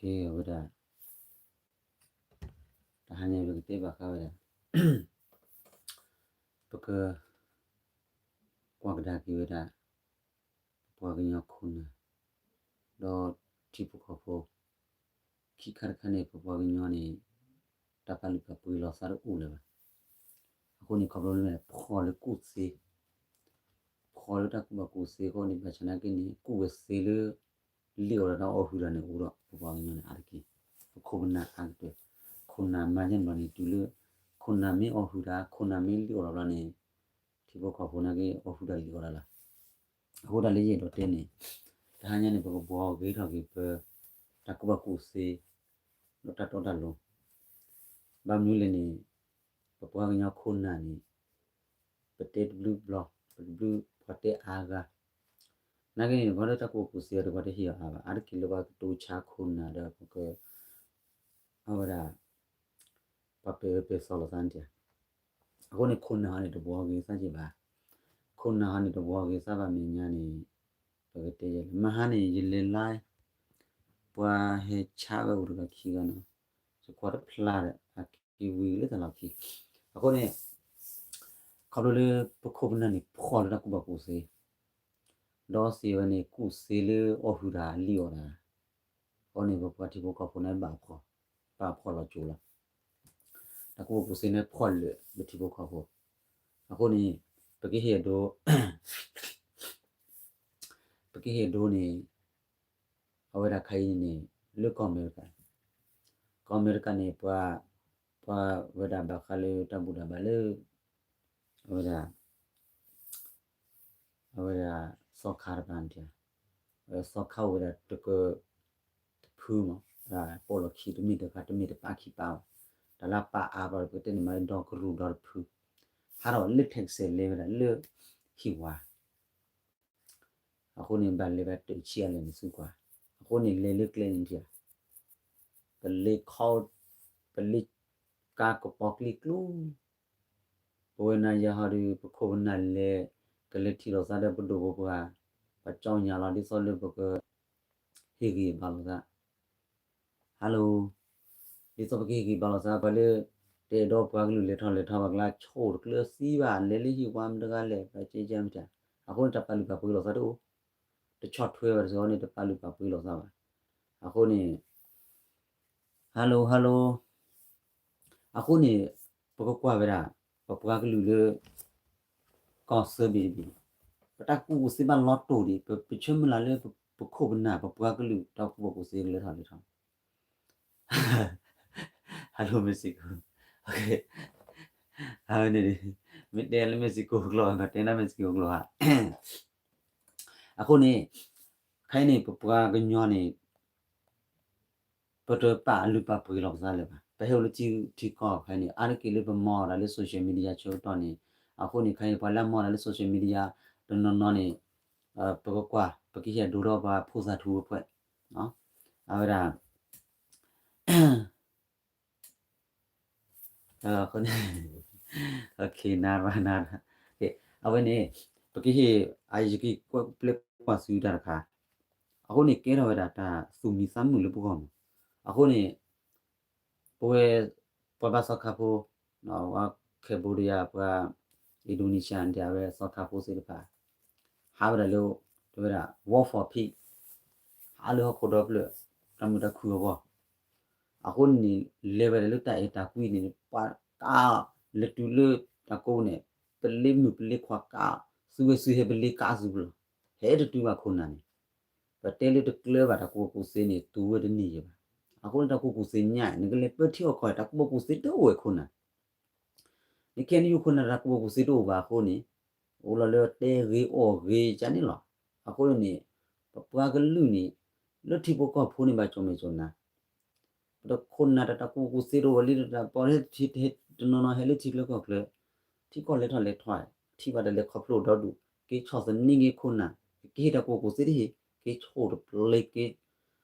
ကဲဝဲဒၣ် တဟါညါပကတဲဘၣ်ဃးဝဲဒၣ် ပက ကွၢ်ကဒါက့ၤဝဲဒၣ် ပပှၤကညီခိၣ်နၢ် ဒီးထံဖိကီၢ်ဖိ ခံခါတခါန့ၣ် ပပှၤကညီန့ၣ် တၢ်ပာ်လုၢ်ပာ်ပှ့ၤလီၤသးတအိၣ်လၢၤဘၣ်. အဃိန့ၣ် ခီဖျိလၢဖှီၣ်လၢကူၣ်သ့ ဖှီၣ်လၢတၢ်ကူၣ်ဘၣ်ကူၣ်သ့အဃိန့ၣ် ဘၣ်ဆၣ်နာ်က့န့ၣ် ကူၣ်ဝဲသ့လၢ လံၣ်အီၣ်တၢ်ဒီးအီၣ်ဟုၣ်တၢ်န့ၣ်အိၣ်ဒီး ပပှၤကညီန့ၣ်အါတက့ၢ်. ပခိၣ်ပနၢ်အါကတၢၢ် ခိၣ်နၢ်မၤယဲၢ်ဘျီန့ၣ် တုၤလၢ ခိၣ်နၢ်မ့ၢ်အီၣ်ဟုၣ်တၢ် ခိၣ်နၢ်မ့ၢ်လံၣ်အီၣ်တၢ်ဘျီန့ၣ် ထံဖိကီၢ်ဖိနာ်က့အီၣ်ဟုၣ်တၢ်လံၣ်အီၣ်တၢ်လီၤ. အဃိတၢ်လၢယအဲၣ်ဒိးတဲန့ၣ် တဟါညါန့ၣ် ပကဘှီဂ့ၤထီၣ်က့ၤပ တၢ်ကူၣ်ဘၣ်ကူၣ်သ့ ဒီးတၢ်တီတၢ်လိၤ ဘၣ်မနုၤလဲၣ်န့ၣ် ပပှၤကညီခိၣ်နၢ်န့ၣ် ပတဲတဘျုးဘျီ ပတဘျုးပှၤတဲအါဂၤ နာ်က့န့ၣ် ပှၤလၢတၢ်ကူၣ်ဘၣ်ကူၣ်သ့အီၤဒီး ပှၤတဟ့ၣ်အီၤအါဘၣ်. အါတက့ၢ်လၢပှၤကတိၤဆါခိၣ်နၢ်ဒီး ပက အဝဲဒၣ် ပှၤပဲာ်အၢပဲာ်သီလိာ်သးန့ၣ်တၢ်. အဃိန့ၣ် ခိၣ်နၢ်ဟီန့ၣ် တဘှီဂ့ၤသးက့ၤဘၣ်. ခိၣ်နၢ်ဟီန့ၣ် တဘှီဂ့ၤသးဘၣ်မဲာ်ညါန့ၣ် ပကတဲယဲလၢ မဟါန့ၣ် ယလဲၤ live ပှၤဟဲဆါဝဲအိၣ်တဂၤခံဂၤနီၤ ယကွၢ်တဖျါဒီး အက့ၤဝံၤလၢတၢ်လီၢ်ခံ. အဃိန့ၣ် ခီဖျိလၢပခိၣ်ပနၢ်န့ၣ် ဖှီၣ်လၢတၢ်ကူၣ်ဘၣ်ကူၣ်သ့ ဒီးစံးဝဲန့ၣ် ကူၣ်သ့လၢအီၣ်ဟုၣ်တၢ်လံၣ်အီၣ်တၢ် အဃိန့ၣ် ပပှၤထံဖိကီၢ်ဖိန့ၣ်ဘၣ်ဖှီၣ် ဘၣ်ဖှီၣ်လီၤကၠိလီၤ. တၢ်ကူၣ်ဘၣ်ကူၣ်သ့န့ၣ်ဖှီၣ်လၢာ်လၢထံဖိကီၢ်ဖိ. အဃိန့ၣ် ပကဟ့ၣ်အဒိ ပကဟ့ၣ်အဒိန့ၣ် အဝဲဒၣ်ခါအံၤန့ၣ် လၢကီၢ်အမဲရကၤ ကီၢ်အမဲရကၤန့ၣ် ပှၤ ပှၤဝဲဒၣ်ဘၣ်ဃးလၢတၢ်ဘူၣ်တၢ်ဘါလၢ အဝဲဒၣ် အဝဲဒၣ် သီခါတပၤန့ၣ် သီခါအိၣ်ဝဲဒၣ်တက တဖုမး ပိာ်လီၢ်ခံတမ့ၢ်တခါ တမ့ၢ်တပာ်ခံပာ်ဘၣ်. တၢ်လၢပာ်အါဘၣ်ဒီး ပကတဲန့ၣ်မးလၢဒီကရူၢ်ဒီတဖု ဟးထီၣ်လၢ Texas လဲၤဝဲဒၣ်လၢ ဟံၣ်ဝါ အဃိန့ၣ် ဘၣ်လဲၤဘၣ်တဆံအလဲၤန့ၣ်ဆူကွၢ်. အဃိန့ၣ် လဲၤလၢကျဲန့ၣ်ထံၣ် ပလ့ခီ ပလ့ကါကပီၤကျံကျူ ပဝဲနၤယၤဟီဒီး ပခိၣ်ပနၢ်လဲၤ ကလဲၤထံၣ်လိာ်သးဒီးပဒိၣ်ပပှၢ် ပှၤကၠီညါလီၤ ဒ်သိးလၢပက ဟ့ၣ်ဂံၢ်ဘါလိာ်သး Hello ဒ်သိးပကဟ့ၣ်ဂံၢ်ဘါလိာ်သး ပှၤလၢ တအဲၣ်ဒိးပှၤကလုာ်လဲၤထီၣ်လဲၤထီ ပှၤကျါဆိၣ်တကျၢၤသံဘၣ် လဲၤလၢဟံၣ်ဝါမတဂၤလဲၣ် ပှၤကဲကဲမတၢ်. အဃိန့ၣ် တၢ်ပာ်လုၢ်ပာ်ပှ့ၤလိာ်သးတအိၣ် တဆီၣ်ထွဲဘၣ်တစ့ၢ်န့ၣ် တပာ်လုၢ်ပာ်ပှ့ၤလိာ်သးဘၣ်. အဃိန့ၣ် Hello Hello အဃိန့ၣ် ပကကွၢ်ဝဲဒၣ် ပပှၤကလုာ်လၢ ကီၢ်စၢဘ့ၣ်တဘ့ၣ် ပတၢ်ကူၣ်ဘၣ်ကူၣ်သ့ဘၣ်လီၤတိၢ်ဒံး ပဆၢမုၢ်လၢ်လၢ ပခိၣ်ပနၢ် ပပှၤကလုာ် တၢ်ကူၣ်ဘၣ်ကူၣ်သ့ကလဲၤထီၣ်လဲၤထီ Hello Mexico အဝဲန့ၣ် မ့ၢ်တဲလၢ Mexico ကျိာ် မ့ၢ်တဲလၢ Mexico ကျိာ်ဧါ. အဃိန့ၣ် ခဲအံၤန့ၣ် ပပှၤကညီန့ၣ် ပတပာ်လုၢ်ပာ်ပှ့ၤလီၤပသးလၢၤဘၣ်. ပဟဲအိၣ်လၢထံထံကီၢ်ခဲအံၤန့ၣ် အါတက့ၢ်လၢပမၤအီၣ်ဒၣ်လၢ social media ဆၢကတီၢ်န့ၣ် အဃိန့ၣ် ခဲအံၤပှၤလၢအမၤအီၣ်ဒၣ်လၢ social media တနီၤနီၤန့ၣ် ပကကွၢ် ပကဟ့ၣ်အဒိဒီးပှၤဖိသၣ်ထူဖိ အဝဲဒၣ် အဃိန့ၣ် နၤရနၤရ အဝဲန့ၣ် ပကဟ့ၣ် အယက့ၤကွၢ်ပျဲကွၢ်ဆူတၢ်တခါ အဃိန့ၣ် ကဲထီၣ်ဝဲဒၣ်တၢ်သူၣ်မံသးမုာ်လၢပဂီၢ်မး. အဃိန့ၣ် ပဝဲ ပှၤဘါသီခါဖိ ပှၤ Cambodia ပှၤ Indonesia န့ၣ် အဝဲသီခါဖိသ့ၣ်တဖၣ် ဟးဝဲဒၣ်လၢ တဝဲဒၣ် War for Peace ဟးလၢဟီၣ်ခိၣ်ဒီဖျၢၣ် တၢ်မုာ်တၢ်ခုၣ်အဂီၢ် အဃိန့ၣ် လဲၤဝဲဒၣ်လၢတၢ်အဲၣ်တၢ်ကွံန့ၣ် ပှၤကး လဲၤတုၤလၢတၢ်ကိးန့ၣ် ပလ့မုၢ်ပလ့ခွါကး သူဝဲစုဟဲပလ့ကးစုပူၤလီၤ. ဟဲတတုၤဘၣ်ခိၣ်နၢ်န့ၣ် ပတဲလၢတကျၢၤဘၣ်တၢ်ကူၣ်ဘၣ်ကူၣ်သ့န့ၣ် တူၢ်ဝဲတန့ၢ်ယဲၢ်ဘၣ်. အဃိန့ၣ် တၢ်ကူၣ်ကူၣ်သ့ညါ နကလဲၤပၢထံအီၣ်ကီၢ် တၢ်ကူၣ်ဘၣ်ကူၣ်သ့တအိၣ်ဝဲခိၣ်နၢ် နခဲန့ၣ် ယခိၣ်နၢ်တၢ်ကူၣ်ဘၣ်ကူၣ်သ့တအိၣ်ဘၣ်အဃိန့ၣ် အိၣ်လီၤလၢတဲဂ့ၤအီၣ်ဂ့ၤကန့ၣ်လီၤ. အဃိန့ၣ် ပပှၤကလုာ်န့ၣ် လၢထံဖိကီၢ်ဖိန့ၣ် ဘၣ်ကၠီၣ်မဲာ်ကၠီၣ်နါ ပတခိၣ်နၢ်တၢ်ကူၣ်ဘၣ်ကူၣ်သ့တအိၣ်ဝဲလံ တၢ်ပီတဟဲတနီၤနီၤဟဲလၢထံချၢကီၢ်ချၢ ထံကီၢ်လဲၤထီၣ်လဲၤထီ ထံၣ်ဘၣ်တၢ်လဲၤခီဖျိဒီဒူၣ် က့ၤဆီၣ်သနံးက့ၤခိၣ်နၢ် ကက့ၤဟ့ၣ်တၢ်ကူၣ်ဘၣ်ကူၣ်သ့တဟ့ၣ် က့ၤဆိၣ်တပျ့ၤက့ၤ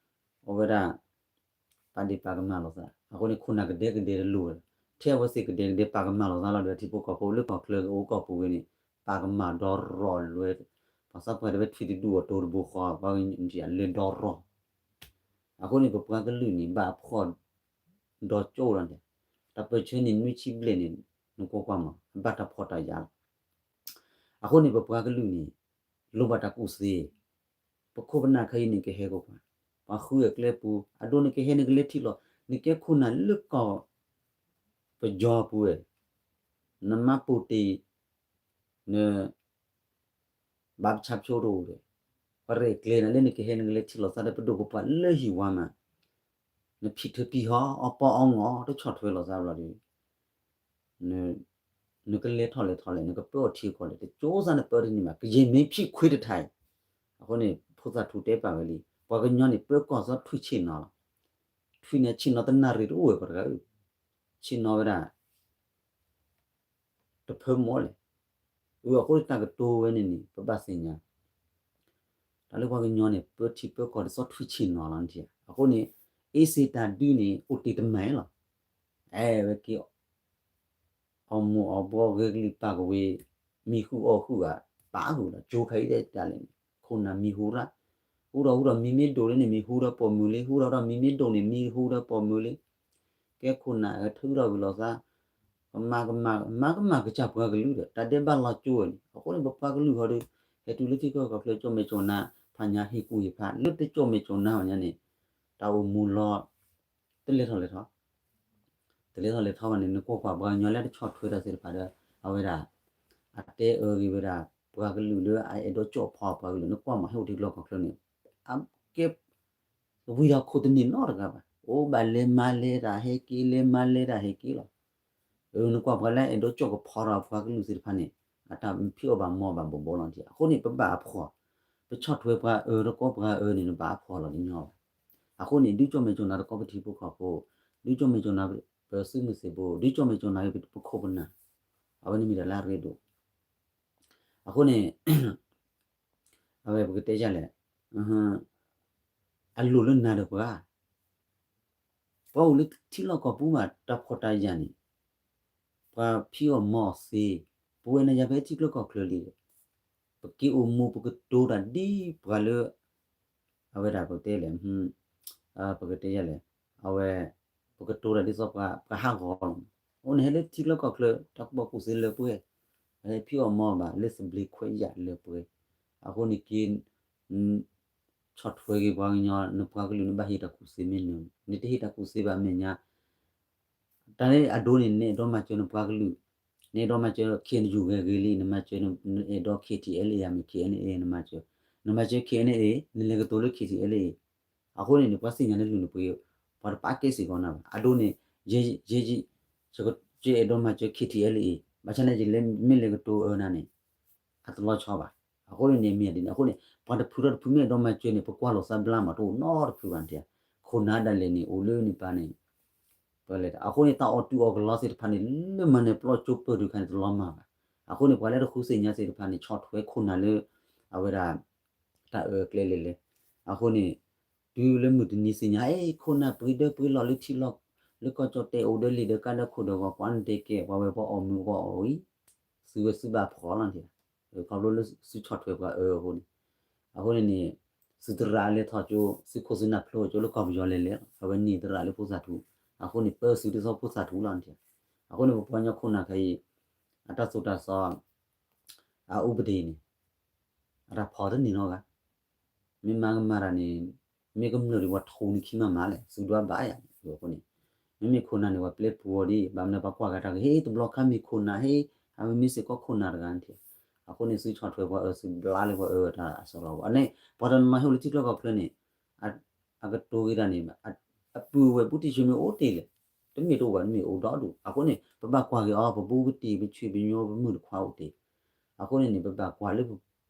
အဝဲဒၣ် ပာ်ဒ့ၣ်ပာ်ကမၣ်လိာ်သး အဃိန့ၣ် ခိၣ်နၢ်ကဒဲကဒဲတလိၣ်ဝဲ ထဲအဝဲသ့ၣ်ကဒဲကဒဲ ပာ်ကမၣ်လိာ်သးလီၤဒီး ထံဖိကီၢ်ဖိလၢကီၢ်ချၢကအိၣ်ကီၢ်ပူၤဝဲန့ၣ် ပာ်ကမၣ်ဒီရီၢ်လွဲ ပှၤသးပှၢ်တဲဝဲထွံၣ်တဒူၣ်အတီၤတဘိဃီ ပှၤကညီလဲၤဒီရီၢ် အဃိန့ၣ် ပပှၤကလုာ်န့ၣ် ဘၣ်အဖှီၣ်ဒီးကၠိလီၤန့ၣ်, တၢ်ပၢၢ်ဆၢန့ၣ် နွံဆံဘျဲၣ်န့ၣ် နကွၢ်ကွၢ်မး အဘၣ်တၢ်ဖှီၣ်တၢ်ယာ်လီၤ. အဃိန့ၣ် ပပှၤကလုာ်န့ၣ် လိၣ်ဘၣ်တၢ်ကူၣ်သ့, ပခိၣ်ပနၢ်ခဲအံၤန့ၣ် ကဟဲကကွၢ်, ပှၤဃုအကျဲပူၤ အဒိန့ၣ် ကဟဲနကလဲၤထံၣ်လီၤ, နကဲခိၣ်နၢ်လၢကီၢ် ပယီၤပူၤဝဲ, နမါပိာ်တ့ၢ် န ဘၣ်ပဆါဖျိတအိၣ်ဒီး ပရဲၣ်ကျဲၤနၤလၢနကဟဲနကလဲၤထံၣ်လိာ်သးဒီး ပဒိၣ်ပပှၢ်လၢဟံၣ်ဝါမး, နဖံးထၢဖံးဟီ အီၣ်ပီအီငီၢ် တဆီၣ်ထွဲလိာ်သးဘျီဒီး နကလဲၤထီၣ်လဲၤထီလဲၣ် နကပၢအီၣ်ထံအကီၢ်လဲၣ် တကၠိသးနပၢတန့ၢ်ဘၣ် ကယဲၢ်မ့ၢ်ဖံးခွ့တထံၣ်အံၤ. အဃိန့ၣ် ဖိသၣ်ထူတဲပာ်ဝဲလံ ပှၤကညီန့ၣ် ပၢကီၢ်စီထွံၣ်ဆ့ၣ်နီၤလီၤ. ထွံၣ်န့ၣ်ဆ့ၣ်နီၤတနၣ်ရံၣ်တအိၣ်ဝဲပှၤတဂၤဧၢ, ဆ့ၣ်နီၤဝဲဒၣ် တဖၢမီၢ်လဲၣ်. အဃိတၢ်ကတိၤဝဲန့ၣ်န့ၣ် ပဘၣ်သ့ၣ်ညါ တၢ်လၢပှၤကညီန့ၣ် ပၢထံပၢကီၢ်ဒ်သိးထွံၣ်ဆ့ၣ်နီၤလီၤ နထံၣ်ဧါ. အဃိန့ၣ် အ့စ့တၢ်ဒုးန့ၣ် အိၣ်တ့ၢ်တမံၤလီၤ. အဲ ဝဲက့ၤ အီၣ်မူးအီၣ်ဘှီးဂ့ၤကလံၤပာ်ကဝ့ၤ မံၤဟူးအီၣ်ဟူးဂၤ ပာ်ဟူးလီၤ ကၠိခါအံၤဒဲးတၢ်လဲၣ်န့ၣ် ခိၣ်နၢ်မံၤဟူးရၣ် ဟူးထီၣ်ဟူးထီၣ်မံၤမ့ၢ်ဒိၣ်လံန့ၣ် မံၤဟူးဒီးပိာ်မုၣ်လံ ဟူးထီၣ်ဟူးထီၣ်မံၤမ့ၢ်ဒိၣ်န့ၣ် မံၤဟူးဒီးပိာ်မုၣ်လံ ကဲခိၣ်နၢ်ထုးထီၣ်ဝံၤလိာ်သး ကမၤကမၤ မၤကမၤကစၢ်ပှၤကလုာ်ဒီး တၢ်ဒဲးဘးလီၤကၠိဝဲန့ၣ် အဃိန့ၣ် ပပှၤကလုာ်ဟီဒီး ဟဲတုၤလၢထံကီၢ်ကီၢ်ချၢ ကၠီၣ်မဲာ်ကၠီၣ်နါ ဖးညါဟ့ၣ်ကူၣ်ဟ့ၣ်ဖး လၢတကၠီၣ်မဲာ်ကၠီၣ်နါဘၣ်ညါန့ၣ် တၢ်အိၣ်မူလီၤ တလဲၤထီၣ်လဲၤထီ တလဲၤထီၣ်လဲၤထီဘၣ်န့ၣ် နကွၢ်ကွၢ်ပှၤကညီလၢတဆီၣ်ထွဲတၢ်သ့ၣ်တဖၣ်ဒီး အဝဲဒၣ် အတဲအၢဂ့ၤဝဲဒၣ် ပှၤကလုာ်လၢအအဲၣ်ဒိးကၠီၣ်ဖီပှၤကလုာ် နကွၢ်မးဟဲအိၣ်ထံကျိကီၢ်ချၢန့ၣ် အကဲ ဝံၤဒီးခိၣ်တန့ၢ်နီတဂၤဘၣ် အိၣ်ဘၣ်လဲၤမၤလဲၤတၢ်ဟဲက့ၤ လဲၤမၤလဲၤတၢ်ဟဲက့ၤလီၤ. နကွၢ်ပှၤလၢအဲၣ်ဒိးကၠီၣ်ကဖီဒီးပှၤကလုာ်သ့ၣ်တဖၣ်န့ၣ် အတၢ်ဖံးအီၣ်ဘၣ်မီၢ်ဘၣ်ဘိးဘိလီၤ. အဃိန့ၣ် ပဘၣ်အဖှီၣ် ပဆီၣ်ထွဲပှၤအၢတကီပှၤအၢန့ၣ် နဘၣ်အဖှီၣ်လီၤတညီဘၣ်. အဃိန့ၣ် ဒုးကၠီၣ်မဲာ်ကၠီၣ်နါတကီပထံဖိကီၢ်ဖိ ဒုးကၠီၣ်မဲာ်ကၠီၣ်နါပသုးမုၢ်သံၣ်ဘိ ဒုးကၠီၣ်မဲာ်ကၠီၣ်နါပခိၣ်ပနၢ် အဝဲန့ၣ်မ့ၢ်တၢ်လၢအရ့ဒိၣ် အဃိန့ၣ် အဝဲပကတဲယၤလဲၣ် အလိၣ်လၢနၤဒီးပှၤ ပှၤအိၣ်လၢထံလီၢ်ကီၢ်ပူၤမး တၢ်ဖှီၣ်တၢ်ယာ်န့ၣ် ပှၤဖံးအီၣ်မီအီၣ်သ့, ပဝဲနၤယၤဖဲထံကျိကီၢ်ချၢလံဒီး ပက့ၤအိၣ်မူပကတိၤတၢ်ဒ်ပှၤလၢ အဝဲဒၣ်ပတဲလဲၣ် ပကတဲယၤလဲၣ် အဝဲ ပကတိၤတၢ်ဒ်သိးပှၤဟးဂီၤလီၤ. အဃိန့ၣ် ဟဲလၢထံကျိကီၢ်ချၢ တၢ်ကူၣ်ဘၣ်ကူၣ်သ့လၢပှဲၤ, ဟဲဖံးအီၣ်မီအီၣ်ဘၣ်လၢသဘျ့ခွဲးယာ်လၢပှဲၤ, အဃိန့ၣ်က့ၤ ဆီၣ်ထွဲက့ၤပှၤကညီ နပှၤကလုာ်နဘၣ်ဟ့ၣ်တၢ်ကူၣ်သ့မ့ၢ်နၢၤ, နတဟ့ၣ်တၢ်ကူၣ်သ့ဘၣ်အမဲာ်ညါ တၢ်လၢအဒိန့ၣ် နအဲၣ်ဒိးမၤစၢၤနပှၤကလုာ်, နအဲၣ်ဒိးမၤစၢၤ K N U ဂ့ၤဂ့ၤလံ နမၤစၢၤ နအဲၣ်ဒိး K T L A ယၤမ့ၢ် K N A နမၤစၢၤ, နမၤစၢၤ K N A နလဲၤကတိၤလၢ K T L A အဃိန့ၣ်န့ၣ် ပှၤသ့ၣ်ညါလၢလုၢ်နပှ့ၤ ပှၤတပာ်ကဲစ့ၢ်ကီးနၤဘၣ်. အဒိန့ၣ် ယဲယဲယဲ ယအဲၣ်ဒိးမၤစၢၤ K T L A ဘၣ်ဆၣ်န့ၣ် ယလဲၤမ့ၢ်လဲၤကတိၤအၢနၤန့ၣ် အတလီၤဆီဘၣ်. အဃိန့ၣ်န့ၣ်မ့ၢ်ဒ်န့ၣ် အဃိန့ၣ် ပှၤတဖုဒီးတဖုမ့ၢ်အဲၣ်ဒိးမၤစၢၤန့ၣ် ပကွၢ်လိာ်သးဘျါမး တအိၣ်နီတဖုဘၣ်န့ၣ်, ခိၣ်နၢ်ဒၣ်လဲာ်န့ၣ် အိၣ်လၢနပၤန့ၣ် ပလဲၤတၢ် အဃိန့ၣ် တၢ်အီၣ်တုၤအီၣ်ကလီသ့ၣ်တဖၣ်န့ၣ် လၢမၤနၢၤပျီကၠိပၢၢ်တုၤခါန့ၣ် တလီၤမၢ်ဘၣ်. အဃိန့ၣ် ပှၤလၢတဃုသ့ၣ်ညါသ့ၣ်တဖၣ်န့ၣ် ဆီၣ်ထွဲခိၣ်နၢ်လၢ အဝဲဒၣ် တၢ်အၢအကျဲလဲၣ်လဲၣ်. အဃိန့ၣ် တုၤလၢမုၢ်တနံၤသ့ၣ်ညါ အ့ ခိၣ်နၢ်ပှ့ၤဒၢပှ့ၤလီၢ်လၢထံလီၢ် လၢကီၢ်ကၠီၣ်တဲာ်အိၣ်ဒီးလံာ်ဒီးကါဒီးခိၣ်ဒီးဂီၤ ပှၤနတဲကဲ ပှၤဝဲပှၤအီၣ်မုာ်ပှၤအီၣ်ဝံၤ သုဝဲသုဘၣ်ဖှီၣ်လီၤန့ၣ်, ခီဖျိလၢသုဆီၣ်ထွဲပှၤအၢအဃိန့ၣ်, အဃိန့ၣ်န့ၣ် သုသရၣ်လဲၤထီၣ်ကၠိ သုခိၣ်သုနၢ်ဖျိကၠိလၢကီၢ်ပယီၤလဲၤလဲၤလီၤ. အဝဲန့ၢ်သရၣ်လၢဖိသၣ်ထူ, အဃိန့ၣ် ပၢသုတသီဖိသၣ်ထူလီၤန့ၣ်. အဃိန့ၣ် ပပှၤကညီခိၣ်နၢ်ခဲအံၤ အတၢ်သိၣ်တၢ်သီ အဥပဒေန့ၣ် အတၢ်ဖီၣ်တန့ၢ်နီတဂၤ မ့ၢ်မၤကမၣ်တၢ်န့ၣ် မ့ၢ်ကမျၢၢ်ဒံးပှၤထိၣ်န့ၢ်ခံမးမးလဲၣ် သုဒွးဘၣ်ယၤန့ၣ်အဃိန့ၣ်, မ့မ့ၢ်ခိၣ်နၢ်န့ၣ် ပှၤပျဲပူၤအီၤဒ် ဘၣ်မနုၤပှၤကွၢ်ဂၤတၢ်ဂ့ၢ် ဟ့ၣ်တဘျီခါမ့ၢ်ခိၣ်နၢ် ဟ့ၣ် အဝဲမ့ၢ်စ့ၢ်ကီးခိၣ်နၢ်တဂၤန့ၣ်, အဃိန့ၣ်သုဆီၣ်ထွဲပှၤအၢ သုဘျါလၢပှၤအၢတၢ်အစရီပူၤ အန့ၣ် ပှၤတနီၤဟဲအိၣ်လၢထံကျိကီၢ်ချၢန့ၣ် အကတိၤက့ၤတၢ်န့ၣ် အပုၢ်ဝဲၢ်ဘူးတံၢ်ဆၢမ့ၢ်အိၣ်တ့ၢ်လဲၣ်, တမ့ၢ်တအိၣ်ဘၣ် တမ့ၢ်အိၣ်ဒီဒူၣ် အဃိန့ၣ် ပဘၣ်ကွၢ်က့ၤအီၤ ပဘူးပတံၢ် ပဆွေပညိ ပမုၣ်တခွါအိၣ်တ့ၢ်, အဃိန့ၣ်န့ၣ် ပဘၣ်ကွၢ်လၢ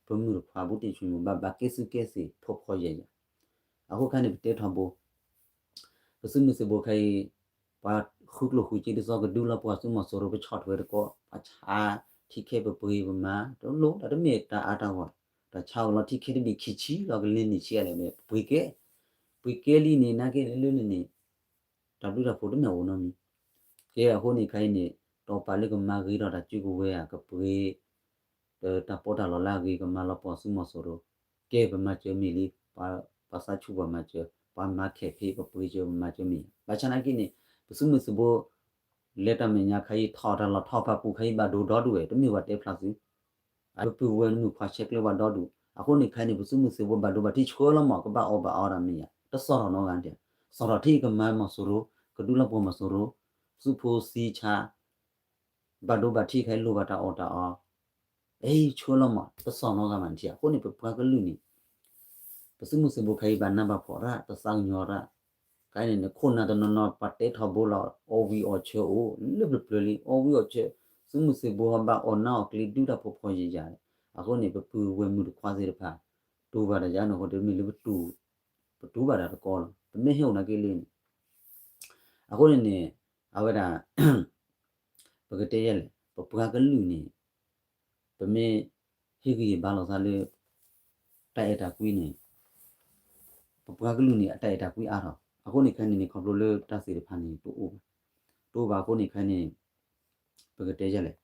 ပမုၣ်တခွါဘူးတံၢ်ဆွေပညိ ဘၣ်ဘၣ်ကဲသုးကဲသ့ၣ် ဖှီၣ်ဖှီၣ်ယာ်ယာ်, အဃိခါန့ၣ် ပတဲထီဘိ ပသုးမုၢ်သံၣ်ဘိခဲအံၤ ပှၤဃုကျိၣ်ဃုစ့ဒ်သိးကဒုးလီၤပှီၢ်သုးမီၤစိရိၤ ပဆီၣ်ထွဲတကိး ပှၤဆါထံခဲပပှ့ၤပမၤ တလိၣ်တၢ်တမ့ၢ်တၢ်အါတၢ်ဂီၢ်, တၢ်ဆါအိၣ်လီၤထံခဲတဘ့ၣ်ခံဆံလီၤ ကလ့န့ၢ်ဆံးလဲၣ် ပှ့ၤကဲ, ပှ့ၤကဲလံန့ၣ် နာ်က့လၢန့ၣ်န့ၣ် တၢ်ဘျုးတၢ်ဖှိၣ်တမ့ၢ်အိၣ်နီတမံၤ, ကဲအဃိန့ၣ်ခဲအံၤန့ၣ် တီၢ်ပာ်လၢကမၤဂ့ၤထီၣ်တၢ်စုကဝဲၤဧါ ကပှ့ၤ တၢ်ပီးတၢ်လီလၢအဂ့ၤ ကမၤလီၤပှီၢ်သုးမီၤစိရိၤ, ကဲပမၤစၢၤမ့ၢ်လံ, ပှၤသးဆူၣ်ပှၤမၤစၢၤ, ပှၤမၤခဲးဖဲ ပပှ့ၤစၢၤ ပမၤစၢၤမ့ၢ်ဧါ. ဘၣ်ဆၣ်နာ်က့န့ၣ် ပသုးမုၢ်သံၣ်ဘိ လဲၤတၢ်မဲာ်ညါခါအံၤ ထီၣ်တၢ်လီၢ်ထီၣ်ဖးပူၤခါအံၤ ဘၣ်ဒိဒိၣ်ဒိၣ်ဝဲ တမ့ၢ်ပှၤတဲဖျါသု, ပပုၢ်ဝဲၢ်မုၣ်ခွါဆဲးကျၢဘၣ်ဒိၣ်ဒိၣ်, အဃိန့ၣ်ခဲအံၤန့ၣ် ပသုးမုၢ်သံၣ်ဘိဘၣ်ဒိဘၣ်ထံးဆှၢလီၤမး ကဘၣ်အီၣ်ဘၣ်အီတၢ်မ့ၢ်ဧါ, တစီၣ်ထီၣ်နီတဂၤဒံး, စီၣ်ထီၣ်ထံကမၤမီၤစိရိၤ, ကဒုးလီၤပှီၢ်မီၤစိရိၤ, သုးဖိသံဆါ ဘၣ်ဒိဘၣ်ထံးခဲအံၤလိၣ်ဘၣ်တၢ်အီၣ်တၢ်အီ, အံၤဆှၢလီၤမး တစီၣ်နီတဂၤမးနထံၣ်. အဃိန့ၣ် ပပှၤကလုာ်န့ၣ် ပသုးမုၢ်သံၣ်ဘိခဲအံၤဘၣ်နးဘၣ်ဖှီၣ်ရၣ် တသးကညီၤရၣ်, ခဲအံၤန့ၣ် ခိၣ်နၢ်တနီၤနီၤ ပှၤတဲထီဘိလီၤ အီၣ်ဝံၤအီၣ်ဆၢအိၣ် လၢပျၢၤပျၢၤလံ အီၣ်ဝံၤအီၣ်ဆၢ, သုးမုၢ်သံၣ်ဘိဟီဘၣ်အီၣ်နၢ်အီၣ်ကျ့ဒုတၢ်ဖှီၣ်ဖှီၣ်ယာ်ယာ်, အဃိန့ၣ် ပပုၢ်ဝဲၢ်မုၣ်တခွါသ့ၣ်တဖၣ် တူၢ်ဘၣ်တၢ်ယါန့ၣ်အဃိ တမ့ၢ်လၢပတူၢ်, ပတူၢ်ဘၣ်တၢ်တကီလီၤ ပမ့ၢ်ဟ့ၣ်အိၣ်နာ်က့လံန့ၣ်, အဃိန့ၣ်န့ၣ် အဝဲဒၣ် ပကတဲယဲလဲၣ် ပပှၤကလုာ်န့ၣ် ပမ့ၢ်ဟ့ၣ်ဂံၢ်ဟ့ၣ်ဘါလိာ်သးလၢ တၢ်အဲၣ်တၢ်ကွံန့ၣ် ပပှၤကလုာ်န့ၣ် အတၢ်အဲၣ်တၢ်ကွံအါထီၣ် အဃိန့ၣ်ခဲအံၤန့ၣ် ခီဖျိလၢတၢ်သ့ၣ်တဖၣ်န့ၣ် တအိၣ်ဘၣ်, တအိၣ်ဘၣ်အဃိန့ၣ်ခဲအံၤန့ၣ် ပကတဲယဲလဲၣ်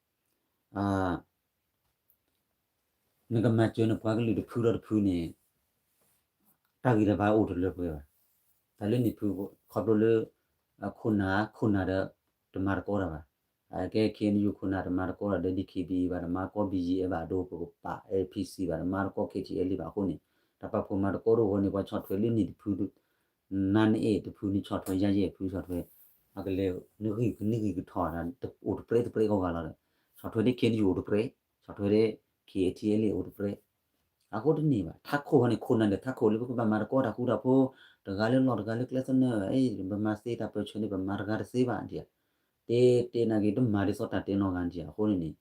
နကမၤစၢၤနပှၤကလုာ်တဖုဒီးတဖုန့ၣ် တၢ်ဂံၢ်တၢ်ဘါအိၣ်တလၢပှဲၤဘၣ်. တၢ်လၢန့ၣ်ဖု ခီဖျိလၢ ခိၣ်နၢ် ခိၣ်နၢ်ဒီး တမၤတကီတၢ်ဘၣ်. ကဲ ခ့ၣ်အဲၣ်ယူၣ် ခိၣ်နၢ်တမၤတကီတၢ်ဒီး ဒံၣ်ခ့ၣ်ဘံၣ်အ့ၣ် ဘၣ်တမၤတကီ ဘံၣ်ယံၣ်အ့ၣ် ဘၣ်ဒိ ပကပာ် အဲၣ်ပံၣ်စံၣ် ဘၣ်တမၤတကီ ခ့ၣ်ထံၣ်အဲၣ်လံ ဘၣ်အဃိန့ၣ် တၢ်ပာ်ဖှိၣ်မၤတကီတအိၣ်အဃိန့ၣ် ပှၤဆီၣ်ထွဲလၢန့ၣ်တဖု နါနအဲၣ်တဖုန့ၣ်ဆီၣ်ထွဲ ယါယဲၢ်တဖုဆီၣ်ထွဲ အကလဲၤ နဂံၢ်ကနံၣ်ဂံၢ်ကထီၣ် အိၣ်တပြဲတပြဲကိးဂၤလီၤဒီး ဆီၣ်ထွဲဒ် ခ့ၣ်အဲၣ်ယူၣ် အိၣ်တပြဲ ဆီၣ်ထွဲဒ် ခ့ၣ်ထံၣ်အဲၣ်လံ အိၣ်တပြဲ အဃိတန့ၢ်ဘၣ် ထးခိၣ်ဟီန့ၣ် ခိၣ်နၢ်ဒီးထးခိၣ်လၢပကဘၣ်မၤတကီတၢ်ဃူတၢ်ဖိး တဂၤလၢလီၢ်တဂၤလၢကျဲသနၢၣ် ပမၤသ့တၢ်ပၢၢ်ဆၢန့ၣ် ပမၤတဂၤတသ့ဘၣ်ဒ် တဲတဲနာ်က့ တမၤဒ်သိးတၢ်တဲနီတဂၤဒ် အဃိန့ၣ်န့ၣ်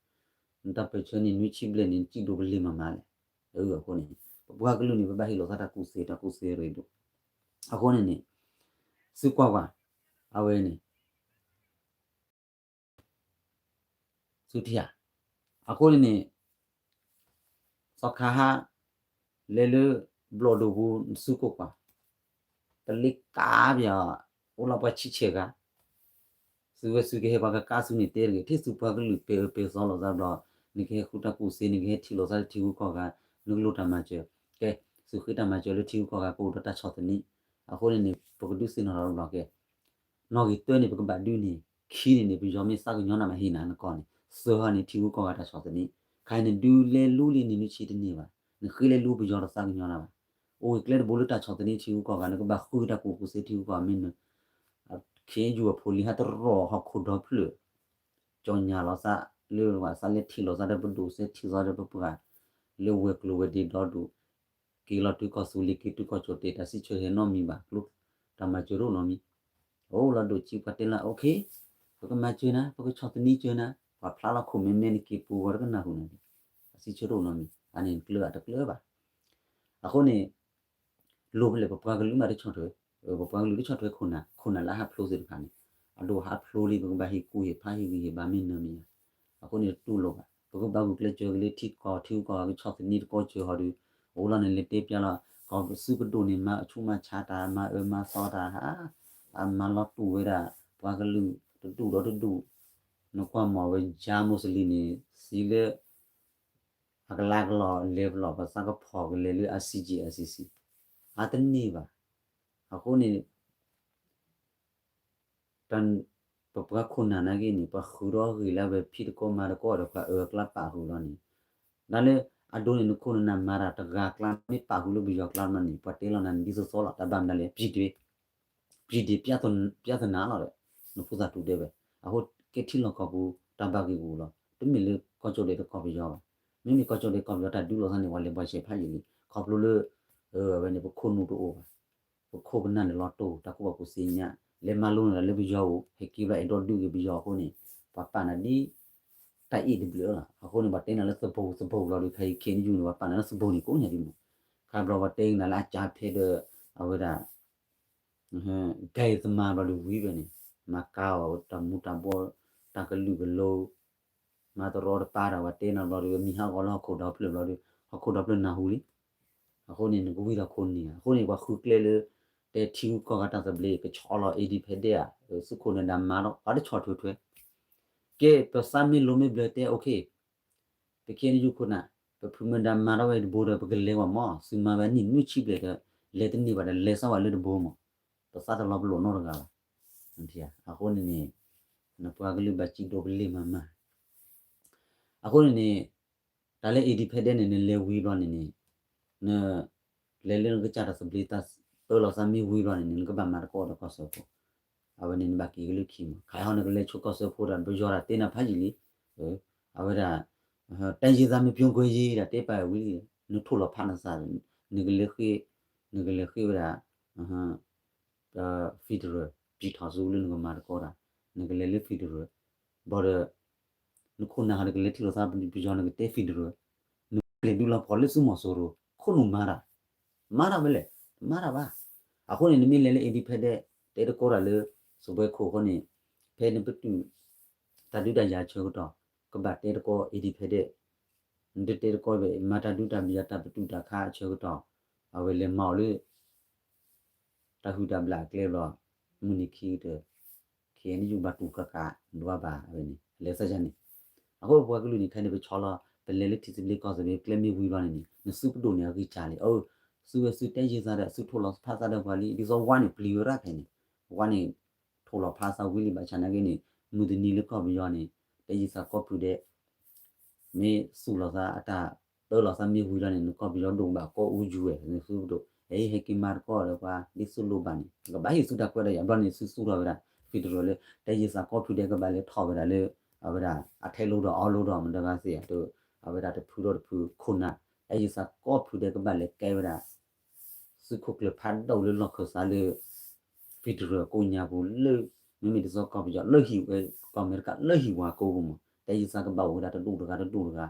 နတၢ်ပၢၢ်ဆၢန့ၣ် နွံဆံဘျဲၣ်န့ၣ် နစံၣ်ဒိးပလ့ၤမၤမၤလဲၣ်. အဃိန့ၣ် ပပှၤကလုာ်န့ၣ် ပဘၣ်ဟ့ၣ်လီၤသးတၢ်ကူၣ်သ့ တၢ်ကူၣ်သ့ရ့ဒိၣ် အဃိန့ၣ်န့ၣ် သုကွၢ်ကွၢ် အဝဲန့ၣ် သုထံၣ်ဧါ. အဃိန့ၣ်န့ၣ် သီခါဟါ လဲၤလၢ ဘျီၣ်ဒိၣ်ပူၤ နသုကိးကွၢ် တလ့ကးပၠး အိၣ်လီၤပှၤဆံဆဲးဂၤ သုဝဲသုကဟဲပှၤကကါသုန့ၣ်တဲတဂ့ၤ ထဲသုပှၤကလုာ်ပဲာ်အၢပဲာ်သီလိာ်သးဘျီ နကဟဲဃုတၢ်ကူၣ်သ့ နကဟဲထံၣ်လိာ်သးလၢထံဂုၤကီၢ်ဂၤ နကလိၣ်တၢ်မၤစၢၤ ကဲ သုဃ့တၢ်မၤစၢၤလၢထံဂုၤကီၢ်ဂၤ ကအိၣ်ဒီးတၢ်ဆီၣ်သနံး အဃိန့ၣ်န့ၣ် ပကဒုးသ့ၣ်နီၣ်ထီၣ်တဘျီကဲ နီၣ်ဂံၢ်တၢန့ၣ် ပကဘၣ်ဒုးန့ၣ် ခံန့ၣ်န့ၣ် ပယီၤမ့ၢ်သးကညီၤနၤမးဟ့ၣ်နၤနကီၢ်န့ၣ် သၢဟီန့ၣ် ထံဂုၤကီၢ်ဂၤတၢ်ဆီၣ်သနံး ခါအံၤနဒုးလဲၤလူလံန့ၣ် နုၢ်ဆံတန့ၢ်ဘၣ် နဃ့လဲၤလူပယီၤတသးကညီၤနၤဘၣ် အိၣ်ဂ့ၤကျဲတဘိလၢတၢ်ဆီၣ်သနံးထံဂုၤကီၢ်ဂၤ နကဘၣ်ဃုတၢ်ကူၣ်ကူၣ်သ့ထံဂုၤကီၢ်ဂၤမ့ၢ်န ခ့ၣ်အဲၣ်ယူၣ်အဖိလံၤ ဟဲတရီၣ်ဟီၣ်ခိၣ်ဒီဖျၢၣ် ကၠီညါလီၤသး လၢပှၤသးလဲၤထံၣ်လိာ်သးဒီးပဒိၣ်စဲ ထံၣ်သးဒီးပပှၤ လၢဝဲၤကျိၤဝဲၤဒ့ဒီဒူၣ် က့ၤလီၤတုၤကီၢ်သူလ့ၤ က့ၤတုၤကီၢ်ကၠီၣ်တဲာ် တၢ်စံးဆၢဟဲနီတမံၤဘၣ် ကျိ တၢ်မၤစၢၤတအိၣ်နီတမံၤ အိၣ်လီၤဒိၣ်ကံပှၤတဲလၢ okay ပကမၤစၢၤနၤ ပကဆီၣ်သနံးစၢၤနၤ ပှၤဖျါလီၤခိၣ်မဲမဲန့ၣ်က့ၤပူၤဝဲတကနၢ်ဟူနၤန့ၣ် အစံးဆၢတအိၣ်နီတမံၤ အန့ၣ်ကျၢၤအတကျၢၤဘၣ် အဃိန့ၣ် လိၣ်ဖဲလဲၣ် ပပှၤကလုာ်မးတဆီၣ်ထွဲ ပပှၤကလုာ်တဆီၣ်ထွဲခိၣ်နၢ် ခိၣ်နၢ်လၢအဟးဖျိသ့ၣ်တဖၣ်န့ၣ် အဒိဟးဖျိလံ ပကဘၣ်ဟ့ၣ်ကူၣ်ဟ့ၣ်ဖးဟ့ၣ်ဂံၢ်ဟ့ၣ်ဘါမ့ၢ်နၢၤမ့ၢ်ယါ အဃိန့ၣ်တတူၢ်လိာ်ဘၣ် ပကဘၣ်ဂုာ်ကျဲးစၢးက့ၤလၢထံကီၢ်ထံဂုၤကီၢ်ဂၤကဆီၣ်သနံးတကီၢ်စၢၤဟီဒီး အိၣ်လီၤန့ၣ်လဲၤတဲပျါလီၤ ကီၢ်ပသုးပဒိၣ်န့ၣ်မၤအဆူၣ်မၤဆါတၢ် မၤအၢမၤသီတၢ် အမၤလီၤတူာ်ဝဲဒၣ် ပှၤကလုာ်တဒူၣ်ဒီးတဒူၣ် နကွၢ်မီၢ်ဝဲ ယါမူးစလံန့ၣ် သံလၢ အကလးကလီၢ်လဲၤပလီၢ် ပသးကဖီၣ်ကလဲၤလၢ ICJ ICC အါတန့ၢ်ဘၣ်. အဃိန့ၣ် ပပှၤခိၣ်နၢ်နာ်က့န့ၣ် ပှၤဃုထီၣ်ဂ့ၢ်လၢအဝဲဖံးတကီမၤတကီဒီးပှၤအၢအကျါပာ်ဃုာ်လီၤန့ၣ် ဒ်လၢအဒိန့ၣ် နခိၣ်နနၢ်မၤတၢ်တဂၤအကျါမ့ၢ်ပာ်ဃုာ်လၢပယီၤအကျါမးန့ၣ် ပှၤတဲလီၤနၤန့ၣ်ဒ်သိးသိးလီၤ. တၢ်ဘၣ်မနုၤလဲၣ် ပျံၤတ့ၢ် ပြဿနာလီၤဒီး နဖိသၣ်တူၢ်တဲဝဲ အဃိကဲထံလီၢ်ကီၢ်ပူၤ တၢ်ဘၣ်ဂ့ၢ်ဂူာ်လီၤ. တမ့ၢ်လၢကီၢ်ကၠီၣ်တဲာ်တကီၢ်ပယီၤဘၣ်. မ့မ့ၢ်ကီၢ်ကၠီၣ်တဲာ်ကီၢ်ပယီၤတၢ်ဒုးလိာ်သးန့ၣ် ပှၤလဲၤပှၤဆဲးဖးယံာ်လံ. ခီဖျိလၢ အဝဲန့ၣ် ပခိၣ်နူာ်တအိၣ်ဘၣ်. ပခိၣ်ပနၢ်န့ၣ်လီၤတိၢ် တၢ်ကူၣ်ဘၣ်ကူၣ်သ့ညါ လဲၤမၤလိန့ၣ်လၢပယီၤဧိၤ ဟဲက့ၤဘျီအဲၣ်ဒိးဒုးက့ၤပယီၤအဃိန့ၣ် ပှၤပာ်နၤဒ် တၢ်အ့ၣ်တဘျုးလီၤ. အဃိန့ၣ် ပှၤတဲနၤလၢသဘိၣ်သဘိၣ်လီၤဒီး ခဲအံၤ ခ့ၣ်အဲၣ်ယူၣ်န့ၣ် ပှၤပာ်နၤလၢသဘိၣ်န့ၣ်ကိးညါဒ်မး. ခါဘျီပှၤတဲနၤလၢအကၠါဖဲဒီး အဝဲဒၣ် ကဲသမါဘျီဒီးဝံၤဖဲန့ၣ် မၤကါအီၤတၢ်မူၤတၢ်ဘှီး တၢ်ကလုာ်ကလိၤ မၤတရီတပါတၢ် ပှၤတဲနၤဘျီဒီး မံၤဟးဂီၤလၢဟီၣ်ခိၣ်ဒီဖျၢၣ်ဘျီဒီး ဟီၣ်ခိၣ်ဒီဖျၢၣ်နၢ်ဟူလံ. အဃိန့ၣ် နကဝံၤထီၣ်ခိၣ်နၢ် အဃိန့ၣ် ပှၤဃုကျဲလၢ တဲထံဂုၤကီၢ်ဂၤတၢ်သဘျ့ ကဆီလီၤ independent ဧါ သုးခိၣ်နၢ်ဒၣ်မၤဒီး ပှၤတဆီၣ်ထွဲထွဲ ကဲ ပသးမ့ၢ်လိၤမ့ၢ်ဘျၢတဲ okay ပခ့ၣ်အဲၣ်ယူၣ်ခိၣ်နၢ် ပဖုမ့ၢ်ဒၣ်မၤထီၣ်ဝဲတဘိဒီး ပကလဲၤဝဲမး သုမၤဝဲနံၣ်နွံဆံဘျဲၣ်ဒီး လဲၤတန့ၢ်ဘၣ်ဒီး လဲၤစၢ်ဝဲလၢတဘိမး, ပသးတလီၤပလိာ်နီတဂၤဘၣ်. အဃိန့ၣ်န့ၣ် နပှၤကလုာ်ဘၣ်စံးဒိးပလ့ၢ်မၤမၤ အဃိန့ၣ်န့ၣ် တၢ်လၢ independent န့ၣ် နလဲၤဝံၤဘျီန့ၣ်န့ၣ် န လဲၤလၢနကစၢ်တၢ်သဘျ့သး ပၢလီၤသးမ့ၢ်ဝံၤဘျီန့ၣ်န့ၣ် နကဘၣ်မၤတကီဒီးကီၢ်စၢဖှိၣ်, အဝဲန့ၣ် နဘၣ်က့ၤကလုၢ်ခံမး, ခါဟီနကလဲၤဆိကီၢ်စၢဖှိၣ်ဒီး ပယီၤတၢ်တဲနၤဖးယံာ်လံ, အဝဲဒၣ် တိုင်းရင်းသားမ့ၢ်ပြုံးကွဲရေး တၢ်တဲပာ်ဝံၤလံ, နထိၣ်လီၤဖးနသး, နကလဲၤဃ့ နကလဲၤဃ့ဝဲဒၣ် federal ပျံၤထီၣ်ဆူလၢနကမၤတကီတၢ်, နကလဲၤလၢ federal ဘၣ်ဒီး နခိၣ်နၢ်ဟီနကလဲၤထံၣ်လိာ်သးပယီၤ နကတဲ federal, နလဲၤဒုးလီၤဖီၣ်လၢဆူမီၤစိရိၤ ခိၣ်နူာ်မၤတၢ်, မၤတၢ်ဝဲလဲၣ်, တမၤတၢ်ဘၣ်. အဃိန့ၣ် နမ့ၢ်လဲၤလၢ independent တဲတကီတၢ်လၢ စပွဲခိၣ်အဃိန့ၣ် ဖဲနပတုာ် တၢ်ဒုးတၢ်ယၤအဆၢကတီၢ် ကဘၣ်တဲတကီ independent, နတတဲတကီဘၣ် မၤတၢ်ဒုးတၢ်ယၤတၢ်ပတုာ်တၢ်ခးအဆၢကတီၢ် အဝဲလဲၤမၤအီၤလၢ တၢ်ဟုၣ်တၢ်ဘျၣ်အကျဲဘျီ မုၢ်နံၤခံကတၢၢ် ခဲအံၤနယူၢ်ဘၣ်တူၢ်ကးကး ဒွးဘၣ်ဝဲန့ၣ် လဲၤစၢ်ယၤန့ၣ်. အဃိပပှၤကလုာ်န့ၣ် ခဲအံၤန့ၣ် ပဆီလီၤ ပလဲၤလၢထံသဘျ့ကီၢ်သဘျ့ ကျဲမ့ၢ်ဝံၤဘျီန့ၣ်န့ၣ် နစုပဒိၣ်န့ၣ် အဂံၢ်စၢ်လံ အၢ စုဝဲစုတဲယုာ်သးဒီး စုထိၣ်လီၤဖးသးဒီးပှၤလံ ဒ်သိးဝါန့ၣ် ပျံၤဝဲဒၣ်ခဲအံၤန့ၣ် ဝါန့ၣ် ထိၣ်လီၤဖးသးဝံၤလံ ဘၣ်ဆၣ်နာ်က့န့ၣ် မုၢ်တနံၤလၢကီၢ်ပယီၤန့ၣ် တဲယုာ်သးကီၢ်ဖုဒဲး မ့ၢ်သူၣ်လီၤသးအတၢ် တၢလီၤသးမ့ၢ်ဝံၤလီၤန့ၣ် နကီၢ်ပယီၤဒိၣ်ဘၣ်ကီၢ်အူယူၤဝဲ နသုပဒိၣ် ဟဲဟဲက့ၤမၤတကီၢ်ဒီးပှၤ ဒ်သိးလိၣ်ဘၣ်န့ၣ် ကဘၣ်ဟ့ၣ်သုတၢ်ခွဲးတၢ်ယာ် ဘျီန့ၣ် သုသူၣ်ထီၣ်ဝဲဒၣ် federal လၢ တဲယုာ်သးကီၢ်ဖုဒဲးကဘၣ်လဲၤထီၣ်ဝဲဒၣ်လၢ အဝဲဒၣ် အထဲလိဒီးအီလိဒီး မတၤဂၤသ့ၣ် အဝဲဒၣ်တဖုဒီးတဖုခိၣ်နၢ် တဲယုာ်သးကီၢ်ဖုဒဲးကဘၣ်လဲၤကဲဝဲဒၣ် သုးခိၣ်ကျၢၢ်ဖးဒိၣ်လၢလီၢ်ခၢၣ်သးလၢ federal ကိးညါပူၤလၢ မ့မ့ၢ်ဒ်သိးကီၢ်ပယီၤလၢဟံၣ်ဝဲ ကီၢ်အမဲရကၤလၢဟံၣ်ဝါကိးပူၤမး တဲယုာ်သးကဘၣ်အိၣ်ဝဲဒၣ်တဒူၣ်တဂၤတဒူၣ်တဂၤ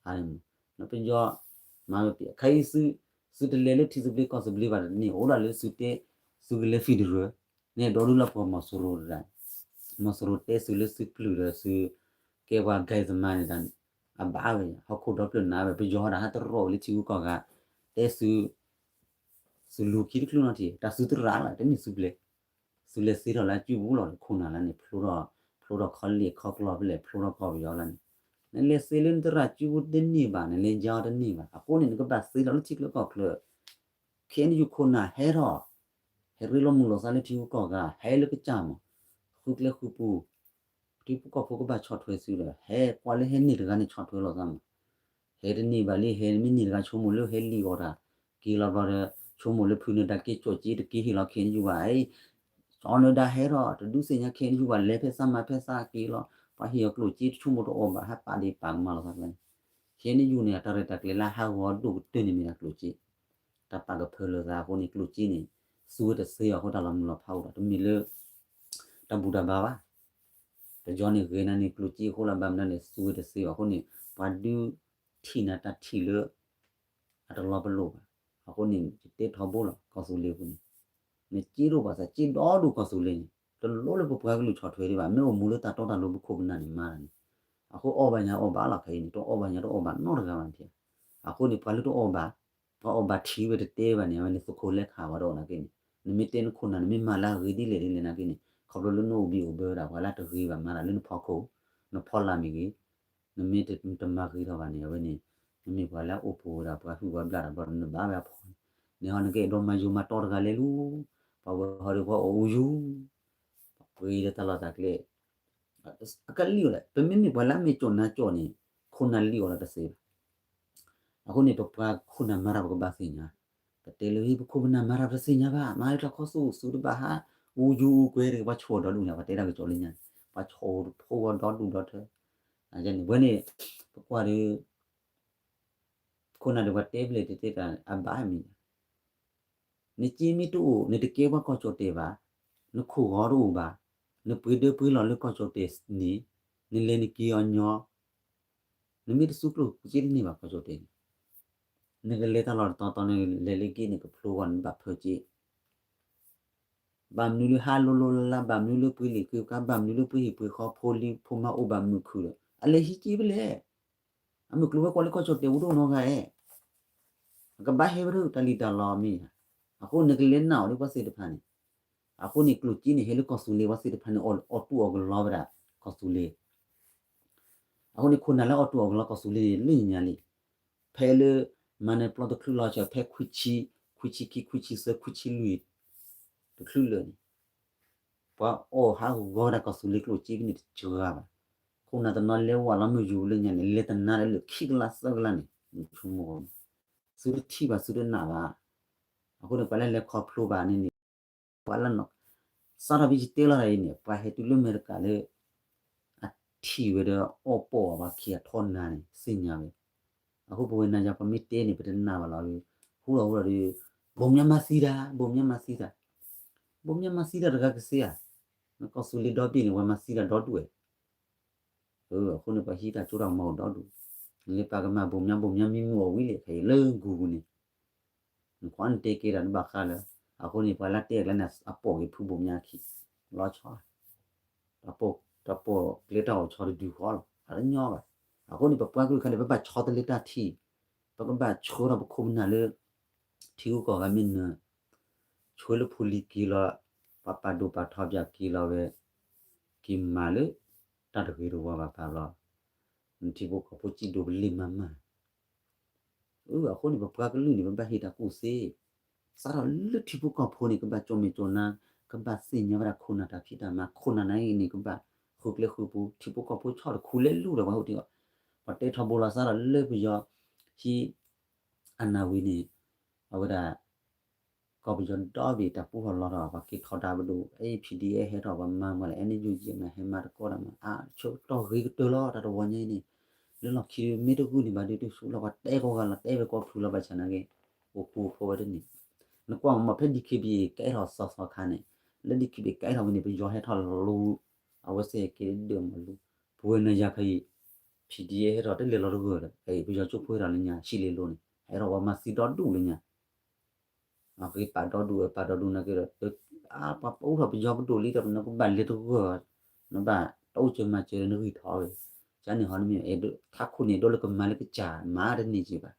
အါန့ၣ်မး ပယီၤ မၤဝဲပှဲၤ ခဲအံၤသု သုတလဲၤလၢထံသဘျ့ကီၢ်သဘျ့ဘၣ်တန့ၢ် အိၣ်ဒၣ်လၢသုတဲ သုကလဲၤ federal န့ၣ် ဒီဒူၣ်လၢပှၤမီၤစိရိၤတဒၣ် မီၤစိရိၤတဲသုလၢသုပျုၢ်ဒီးသု ကဲပှၤ ဂဲၤသမါန့ၣ် အဘၣ်ဝဲ ဟီၣ်ခိၣ်ဒီဖျၢၣ်နါဝဲ ပယီၤဒၣ်ဟးတရီၣ်ဝဲလၢထံဂုၤကီၢ်ဂၤ တဲသု သုလူၤခံတချုးနီတထံၣ် တၢ်သုတရၣ်လီၤ တမ့ၢ်သုပျဲ သုလဲၤသ့ထီၣ်လၢအစုပူၤလီၤ ခိၣ်နၢ်လၢန့ၣ် ဖျိထီၣ် ဖျိထီၣ်ခီလ့ၣ်ခီကျီဖဲလဲၣ် ဖျိထီၣ်ကီၢ်ပယီၤလၢန့ၣ် နလဲၤသ့လၢနတရၣ်စုပူၤတန့ၢ်ဘၣ် နလဲၤယါအီၤတန့ၢ်ဘၣ် အဃိန့ၣ် နကဘၣ်သ့လီၤလၢထံချၢကီၢ်ချၢ ခဲအံၤနယူၢ်ခိၣ်နၢ်ဟဲထီၣ် ဟဲရ့လိာ်မုာ်လိာ်သးလၢထံဂုၤကီၢ်ဂၤ ဟဲလၢကစၢ်မး ဃုကျဲဃုပူၤ ထံဖိကီၢ်ဖိကဘၣ်ဆီၣ်ထွဲသုဒီး ဟဲကွၢ်လၢဟဲန့ၢ်တဂၤန့ၣ် ဆီၣ်ထွဲလိာ်သးမး ဟဲတန့ၢ်ဘၣ်လံ ဟဲမ့ၢ်န့ၢ်တဂၤ ဆိကမိၣ်လၢဟဲလံၣ်အီၤတၢ် က့ၤလီၤဘျီဒီး ဆိကမိၣ်လၢဖုနၢၤတၢ်က့ၤကၠီၣ်က့တက့ၤဟ့ၣ်လီၤ ခဲအံၤနယူၢ်ဘၣ် အံၤ ကၠီနၢၤဒါဟဲထီၣ် တဒုးသ့ၣ်ညါ ခဲအံၤနယူၢ်ဘၣ် လဲၤဖဲသးမၤဖဲသးက့ၤလီၤ ပှၤဟ့ၣ်အီၤကျိၣ်စ့တဆိကမိၣ်တအိၣ်ဘၣ် ဟးပာ်ဒ့ၣ်ပာ်ကမၣ်လိာ်သးန့ၣ် ခဲအံၤနယူၢ်န့ၣ် အတၢ်ရဲၣ်တၢ်ကျဲၤလၢဟးဂီၤဒိၣ်ကတၢၢ်န့ၣ်မ့ၢ်ဒၣ်ကျိၣ်စ့ တၢ်ပာ်ကဖၢလၢသးအဃိန့ၣ် ကျိၣ်စ့န့ၣ် သူဝဲတသ့အီၤအဃိ တၢ်လီၤမုၢ်လီၤဖးအိၣ်ဒီး တမ့ၢ်လၢ တၢ်ဘူၣ်တၢ်ဘါဘၣ် ပယီၤန့ၣ်ဂ့ၤနၤန့ၣ် ကျိၣ်စ့အဃိလၢဘၣ်မနုၤလဲၣ် သူဝဲတသ့အီၤအဃိန့ၣ် ပှၤဒုးထံၣ်နၤတၢ်ထံၣ်လၢ အတလီၤပလိာ်ဘၣ် အဃိန့ၣ် ယတဲထီဘိလီၤ ကီၢ်သူလ့ၤပူၤန့ၣ် နစ့တအိၣ်ဘၣ်သး စ့ဒီဒူၣ်ကီၢ်သူလ့ၤန့ၣ် တလိၣ်လၢပပှၤကလုာ်ဆီၣ်ထွဲဒံးဘၣ် မ့ၢ်အိၣ်မူလၢတၢ်တီတၢ်လိၤပခိၣ်ပနၢ်န့ၣ်မၤတၢ်န့ၣ် အဃိအီၣ်ဘၣ်ညါအီၣ်ဘၣ်လီၤ ခဲအံၤန့ၣ် တအီၣ်ဘၣ်ညါတအီၣ်ဘၣ်နီတဂၤဘၣ်န့ၣ် အဃိန့ၣ် ပှၤလၢတအီၣ်ဘၣ် ပှၤအီၣ်ဘၣ်ထံဝဲတတဲဘၣ်န့ၣ် အဝဲန့ၣ်သုးခိၣ်လဲခးဝဲတအီၣ်နာ်က့န့ၣ် နမ့ၢ်တဲနခိၣ်နၢ် နမ့ၢ်မၤလၢအဂ့ၤဒ်လဲၣ်ဒ်လဲၣ်နာ်က့န့ၣ် ခီဖျိလၢနအိၣ်ဘံၣ်အိၣ်ဘၢဝဲဒၣ် ပှၤလၢတဂ့ၤဘၣ်မၤတၢ်လၢနဖီခိၣ် နဖီလာ်မ့ၢ်ဂ့ၤ နမ့ၢ်တမၤဂ့ၤထီၣ်ဘၣ်န့ၣ် အဝဲန့ၣ် နမ့ၢ်ပှၤလၢအအိၣ်ဖှိၣ်ဝဲဒၣ် ပှၤဟုၣ်ပှၤဘျၣ်တၢ်ဘျီ နဘၣ်ဝဲအဖီန့ၣ် န့ၣ်ဟီနကအဲၣ်ဒိးမၤယိၤမၤတီတဂၤလဲၤလူၤ ပှၤဝဲဟီဒီးပှၤအိၣ်အူယူၤ ပှ့ၤဒီးတၢ်လီၢ်တၢ်ကျဲ အကလံၣ်အီၤလဲၣ် ပမ့မ့ၢ်ပှၤလၢအမ့ၢ်ကၠီၣ်နါကၠီၣ်န့ၣ် ခိၣ်နၢ်လံၣ်အီၤလီၤတသ့ဘၣ် အဃိန့ၣ် ပပှၤခိၣ်နၢ်မၤတၢ်ပကဘၣ်သ့ၣ်ညါ ပတဲလၢ ပခိၣ်ပနၢ်မၤတၢ်ပတသ့ၣ်ညါဘၣ် မၤလၢတၢ်ခီဆူၣ်ဆူၣ်တဘၣ်ဟး အူယူၤအူကွဲၤတဂ့ၤ ပှၤဆိၣ်ဒီဒူၣ်န့ၣ် ပှၤတဲတၢ်ကစီၣ်လၢညါန့ၣ် ပှၤဆိၣ်ဖိဝဲဒီဒူၣ်ဒီထၢ န့ၣ် ဝဲန့ၣ် ပကွၢ်ဒီး ခိၣ်နၢ်ဒီးပှၤတဲဖျဲၣ်တဲတဲတၢ်အဘၣ်မံၤ နစ့မ့ၢ်တအိၣ် နတကဲပှၤကီၢ်ကၠီၣ်တဲၣ်ဘၣ်, နခိၣ်ဂီၤတအိၣ်ဘၣ်, နပှ့ၤဒၢပှ့ၤလီၢ်လၢကီၢ်ကၠီၣ်တဲၣ်န့ၣ်, နလဲၤနက့ၤအီၤညီ, နမ့ၢ်တသူကျိၣ်စ့တန့ၢ်ဘၣ်ကီၢ်ကၠီၣ်တဲၣ်န့ၣ်, နကလဲၤတၢ်လီၢ်တတီၤတီၤ နလဲၤလၢက့ၤန့ၣ် ကဖျိဂီၤန့ၣ်ဘၣ်ဖၢစ့ ဘၣ်မနုၤလၢဟးလိၤလိၤလၢ်လၢ်, ဘၣ်မနုၤလၢပှ့ၤလံာ်ဃ့ကါ, ဘၣ်မနုၤလၢပှ့ၤဟံၣ်ပှ့ၤဃီ, ဖိလံၤဖိမါအိၣ်ဘၣ်မုာ်ခုၣ်ဒီး အလဲၤဟံးက့ၤဖဲလဲၣ်. အမုၢ်ကျိၤဝဲၤကွာ်လၢကီၢ်ကၠီၣ်တဲၣ်အိၣ်တအိၣ်နီတဂၤဧါ. အကဘၣ်ဟဲဝဲဒၣ်တၢ်လံၣ်တၢ်လီမ့ၢ်ဧါ. အဃိနကလဲၤနာ်အီၤလၢပှၤသ့ၣ်တဖၣ်န့ၣ်, အဃိန့ၣ်ကျိၣ်စ့န့ၣ် ဟဲလၢကီၢ်သူလ့ၤပှၤသ့ၣ်တဖၣ်န့ၣ် အီၣ်တူၢ်အီၣ်ကလီဝဲဒၣ်ကီၢ်သူလ့ၤ အဃိန့ၣ် ခိၣ်နၢ်လၢအီၣ်တူၢ်အီၣ်ကလီကီၢ်သူလ့ၤန့ၣ် လၢညါလံ. ဖဲလၢ မၤနၢၤပျီတချုးလီၤဆီ ဖဲခွံဆံ ခွံဆံခံ ခွံဆံသၢ ခွံဆံလွံၢ် တချုးလၢာ်န့ၣ် ပှၤအီၣ်ဟးဂီၤဝဲဒၣ်ကီၢ်သူလ့ၤကျိၣ်စ့ဖဲန့ၣ်တစှၤဘၣ်. ခိၣ်နၢ်တနီၤလဲၤဝဲလီၤမ့ၢ်ယူၤလၢညါန့ၣ် လဲၤတနၤဒီးလၢခံကလးသၢကလးန့ၣ် ဆိကမိၣ် သုတထံၣ်ဘၣ်သုတနာ်ဘၣ်. အဃိန့ၣ် ပှၤလၢလဲၤခီဖျိဘၣ်န့ၣ်န့ၣ် ပှၤလၢနီၤ စးထီၣ်ဖဲယတဲလီၤတၢ်အံၤန့ၣ် ပှၤဟဲတုၤလၢအမဲရကၤလၢ အထံၣ်ဝဲဒီးအီၣ်ပီၣ်အီၤပှၤခံအထီနၤန့ၣ် သ့ၣ်ညါဝဲ. အဃိပဝဲနၤယၤပှၤမ့ၢ်တဲန့ၣ် ပတနာ်ဘၣ်လီၤ. ဟူဒီးဟူဒီး ဘိၣ်မၠါမၤသံတၢ် ဘိၣ်မၠါမၤသံတၢ်, ဘိၣ်မၠါမၤသံတၢ်တဂၤကသ့ဧါ. နကီၢ်သူလ့ၤဒီဘ့ၣ်န့ၣ် ပှၤမၤသံတၢ်ဒီဒူၣ်ဝဲ အဃိန့ၣ် ပှၤဟံးတၢ်ကၠိတၢ်မၤအိၣ်ဒီဒူၣ်, လၢပှၤကမၤဘိၣ်မၠါ ဘိၣ်မၠါမံမုာ်အီၤဝံၤလံ ခဲအံၤလၢ Google န့ၣ်, နကွၢ်နတဲက့ၤတၢ်နဘၣ်ဃးလၢ, အဃိန့ၣ် ပှၤလၢတဲအကျါန့ၣ် အပိာ်က့ၤဖုဘိၣ်မၠါခံ, လီၤဆီ, တၢ်ပိာ်ကျဲတၢ်အီၣ်ဆီတဒုဃီလီၤ အတညီဘၣ်. အဃိန့ၣ် ပပှၤကလုာ်ခါန့ၣ် ပဘၣ်ဆီတလဲတၢ်ထံ, ပကဘၣ်ဆှၢထီၣ်ပခိၣ်ပနၢ်လၢ ထံဂုၤကီၢ်ဂၤမ့ၢ်နၢၤ, ဆှၢလၢဖိလံၤက့ၤလီၤ, ပှၤပာ်ဒိၣ်ပာ်ထီပၠးက့ၤလီၤဝဲ, က့ၤမၤလၢ တၢ်တဂ့ၤတဝါဘၣ်ပာ်ဘျီ, နထံဖိကီၢ်ဖိစံၣ်ဒိၣ်ပလ့ၤမၤမၤ အဃိန့ၣ် ပပှၤကလုာ်န့ၣ် ပဘၣ်ဟ့ၣ်တၢ်ကူၣ်သ့, စးထီၣ်လၢထံဖိကီၢ်ဖိန့ၣ် ကဘၣ်ကၠိမဲာ်ကၠိနါ, ကဘၣ်သ့ၣ်ညါဝဲဒၣ်ခိၣ်နၢ်တၢ်ဖံးတၢ်မၤ, ခိၣ်နၢ်န့ၣ်န့ၣ် ကဘၣ်ဃုကျဲဃုပူၤ, ထံဖိကီၢ်ဖိဆီၣ်တခူလၢလူၢ်ဒီးပှၤဟူးတ့ၢ်အီၤ, ပှၤတဲထီဘိလီၤစးထီၣ်လၢပယီၤ ဟံး အနၢ်ဝံၤန့ၣ်, အဝဲဒၣ် ကီၢ်ပယီၤဒီဘ့ၣ်တၢ်ပူထီၣ်လီၤထီၣ် ပှၤက့ၤထီဒါပဒိၣ် အ PDF ဟဲထီၣ်ပှၤမၤမၤလၢ အဲန့ယူယံ မၤဟဲမၤတကီတၢ်မၤ အါဆိကတီၢ်ဂ့ၤကတၢၢ်လီၤ တၢ်တဝီညါအံၤန့ၣ်, လၢလီၢ်ခံမ့ၢ်တဂုာ်န့ၣ်ဘၣ်ဒုးတဆူလီၤ ပှၤတဲကီၢ်ဂၤလီၤ တဲဝဲကီၢ်ဖုလီၤ ဘၣ်ဆၣ်နာ်က့ အိၣ်ဃူအိၣ်ဖိးဝဲတန့ၣ်, နကွၢ်မ့ၢ်ဖဲ DKBA ကဲထီၣ်သီသီခါန့ၣ်, လၢ DKBA ကဲထီၣ်ဝဲန့ၣ် ပယီၤဟဲထီၣ်လီၤလူၤ, အဝဲသ့ၣ်က့ၤဒၢမၤလူၤ, ပဝဲနၤယၤခါအံၤ PDF ဟဲထီၣ်တလဲၤလီၤတဂၢၢ်ဒီး ပယီၤကၠိဖိဟဲထီၣ်လၢညါ ဆံးလ့လိၤန့ၣ် ဟဲထီၣ်ပှၤမၤသံဒီဒူၣ်လၢညါ အဂ့ၢ်ပာ်ဒီဒူၣ်ဝဲ ပာ်ဒီဒူၣ်နာ်က့ဒီး ပှၤပအူထီၣ်ပယီၤပဒိၣ်လံဒီး နကဘၣ်လဲၤတဂၢၢ်, နဘၣ်တအိၣ်စၢၤမၤစၢၤဒီးနဂံၢ်ထီၣ်ဝဲ, ကန့ၣ်ဟီနမ့ၢ် ထးခိၣ်န့ၣ် ဒိလၢကမၤလၢကစၢ်မၤတန့ၢ်က့ၤဘၣ်,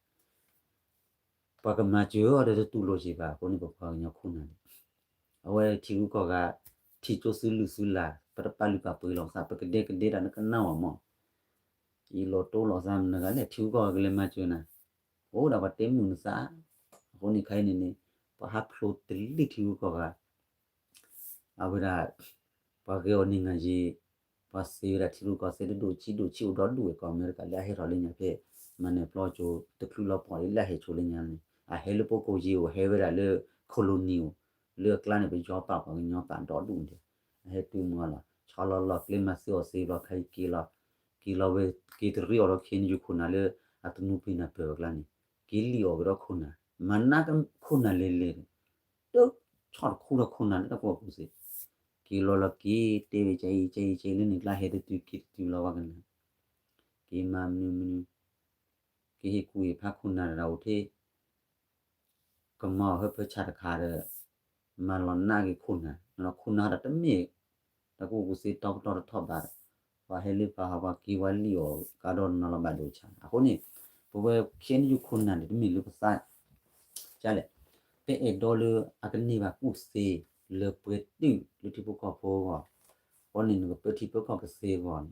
ပှၤကမၤစၢၤအီၤဒီးတတူၢ်လိာ်က့ၤဘၣ် အဃိန့ၣ် ပပှၤကညီခိၣ်နၢ်န့ၣ် အဝဲထံဂုၤကီၢ်ဂၤ ထံၣ်ကၠိသုလုၢ်သုလၢ် ပတပာ်လုၢ်ပာ်ပှ့ၤလီၤပသး ပကဒဲကဒဲဒၣ်နကနၣ်ဝဲမး, အံၤလီၤတိၢ်လီၤသးမနုၤဂၤလဲၣ် ထံဂုၤကီၢ်ဂၤကလဲၤမၤစၢၤနၤ, အိၣ်ဒၣ်ပှၤတဲမုာ်နသး, အဃိန့ၣ်ခဲအံၤန့ၣ်န့ၣ် ပှၤဟးဖျိးတလ့ၢ်ထံဂုၤကီၢ်ဂၤ အဝဲဒၣ် ပှၤဂဲၤအီၤန့ၢ်ငါယံၤ, ပှၤသ့ဝဲဒၣ်ထံရူၢ်ကီၢ်သဲးတဒိၣ်ဆံးဒိၣ်ဆံးအိၣ်ဒီဒူၣ်ဝဲ ကီၢ်အမဲရကၤလၢအဟဲထီၣ်လၢညါဖဲ မၤနၢၤပျီကၠိ တချုးလီၤပှီၢ်လၢအဟဲဆိလၢညါန့ၣ် အဟဲလၢပကိၢ်ယ့ၢ်အိၣ် ဟဲဝဲဒၣ်လၢ colony အိၣ် လၢအကျါန့ၣ် ပယီၤပာ်ပှၤကညီပာ်ဒီဒူၣ်န့ၣ် အဟဲတုၤမုၢ်အီၤလီၤ ဆီလီၤလီၢ်ကျဲမၤသ့အီၣ်သ့ဘျီခါအံၤက့ၤလီၤ က့ၤလီၤဝဲ က့ၤတရံးအီၤဒီး ခ့နယုၢ်ခိၣ်နၢ်လၢ အသနူပ့ၤနၢ်ပၢၢ်အကျါန့ၣ် က့ၤလံၣ်အီၣ်ကဒီးခိၣ်နၢ် မၤနးခိၣ်နၢ်လဲၤလဲၤ တဆီၣ်တခူဒီးခိၣ်နၢ်လၢတၢ်ကူၣ်ဘၣ်ကူၣ်သ့, က့ၤလီၤလီၤက့ၤတဲဝဲ ကဲအံၤ ကဲအံၤ ကဲအံၤ လၢန့ၣ်ကျါဟဲတတုၤက့ၤတတုၤလီၤဝဲကနၣ်, က့ၤမၤမနုၤမနုၤ, က့ၤဟ့ၣ်ကူၣ်ဟ့ၣ်ဖးခိၣ်နၢ်တၢ်အိၣ်ထဲ ကမၤအီၣ်ဟၢဖၢဆၣ်တခါဒီး မၤလီၤနးက့ၤခိၣ်နၢ်, ခိၣ်နၢ်ဒီးတမ့ၢ် တၢ်ကူၣ်ဘၣ်ကူၣ်သ့တီပတီၢ်တထီၣ်ဘၣ်ဒီး ပှၤဟဲလၢပှၤဟးပှၤက့ၤဝဲလံၣ်အီၣ်ကါဒီးနီၤလီၤဘၣ်ဒိဆါ, အဃိန့ၣ် ပဝဲ ခ့နယုၢ်ခိၣ်နၢ်န့ၣ် တမ့ၢ်လၢပသး ကလဲၣ်, ပအဲၣ်ဒိးလၢအကန့ၢ်ဘၣ်ကူၣ်သ့ လၢပှဲၤတုာ်လၢထံဖိကီၢ်ဖိအဂီၢ်, အဃိန့ၣ် နကပၢထံပၢကီၢ်ကသ့အဂီၢ်န့ၣ်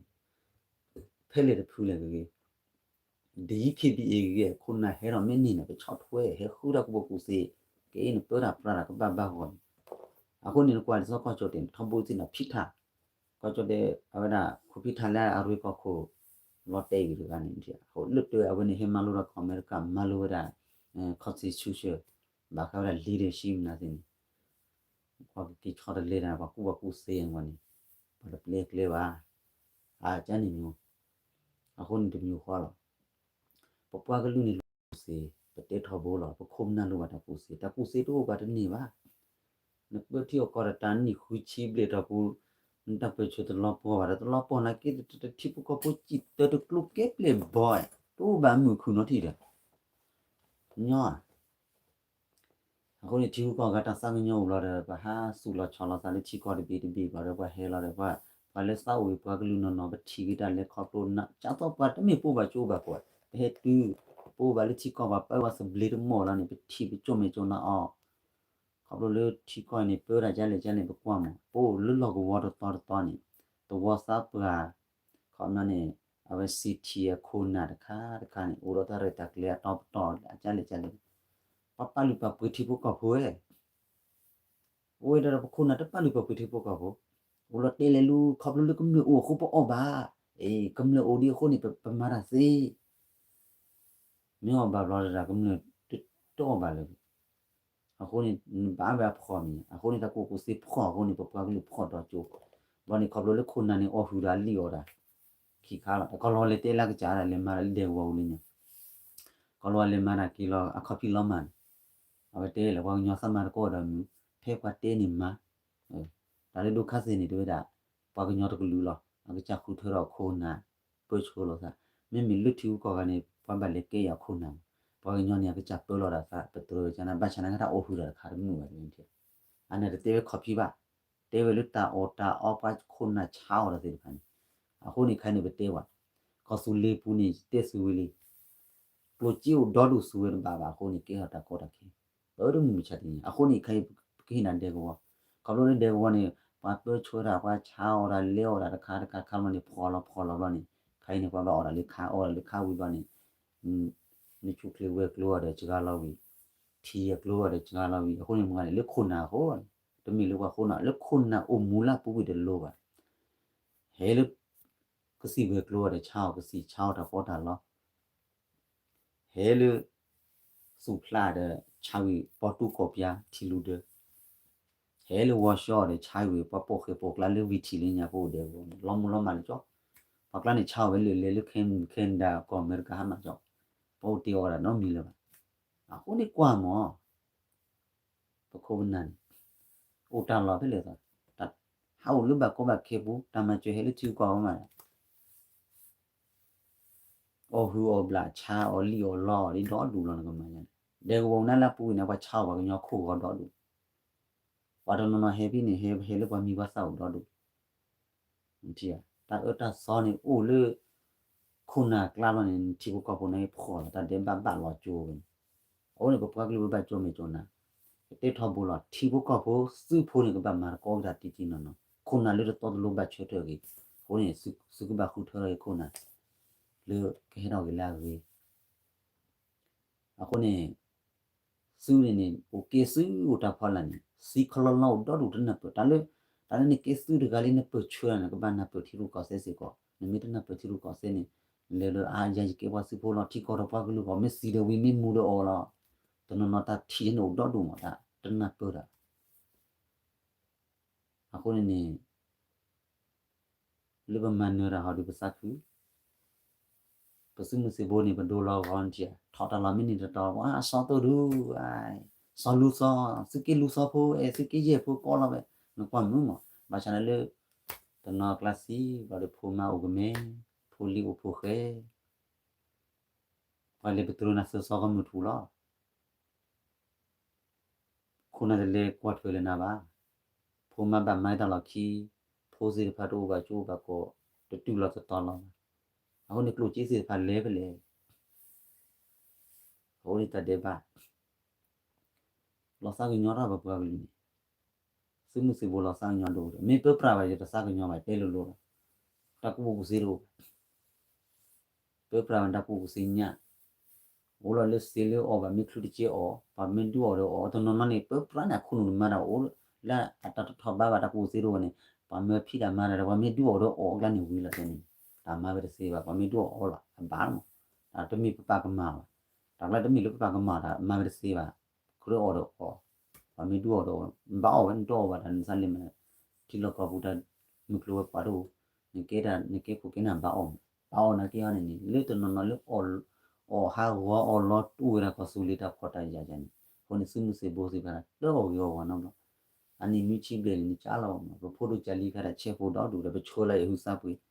ဖဲလဲၣ်တဖုလဲၣ်ဂ့ၤဂ့ၤ, ဒ် DKBA ဂ့ၤဂ့ၤ ခိၣ်နၢ်ဟဲထီၣ်မ့ၢ်န့ၢ်န့ၣ် ပဆီၣ်ထွဲ ဟဲဃုတၢ်ကူၣ်ဘၣ်ကူၣ်သ့, ကဲအံၤနပၢတၢ်ပြးတၢ်ကဘၣ်ဘၣ်ဂီၢ်န့ၣ်, အဃိန့ၣ် နကွၢ်ဒ်သိးကီၢ်ကၠီၣ်တဲာ်န့ၣ် ထီဘိသ့ၣ်န့ၣ် ဖံးထး ကီၢ်ကၠီၣ်တဲာ် အဝဲဒၣ် ခိၣ်ဖံးထးလၢအရ့ကီၢ်ခိၣ် လီၤတဲာ်ဂ့ၤတဂၤန့ၣ် အဃိလၢတၢ်အဝဲန့ၣ် ဟဲမၤလိဒီးကီၢ်အမဲရကၤ မၤလိဝဲဒၣ် constitution ဘၣ်ဃးဝဲဒၣ် leadership မနုၤသ့ၣ်န့ၣ် ပှၤကက့ၤဆီတလဲတၢ် ပှၤကူၣ်ဘၣ်ကူၣ်သ့အဂီၢ်န့ၣ် ပှၤတပျဲကျဲဘၣ် အကန့ၣ်မ့ၢ် အဃိန့ၣ်တမံၤဃီလီၤ. ပပှၤကလုာ်န့ၣ်လိၣ်ကူၣ်သ့, ပတဲထီဘိလီၤ, ပခိၣ်ပနၢ်လိၣ်ဘၣ်တၢ်ကူၣ်သ့, တၢ်ကူၣ်သ့တအိၣ်ဘၣ်တန့ၢ်ဘၣ်. နပၢထံအီၣ်ကီၢ်ဒီးတၢ်နံၣ်ဃုဆံဘျဲၣ်ထီၣ်ပူၤ, နတၢ်ပၢဆှၢတလီၤပှီၢ်ဘၣ်ဒီး တလီၤပှီၢ်နာ်က့ ထံဖိကီၢ်ဖိစံၣ်တၢတကျိၤကဲပျဲၢ်ဘီ, တအိၣ်ဘၣ်မုာ်ခုၣ်နီတထံၣ်ဒီး ညီဧါ. အဃိန့ၣ် ထံဂုၤကီၢ်ဂၤတၢ်သးကညီၤအိၣ်လီၤဒီး ပှၤဟးသူၣ်လီၤဆီလီၤသးလၢထံကီၢ်တဘ့ၣ်တဘ့ၣ်ဘျီဒီး ပှၤဟဲလီၤဒီး ပှၤလၢသးအိၣ်ဂ့ၤ ပှၤကလုာ်နီၢ်နီၢ် ပထံၣ်က့ၤတၢ်လဲၤခီဖျိ ကၠါသီပှၤတမ့ၢ်ပအိၣ်ဘၣ်ကၠိဘၣ်ကိး, ပဟဲတုၤ ပအိၣ်ဘၣ်လၢထံကီၢ်ဘၣ် ပၢဝဲသဘျ့တမီၢ်လီၤန့ၣ် ပထံၣ်ပကၠိမဲာ်ကၠိနါအီၤ ခီဖျိလၢထံကီၢ်အံၤန့ၣ် ပၢတၢ်ကလဲၣ်ကလဲၣ် ပကွၢ်မး ပအိၣ်လၢလီၢ်ကဝီၤတတီၤတတီၤန့ၣ် သဝီသးပှၢ် ခီပညီန့ၣ် အဝဲ city အခိၣ်နၢ်တခါတခါန့ၣ် အိၣ်ဒီးတၢ်ရဲၣ်တၢ်ကျဲၤအတီပတီၢ် အကလဲၣ်ကလဲၣ် ပှၤပာ်လုၢ်ပာ်ပှ့ၤထံဖိကီၢ်ဖိဝဲ အိၣ်ဝဲဒၣ်ဒီးပခိၣ်နၢ်တပာ်လုၢ်ပာ်ပှ့ၤထံဖိကီၢ်ဖိ, အိၣ်လီၤတဲာ်လဲၤလူၤ ခီဖျိလၢကမျၢၢ်အိၣ်အဃိပအီၣ်ဘၣ်, အ့ ကမျၢၢ်အိၣ်ဒံးအဃိန့ၣ် ပမၤတၢ်သ့, မ့ၢ်အီၣ်ဘၣ်ဘျီတၢ် ကမျၢၢ်တအီၣ်ဘၣ်လၢၤ, အဃိန့ၣ် နဘၣ်ဝဲအဖှီၣ်မ့ၢ်, အဃိန့ၣ် တၢ်ကူၣ်ဘၣ်ကူၣ်သ့ဖှီၣ်အဃိန့ၣ် ပပှၤကလုာ်ဖှီၣ်ဒီးကၠိ, ဘျီန့ၣ် ခီဖျိလၢခိၣ်နၢ်န့ၣ် အီၣ်ဟုၣ်ဒီးအလံၣ်အီၣ်တၢ် ခံခါလီၤ, တကီၢ်လီၤလဲၤတဲလၢကစၢ်ဒၣ် လဲၤမၤတၢ်လၢဒဲကဝီၤပူၤလၢညါ ကီၢ်လီၤဝဲလဲၤမၤတၢ်က့ၤလီၤ အခီၣ်ဖံးလီၤမၢ်န့ၣ်, အဝဲတဲလၢပှၤကညီသးမၤတကိးဒီးမုၢ် ဖဲပှၤတဲန့ၣ်မၤ, တၢ်လၢဒိခါသ့ၣ်န့ၣ် တဝဲဒၣ် ပှၤကညီတကလုာ်လီၤ အကစၢ်ဃုထၢထီၣ်ခိၣ်နၢ် ပၢဆှၢလီၤသး, မ့မ့ၢ်လၢထံဂုၤကီၢ်ဂၤန့ၣ် ပှၤဘၣ်လဲၤကဲယၤခိၣ်နၢ်, ပှၤကညီန့ၣ် အကစၢ်ပၢလီၤဒၣ်သး ပတြၢၤကစၢ်န့ၣ် ဘၣ်ဆၣ်နာ်က့တၢ်အီၣ်ဟုၣ်တၢ်တခါတမုာ်ဘၣ်တဝဲန့ၣ်, အန့ၣ်တတဲဝဲခီၣ်ဖံးဘၣ်, တဲဝဲလၢတၢ်အီၣ်တၢ်အီပှၤခိၣ်နၢ်ဆါအီၣ်တၢ်သ့ၣ်တဖၣ်န့ၣ်, အဃိန့ၣ်ခဲအံၤန့ၣ်ပတဲဝဲ, ကီၢ်သူလ့ၤပူၤန့ၣ် ယတဲသုဝဲလံ ကျိၣ်စ့အိၣ်ဒီဒူၣ် စူဝဲတဘၣ်ဘၣ်အဃိန့ၣ် ကဲထီၣ်တၢ်ကီတၢ်ခဲ, ပတမုာ်မုၢ်ဆါတနံၤညါ, အဃိန့ၣ် ခဲအံၤပကဟ့ၣ်နၤဒဲကဝီၤ, ခီဖျိလၢဒဲကဝီၤန့ၣ် ပှၤပၢဆှၢတၢ် ပှၤဆါအီၣ်တၢ် လဲၤအီၣ်တၢ်တခါတခါတခါဘျီန့ၣ် ဖှီၣ်လီၤဖှီၣ်လီၤဘျီန့ၣ် ခဲအံၤန့ၣ် ပှၤဘၣ်အီၣ်တၢ်လၢခါ အီၣ်တၢ်လၢခါဝံၤဘျီန့ၣ် နဆူၣ်ချ့ဝဲၤကျိၤအီၤဒီးစှၤလီၤဝံၤ, ထံအကျိၤအီၤဒီးစှၤလီၤဝံၤ, အဃိန့ၣ်မ့ၢ်ဂ့ၤန့ၣ် လၢခိၣ်နၢ်အဃိ, တမ့ၢ်လၢပှၤခိၣ်နၢ်, လၢခိၣ်နၢ်အိၣ်မူလၢအပူၤကွံာ်တလိၤဘၣ်, ဟဲလၢ ကသံၣ်ဝဲၤကျိၤအီၤဒီးဆါအီၣ်ကသံၣ် ဆါအီၣ်တၢ်ပီးတၢ်လီ ဟဲလၢ သူၣ်ဖျးဒီးဆါဝံၤ ပီၣ်တူၢ်ကီၢ်ပျါထံလူဒၢ, ဟဲလၢဝီၤၡီအီၤဒီးဆါဝံၤ ပှၤပိာ်ဃဲၤပိာ်ကျါလၢဝံၤထံးလၢညါ ပအိၣ်ဒဲကဝီၤန့ၣ် လီၤမူလီၤမၢ်လၢကၠီ, ပှၤကျါန့ၣ်ဆါအီၣ်ဝဲလၢလဲၤလၢ Canada ကီၢ်အမဲရကၤဟါမၢ်ကၠီ, ပအိၣ်တ့ၢ်အီၣ်ဝဲဒၣ်နီတမံၤလၢၤဘၣ်, အဃိန့ၣ်ကွၢ်မး ပခိၣ်ပနၢ်န့ၣ် အိၣ်တၢ်လီၤဖဲလဲၣ်သီး, ဟးအိၣ်လၢဘၣ်ကီဘၣ်ခဲပူၤ တၢ်မၤစၢၤဟဲလၢထံဂုၤကီၢ်ဂၤမး, အီၣ်ဟုၣ်အီၣ်ဘျၣ်ဆါအီၣ်လံၣ်အီၣ်လီအီၣ်ဒ်ဒီဒူၣ်လီၤ နကမၤညါန့ၣ်, ဒဲကဝီၤနၤလၢအပူၤန့ၣ် ပှၤဆါအီၣ်ပှၤကညီခိၣ်ဂီၤဒီဒူၣ်, ပှၤတနီၤနီၤဟဲဖဲန့ၣ် ဟဲဟဲလၢပှၤမံၤပှၤသၣ်အိၣ်ဒီဒူၣ် တၢ်အၢတၢ်သီန့ၣ်အိၣ်လၢ ခိၣ်နၢ်ကျါလီၤန့ၣ် ထံဖိကီၢ်ဖိန့ၣ်ဖှီၣ်လီၤ တၢ်ဒဲးဘးဘၣ်လီၤကၠိဝဲန့ၣ်, အဃိန့ၣ် ပပှၤကလုာ်ပဘၣ်ကၠိမဲာ်ကၠိနါ, ကတဲထီဘိလီၤ ထံဖိကီၢ်ဖိသုးဖိန့ၣ် ကဘၣ်မၤသကိးက့ၤတၢ်တံၢ်တံၢ်နီၢ်နီၢ်, ခိၣ်နၢ်လၢတတီတလိၤဘၣ်ဆၢထၢၣ်က့ၤ, အဃိန့ၣ် သုကဘၣ်ဃုထၢထီၣ်က့ၤခိၣ်နၢ် လၢကဟဲထီၣ်က့ၤလၢအဂ့ၤ အဃိန့ၣ် သုးန့ၣ်န့ၣ် အိၣ်ကဲသုးအိၣ်တၢ်ဖီလာ်န့ၣ် သံခီလီလီအိၣ်ဒီဒူၣ်တနၢ်ပၢၢ်, တၢ်လၢ တၢ်လၢနကဲသုးတဂၤလံ နပၢၢ်ဆၢန့ၣ် ကဘၣ်နၢ်ပၢၢ်ထံရူၢ်ကီၢ်သဲစ့ၢ်ကီး, နမ့ၢ်တနၢ်ပၢၢ်ထံရူၢ်ကီၢ်သဲန့ၣ် လဲၤလၢအါယၤယကဲပှၤသုးဖိလီၤ ထံကီၢ်ဒီးပှၤကလုာ်ကီၢ် မ့ၢ်သံဒီးဝံၤမ့ၢ်မူဒီးအီၤလီၤ, တနီၤနီၤတၢ်ထံၣ်န့ၣ်အိၣ်ဒီဒူၣ်မး တၢ်တနၢ်ပၢၢ်တၢ် အဃိန့ၣ်န့ၣ် လၢပမၤနၢၤတၢ်ဟီဒုးပသးခု, ပသုးမုၢ်သံၣ်ဘိန့ၣ် ပဒိလီၤဂီၤနထံၣ်, ထီၣ်တၢ်လီၢ်မ့ၢ်န့ၣ်တတီၤ ပှၤစီၤသိၣ်ဒူ, စီၤလူစီၤ, သုးက့လူစီၤဖိ, အဲ သုးက့ယဲၢ်ဖိကိးလီၤဝဲ, နကွၢ်မုာ်မး, ဘၣ်ဆၣ်န့ၣ်လၢ တနီၤကျါသံ ဘျီဒီးဖိမါအိၣ်ကမဲ, ဖိလံၤအိၣ်ဖိဃဲ ပှၤလဲၤပတြၢၤနၤသၢစီကမုၢ်ထူၣ်လီၤ. ခိၣ်နၢ်တလဲၤကွၢ်ထွဲလၢၤနၤဘၣ်. ဖိမါဘၣ်မၤတၢ်လီၢ်ခံ, ဖိသ့ၣ်တဖၣ်တအိၣ်ဘၣ်ကၠိဘၣ်ကီး, တတူၢ်လိာ်တတီၤလီၤဘၣ်. အဃိန့ၣ်ကျိၣ်စ့သ့ၣ်တဖၣ်လဲၤဖဲလဲၣ်. အဃိန့ၣ်တၢ်ဒဲးဘး လီၤသးကညီၤတၢ်ပပှၤကလုာ်န့ၣ်, သုးမုၢ်သံၣ်ဘိလီၤသးကညီၤဒိၣ်ဒီး မ့ၢ်ပၢပြးဘၣ်ယတသးကညီၤဘၣ်တဲလိၤလိၤလီၤ. တၢ်ကူၣ်ဘၣ်ကူၣ်သ့တအိၣ်ဘၣ်. ပၢပြးဘၣ်တၢ်ကူၣ်ဘၣ်ကူၣ်သ့ညါ, အိၣ်လီၤလၢသ့လၢအီၤဘၣ်မ့ၢ်ချုးတကဲအီၤ, ပှၤမ့ၢ်ဒုးအီၤဒီးအီၤ, တနီၤနီၤန့ၣ် ပၢပြးန့ၣ်အခိၣ်နူာ်တမၤတၢ်အိၣ်, လၢအတၢ်တထီၣ်ဘးဘၣ်တၢ်ကူၣ်ဘၣ်ကူၣ်သ့တအိၣ်ဘၣ်န့ၣ်, ပှၤမၢဖံးတၢ်မၤတၢ်ဒီး ပှၤမ့ၢ်ဒုးအီၤဒီးအီၤအကျါန့ၣ်ဝံၤလီၤတဲန့ၣ်, တၢ်မၤဝဲတသ့ဘၣ်, ပှၤမ့ၢ်ဒုးအီၤအီၤလီၤ အဘၣ်လီၤ. တၢ်တမ့ၢ်ပပာ်ကမၣ်ဘၣ်, တၢ်ကျါတမ့ၢ်လၢပပာ်ကမၣ်တၢ် မၤဝဲတသ့ဘၣ်. ကြၢးအီၤဒီးအီၤ, ပှၤမ့ၢ်ဒုးအီၤဒီးအီၤ, ဘၣ်အီၣ်ဝဲ နတအီၣ်ဘၣ်တၢ် နသးလဲၤမၤ ထံလီၢ်ကီၢ်ပူၤတၢ်မုၢ်ကျိၤဝဲၤကွာ်တအိၣ်, နကဲတၢ် နကဲခိၣ်ကဲနၢ်ဘၣ်အီၣ်မး, ဘၣ်အီၣ်နာ်က့ဟီန့ၣ်န့ၣ် လၢတနီၤနီၤလၢ အီၣ်ဟးဂီၤအီၣ်လီၤတူၢ်ဝဲဒၣ်ကီၢ်သူလ့ၤတၢ်ဖှီၣ်တၢ်ယာ်ယၤန့ၣ်, အဃိန့ၣ်သုးမုၢ်သံၣ်ဘိသ့ၣ်တဖၣ် တၢ်အီၣ်ဂ့ၤအီၣ်ဝါနီတဘျီ, အနံၣ်နွံဆံဘျဲၣ်န့ၣ် နကၢ်လီၤမး, ပဖိဒိၣ်ကၢ်လံၤခါတၢ်ဆဲးဖိဒီဒူၣ်ဒီး ပဆှၢလီၤအံၤဟုသးပှ့ၤ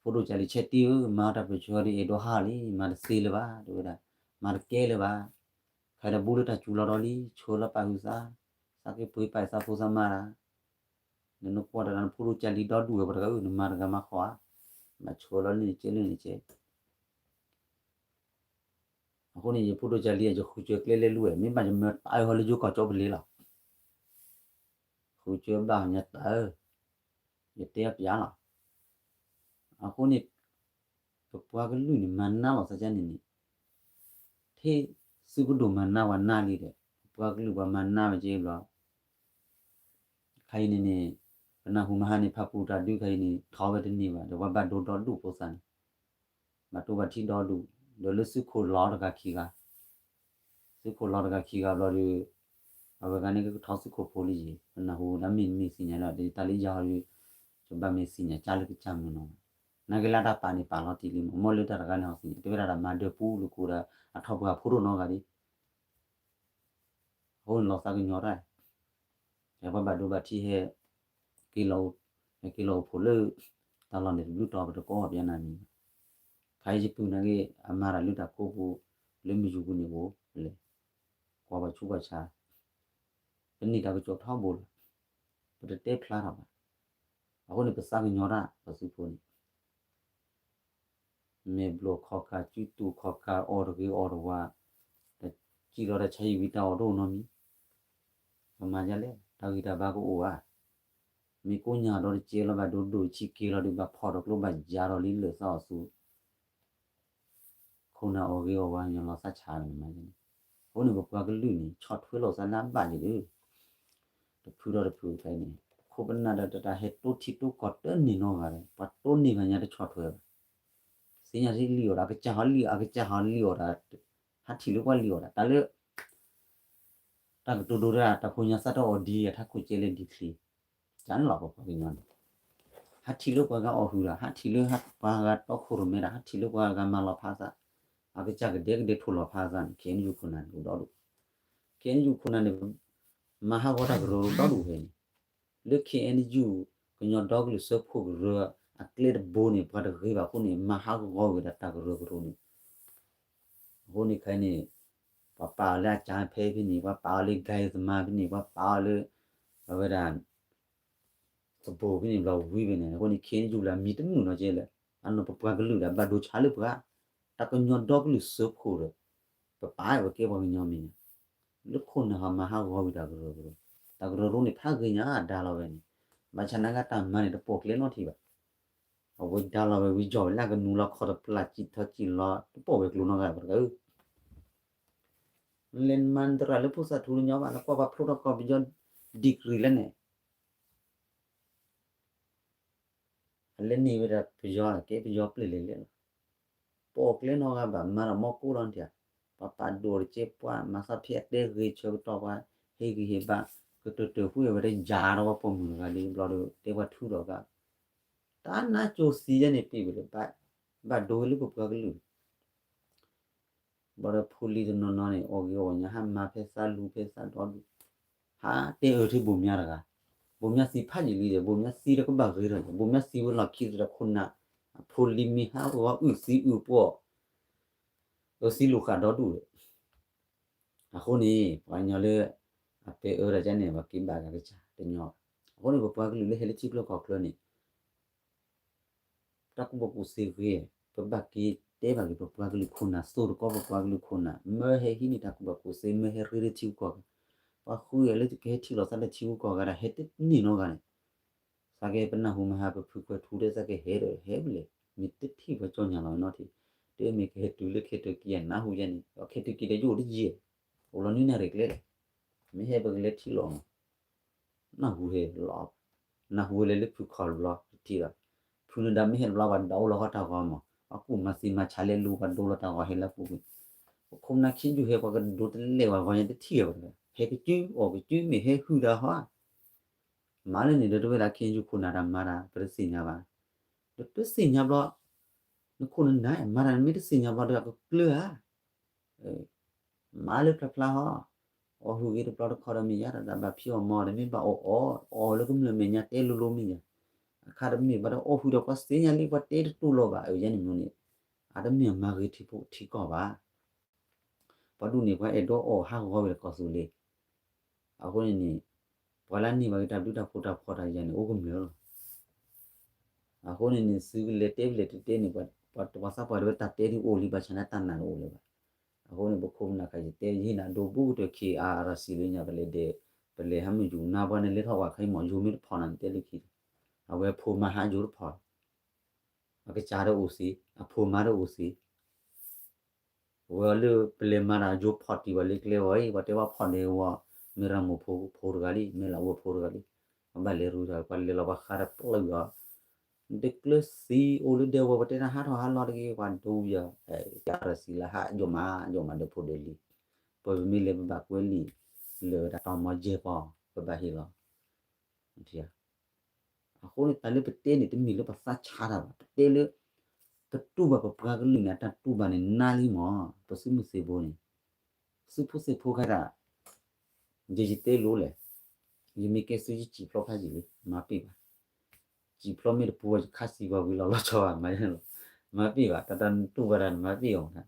ဖိဒိၣ်ကၢ်လံၤဆဲးတံၢ်ဧၢ, မၤတၢ်ပၢၢ်ဆၢဒီးအဲၣ်ဒိးဟးလံ, မၤတသ့လၢၤဘၣ်, တဲဝဲဒၣ်, မၤတကဲလၢၤဘၣ်, ခဲဒီးဘူးလၢတၢ်စူၤလီၤဒီးလံ, ဆှၢလီၤပာ်ဟုသး, သးက့ၤပှ့ၤပာ်သးဖိသးမါတၢ်, နနကွၢ်တၢ်နဖိဒိၣ်ကၢ်လံၤဒီဒူၣ်ဝဲပှၤတဂၤဧၢ, နမၤတဂၤမၤဃီဧါ, မၤဆှၢလီၤလၢန့ၣ်ကဲလၢန့ၣ်ကဲ အဃိန့ၣ် ယဖိဒိၣ်ကၢ်လံၤ ယဃုစၢၤကျဲလဲၤလူၤဝဲ, မ့ၢ်ဘၣ်ယမၢတၢ်အၢဟီလၢယိၤကီၢ်ကၠီပလ့ၤလီၤ. ဃုစၢၤဘၣ်ညါတၢ်အၢ, ယတဲအပျးလီၤ. အဃိန့ၣ် ပပှၤကလုာ်န့ၣ် မၤနၢ်လီၤသးကန့ၣ်န့ၣ်, ထဲ သုးပဒိၣ်မၤနၢ်ဝဲနၢ်လံဒီး ပှၤကလုာ်ပှၤမၤနၢ်ဝဲက့ဘျီ ခါအံၤန့ၣ်န့ၣ် ပနၢ်ဟူမဟါန့ၣ် ဖးပူၤတၢ်ဒုးခါအံၤန့ၣ် ထီၣ်ဝဲတန့ၢ်ဘၣ်ဒီး ပှၤဘၣ်ဒိဒီဒူၣ်ဖိသၣ်န့ၣ် ဘၣ်တိၢ်ဘၣ်ထံဒီဒူၣ် ဒီးလၢသုးခိၣ်လီၤတဂၤခံဂၤ သုးခိၣ်လီၤတဂၤခံဂၤဘျီဒီး အဝဲဂၤန့ၣ်ကထီၣ်သုးခိၣ်ဖိလံယံၤ ပနၢ်ဟူဒၣ်မ့ၢ်မ့ၢ်သ့ၣ်ညါဒီး တၢ်လၢယၤဟီဒီး ယဘၣ်မ့ၢ်သ့ၣ်ညါကၢ်လၢကစၢ်မုၢ်နီၤ နာ်က့လၢတၢ်ပာ်န့ၣ်ပာ်လီၤတံၢ်လံမး မ့ၢ်လၢတၢ်တဂၤန့ၣ်ဟီသ့ၣ်ညါ တဝဲဒၣ်တၢ်မၤဒၢးပူၤလၢကိးဒီး အထီၣ်ပှၤဖိဒိၣ်နီတဂၤဒံး အဃိန့ၣ်လီၤသးကညီၤတၢ် ပှၤဘၣ်ဒိဘၣ်ထံးဟဲ က့ၤလီၤ ဟဲက့ၤလီၤအိၣ်ဖှိၣ်လၢ တၢ်လီၢ်န့ၣ်တဘျုးတီၤပတကိးဘၣ်ပယါနၤမံၤဘၣ် ခါအံၤယပုၢ်နာ်က့ အမၤတၢ်လၢတၢ်ကိးပူၤ လၢမုၢ်ယူၤပူၤန့ၣ်အိၣ်လဲၣ် ကွၢ်ပှၤဆူးပှၤဆါ ပန့ၢ်တၢ်ကစီၣ်ထီဘိလီၤ ပတတဲဖျါထီၣ်ဘၣ် အဃိန့ၣ် ပသးကညီၤတၢ်ပှၤသုးဖိန့ၣ် မဲာ်ဘျီၣ်ခီၣ်ခါ စုတူာ်ခီၣ်ခါ အီၣ်တဂ့ၤအီၣ်တဝါ တစံၣ်လီၤတၢ်ဆါဟံၣ်ဝံၤတၢ်အီၣ်တအိၣ်နီတမံၤ ပမၤဒ်လဲၣ် တၢ်ဂံၢ်တၢ်ဘါကအိၣ်ဧါ မ့ၢ်ကိးညါဒီးတကဲလီၤဘၣ်ဒိဒိၣ်ဆံးက့ၤလီၤဒီးဘၣ်ဖီၣ်ဒီးကျိဘၣ်ယၤ ဒီးလံလၢာ်သးအီၣ်သူ ခိၣ်နၢ်အီၣ်ဂ့ၤအီၣ်ဝါ ညီလီၤသးဆါန့ၣ်မးန့ၣ် အဃိန့ၣ် ပပှၤကလုာ်န့ၣ် ဆီၣ်ထွဲလိာ်သးလၢအဘၣ်ယံၤဒီး တဖုဒီးတဖုခဲအံၤန့ၣ် ခိၣ်ပနၢ်ဒီးတၢ်ဟဲတိထံတိကီၢ်တန့ၢ်နီတဂၤဒီး ပှၤတိန့ၢ်ဂၤညါတဆီၣ်ထွဲဘၣ် သ့ၣ်ညါလံအီၣ်ဒီး အကစၢ်ဟီလံ အကစၢ်ဟီလံအီၣ်ဒီး ဟးထံၣ်လၢပှၤလံအီၣ်ဒီး တၢ်လၢ တၢ်ကတိၤဒိတၢ် တၢ်ဖိညါသၣ်တအီၣ်ဒ်အထးခိၣ်ကဲလၢဒ်ချံ ကန့ၣ်လီၤပပှၤကညီန့ၣ် ဟးထံၣ်လၢပှၤဂၤအီၣ်ဟုၣ်ဒီး ဟးထံၣ်လၢပှၤဂၤတီခိၣ်ရိၣ်မဲဒီး ဟးထံၣ်လၢပှၤဂၤမၤလီၤဖးသး အကစၢ်ကဒဲကဒဲထိၣ်လီၤဖးသးန့ၣ် ခဲအံၤနယူၢ်ခိၣ်နၢ်န့ၣ်အိၣ်ဒီဒူၣ် ခဲအံၤနယူၢ်ခိၣ်နၢ်န့ၣ် မၤဟးဂီၤတၢ်ကရၢကရိဒီဒူၣ်ဖဲန့ၣ် လၢ ခ့ၣ်အဲၣ်ယူၣ် ကညီဒီကလုာ်စၢဖှိၣ်ကရၢ အကျဲတဘိန့ၣ် ပှၤတဂ့ၤဘၣ်အဃိန့ၣ် မၤဟးဂီၤဝဲဒၣ်တၢ်ကရၢကရိန့ၣ် အဃိန့ၣ်ခဲအံၤန့ၣ် ပှၤပာ်အီၤလၢအကၢဖဲဖဲန့ၣ် ပှၤပာ်အီၤလၢ ကၤသမား ဖဲန့ၣ် ပှၤပာ်အီၤလၢ အဝဲဒၣ် သဘိဖဲန့ၣ်ဘျီဝံၤဖဲန့ၣ် အဃိန့ၣ် ခ့ၣ်အဲၣ်ယူၣ်လၢအမံၤတမုာ်နီတကဲလၢၤ အနီၢ်ပပှၤကလုာ်ဒီးဘၣ်ဒိဆါလၢပှၤ တၢ်ကညီဒီကလုာ်စၢဖှိၣ်ဒီး ပပာ်ဝဲကဲပှၤကညီမံၤန့ၣ် လၢခိၣ်နၢ်ဟီမၤဟးဂီၤဝံၤတၢ်ကရၢကရိ တၢ်ကရၢကရိန့ၣ်ဖးဂ့ၤညါဒါလီၤဝဲန့ၣ် ဘၣ်ဆၣ်နာ်က့တၢ်မၤန့ၣ်တပိာ်ကျဲနီတထံၣ်ဘၣ် အဝဲဒါလီၤဝဲဝံၤယီၢ်ဝဲလၢအကနူၤလီၤခီၣ်တပျၢ်စံၣ်ထီစံၣ်လီၤ တပိာ်ဝဲကျိၤနီတဂၤဘၣ်တဂၤဧၢ လဲၤမၤသရၣ်လၢဖိသၣ်ထူတညီဘၣ် နကွၢ်ပှၤဖျိထီၣ်ကီၢ်ပယီၤ degree လဲၣ်န့ၣ် အလဲၤန့ၢ်ဝဲဒၣ်ပယီၤ ကဲပယီၤပျဲၢ်လဲၣ်လဲၣ်လီၤ ပိာ်ကျဲနီတဂၤဘၣ် မၤဒီးမီၢ်ကိၢ်လီၤနထံၣ်ဧါ ပှၤပာ်ဒိၣ်တကဲပှၤ မၤသးဖဲအတဲဂ့ၤဆၢကတီၢ်ပှၤ ဟ့ၣ်ဂံၢ်ဟ့ၣ်ဘါ ကတၢၢ်တၢၢ်ဃုဝဲတယၤဒီးပှၤပိာ်မုၣ်တဂၤလံ ဘျီဒီးတဲပှၤထုးထီၣ်ကါ တၢ်နါစိၤသံယဲန့ၣ်ပ့ၢ်ဝဲလၢ ဘၣ်ဒိဝဲလၢပပှၤကလုာ် ဘၣ်ဒီးဖိလံၤတနီၤနီၤန့ၣ် အီၣ်ဂ့ၤအီၣ်ဝါညါ ဟးမၤဖဲသးလူၤဖဲသးဒီဒူၣ် ဟးတဲအၢထံဘိၣ်မၠါတဂၤ ဘိၣ်မၠါသံဖးယံာ်လံဒီး ဘိၣ်မၠါသံဒီးကဘၣ်ဂ့ၤထီၣ် ဘိၣ်မၠါသံဝဲလီၢ်ခံသတးဒီးခိၣ်နၢ် အဖိလံၤမ့ၢ်ဟးဂီၤအုၣ်သံအုၣ်ပှီၢ် အၢသံလိာ်ဃာ်ဒီဒူၣ်ဒီး အဃိန့ၣ် ပှၤကညီလၢ အပဲအၢတၢ်ကါန့ၣ် ပှၤက့ၤဘၣ်က့ၤကစၢ်တညီဘၣ် အဃိန့ၣ် ပပှၤကလုာ်လၢဟဲလၢထံချၢကီၢ်ချၢန့ၣ် တၢ်ကူၣ်ဘၣ်ကူၣ်သ့ဂ့ၤ ပဘၣ်က့ၤတဲဘၣ်က့ၤပပှၤကလုာ်ခိၣ်နၢ် သိၣ်တကီပပှၤကလုာ်ခိၣ်နၢ် မၢဟဲဟံးန့ၢ်တၢ်ကူၣ်ဘၣ်ကူၣ်သ့ မၢဟဲရ့လၢထံဂုၤကီၢ်ဂၤ ပှၤဃုအံၤလၢကဟဲထံၣ်လိာ်သးလၢထံဂုၤကီၢ်ဂၤဒီး ဟဲတန့ၢ်နီတဂၤန့ၣ် သးက့ပနၢ်ဟူမဟါ ပဖုခွဲးထူဒီး သးက့ဟဲဒီးဟဲဖဲလဲၣ် မ့ၢ်တထံၣ်ပှၤကၠီညါလီၤနီတထံၣ် တမ့ၢ်ကဟဲတုၤလၢခဲတၢၢ်ကံၢ်အနၢ်ဟူယဲန့ၣ် ခဲတၢၢ်ကံၢ်ဒီးယအိၣ်တယံာ် အိၣ်လီၤနွံနၣ်ရံၣ်ကျဲ မ့ၢ်ဟဲပကလဲၤထံၣ်လီၤမး နၢ်ဟူဟဲလီၤ နၢ်ဟူဝဲလၢလၢဖုခီၣ်တဘျီတထံၣ်လီၤ ဖုနဒါမ့ၢ်ဟဲတဘျီ ပှၤဒိလီၤဃီတၢ်ဂီၤမး ပှၤကူၣ်မၤသံမၤဆါလဲၤလူၤ ပှၤဒိလီၤတၢ်ဂီၤဟဲလၢပူၤကွံာ် ပခိၣ်ပနၢ်ခ့ယုၢ်ဟဲ ပှၤကဒိတလဲာ်ဝဲဂီၤညါတထံၣ်ဝဲ ဟဲကစုအီၣ်ကစုမ့ၢ်ဟဲဟုၣ်တၢ်ဟီ မၤလၢန့ၣ်ဒီးတဝဲဒၣ်ခ့ယုၢ်ခိၣ်နၢ်တၢ်မၤတၢ် ပတသ့ၣ်ညါဘၣ် ဒီးတသ့ၣ်ညါဘျီ နခိၣ်နနၢ်မၤတၢ်နမ့ၢ်တသ့ၣ်ညါဘျီဒီးအကကျၢၤဧါ မၤလၢဖျါဖျါဟီ အီၣ်ဟုၣ်ဂ့ၤတဘျီတခီဒီးမ့ၢ်ယါ တၢ်ဘၣ်ဖံးအီၣ်မၤအီၣ်ဒီး မ့ၢ်ဘၣ်အီၣ်အီၣ် အီၣ်လၢကမျၢၢ်မဲာ်ညါတဲလိၤလိၤမ့ၢ်ယါ အခါတမ့ၢ်ဘၣ်ဒီးအီၣ်ဟုၣ်ဒီးပှၤသ့ၣ်ညါလံ ပှၤတဲတတူၢ်လိာ်ဘၣ် အယဲန့ၣ်မ့ၢ်န့ၣ် အတမ့ၢ်အမၤဂ့ၤထံဖိထံကီၢ်ဘၣ် ပှၤဒူၣ်န့ၣ် ပှၤအဲၣ်ဒိးအီၣ်ဟးဂီၤဝဲဒီးကီၢ်သူလ့ၤ အဃိန့ၣ်န့ၣ် ပှၤလၢန့ၢ်ဘၣ်က့ၤတၢ်ဘျုးတၢ်ဖှိၣ်တၢ်ဖှီၣ်တၢ်ယာ်န့ၣ် အိၣ်ကမျၢၢ်လီၤ အဃိန့ၣ်န့ၣ် သုကလဲၤတဲဖဲလဲၣ်တဲတဲန့ၣ် ပှၤသးပှၢ်တဝဲတၢ်တဲဒ်အိၣ်လံ ဘၣ်ဆၣ်န့ၣ်တၢ်နာ်တအိၣ်လၢၤဘၣ်. အဃိန့ၣ် ပခိၣ်ပနၢ်ခါယတဲ ယဟ့ၣ်နၤဒိဘိကတၢၢ် ခ့အါရၤစံးလၢညါ ပလဲၤဒဲး ပလဲၤဟးမုၢ်ယူၤနါပှၤန့ၣ် လဲၤထီၣ်ဝဲခဲအံၤမး ယိၤမ့ၢ်တဖီၣ်နၤန့ၣ် တဲလၢခံ အဝဲအဖိမါဟးယိၤတဖီၣ် အကစၢ်ဒီးအိၣ်သ့ အဖိမါဒီးအိၣ်သ့ ဝဲလၢပလဲၤမၤတၢ်ယိၤဖီၣ်တံၢ်ဘၣ်လၢကျဲဝဲအံၤ ပှၤတဲဘၣ်ဖီၣ်န့ၣ်ဝဲ မ့ၢ်ရၤမိၢ်ဖိဖိတဂၤလံ မ့ၢ်လၢအဝဲဖိတဂၤလံ, ပှၤဘၣ်လဲၤရူတၢ် ပှၤလဲၤလီၤပှၤဃးတပျုာ်အီၤ, တကျၢၤသံအိၣ်လၢဒဲဝဲ ပတဲတၢ်ဟးထီၣ်ဟးလီၤတဂ့ၤ ပှၤဒိယၤ, ယၤရၤစံလၢဟးယိာ်မး ယိာ်မးဒီးဖိဒီးလံ, ပမ့ၢ်လဲၤပဘၣ်ကွဲလံာ် လၢတၢ်တၢ်မီယဲၢ်ပီၤ ပဘၣ်ဟ့ၣ်လီၤ အဃိန့ၣ် တၢ်လၢပတဲန့ၣ် တမ့ၢ်လၢပသးဆါတၢ်ဘၣ်, ပတဲလၢ ပတူၢ်ဘၣ်ပပှၤကလုာ်န့ၣ် အတၢ်တူၢ်ဘၣ်န့ၣ် နါလံမး, ပသုးမုၢ်သံၣ်ဘိန့ၣ်, သုးဖိသံၣ်ဖိခဲဒၣ်, ယယတဲလိၤလဲၣ်, ယမ့ၢ်ကဲသုးယစံၣ်ဖျိဖးယံာ်လံ မၤပ့ၢ်ဘၣ်, စံၣ်ဖျိမ့ၢ်တပူၤ ယခါစံၣ်ပှၤဝံၤလီၤလီၤဆီဘၣ် မၤယဲလီၤ, မၤပ့ၢ်ဘၣ် တၢ်တၢ်တူၢ်ဘၣ်တၢ်န့ၣ် မၤပ့ၢ်အီၤ,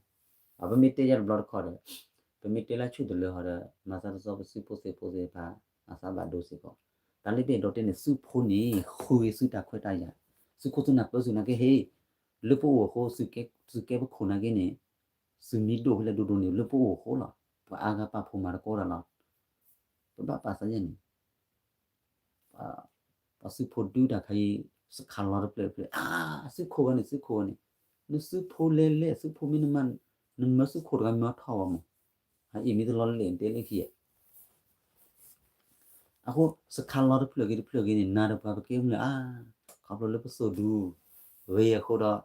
အပမ့ၢ်တဲယၤတဘျီတခီၣ်ဒီး, ပမ့ၢ်တဲလၢဆူၣ်တလၢဟီဒီး မၤသးတသီပသုးဖိသံၣ်ဖိသ့ၣ်တဖၣ်, အသးဘၣ်ဒိစ့ၢ်ကီး, တၢ်လၢပအဲၣ်ဒိးတဲန့ၣ် သုးဖိန့ၣ် ဃုာ်သုတၢ်ခွဲးတၢ်ယာ်, သုးခိၣ်သုးနၢ်ပၢၢ်သုးနာ်က့ဟ့ၣ်, လၢပအိၣ်အဃိ သုးကဲပခိၣ်နာ်က့န့ၣ်, သုးမံၤဒိၣ်ဖဲလဲၣ်ဒိၣ်ဒိၣ်န့ၣ် လၢပအိၣ်အဃိလီၤ, ပှၤအါဂၤပာ်ဖှိၣ်မၤသကိးတၢ်လီၤ, ပဘၣ်ပာ်သးယဲၢ်န့ၣ် ပှၤသုးဖိဒုတၢ်ခါအံၤ စခါလီၤတဖျၢၣ်တဖျၢၣ် အါ, သုးခိၣ်ဂၤန့ၣ် သုးခိၣ်ဂၤန့ၣ်, နသုးဖိလဲၤလဲၤ သုးဖိမ့ၢ်နမၤ, နမၢသုးခိၣ်တဂၤမၢထီၣ်ဝဲမး, ဟဲအံၤမ့ၢ်တလီၤလဲၣ်တဲလၢခံ, အဃိ စခါလီၤတဖျၢၣ်ဂ့ၤတဖျၢၣ်ဂ့ၤန့ၣ် နၤဒီးပှၤပကဲမုၢ်လၢ်အါ, ခီဖျိလၢပသိၣ်ဒူ ဂ့ၤအဃိဒီး,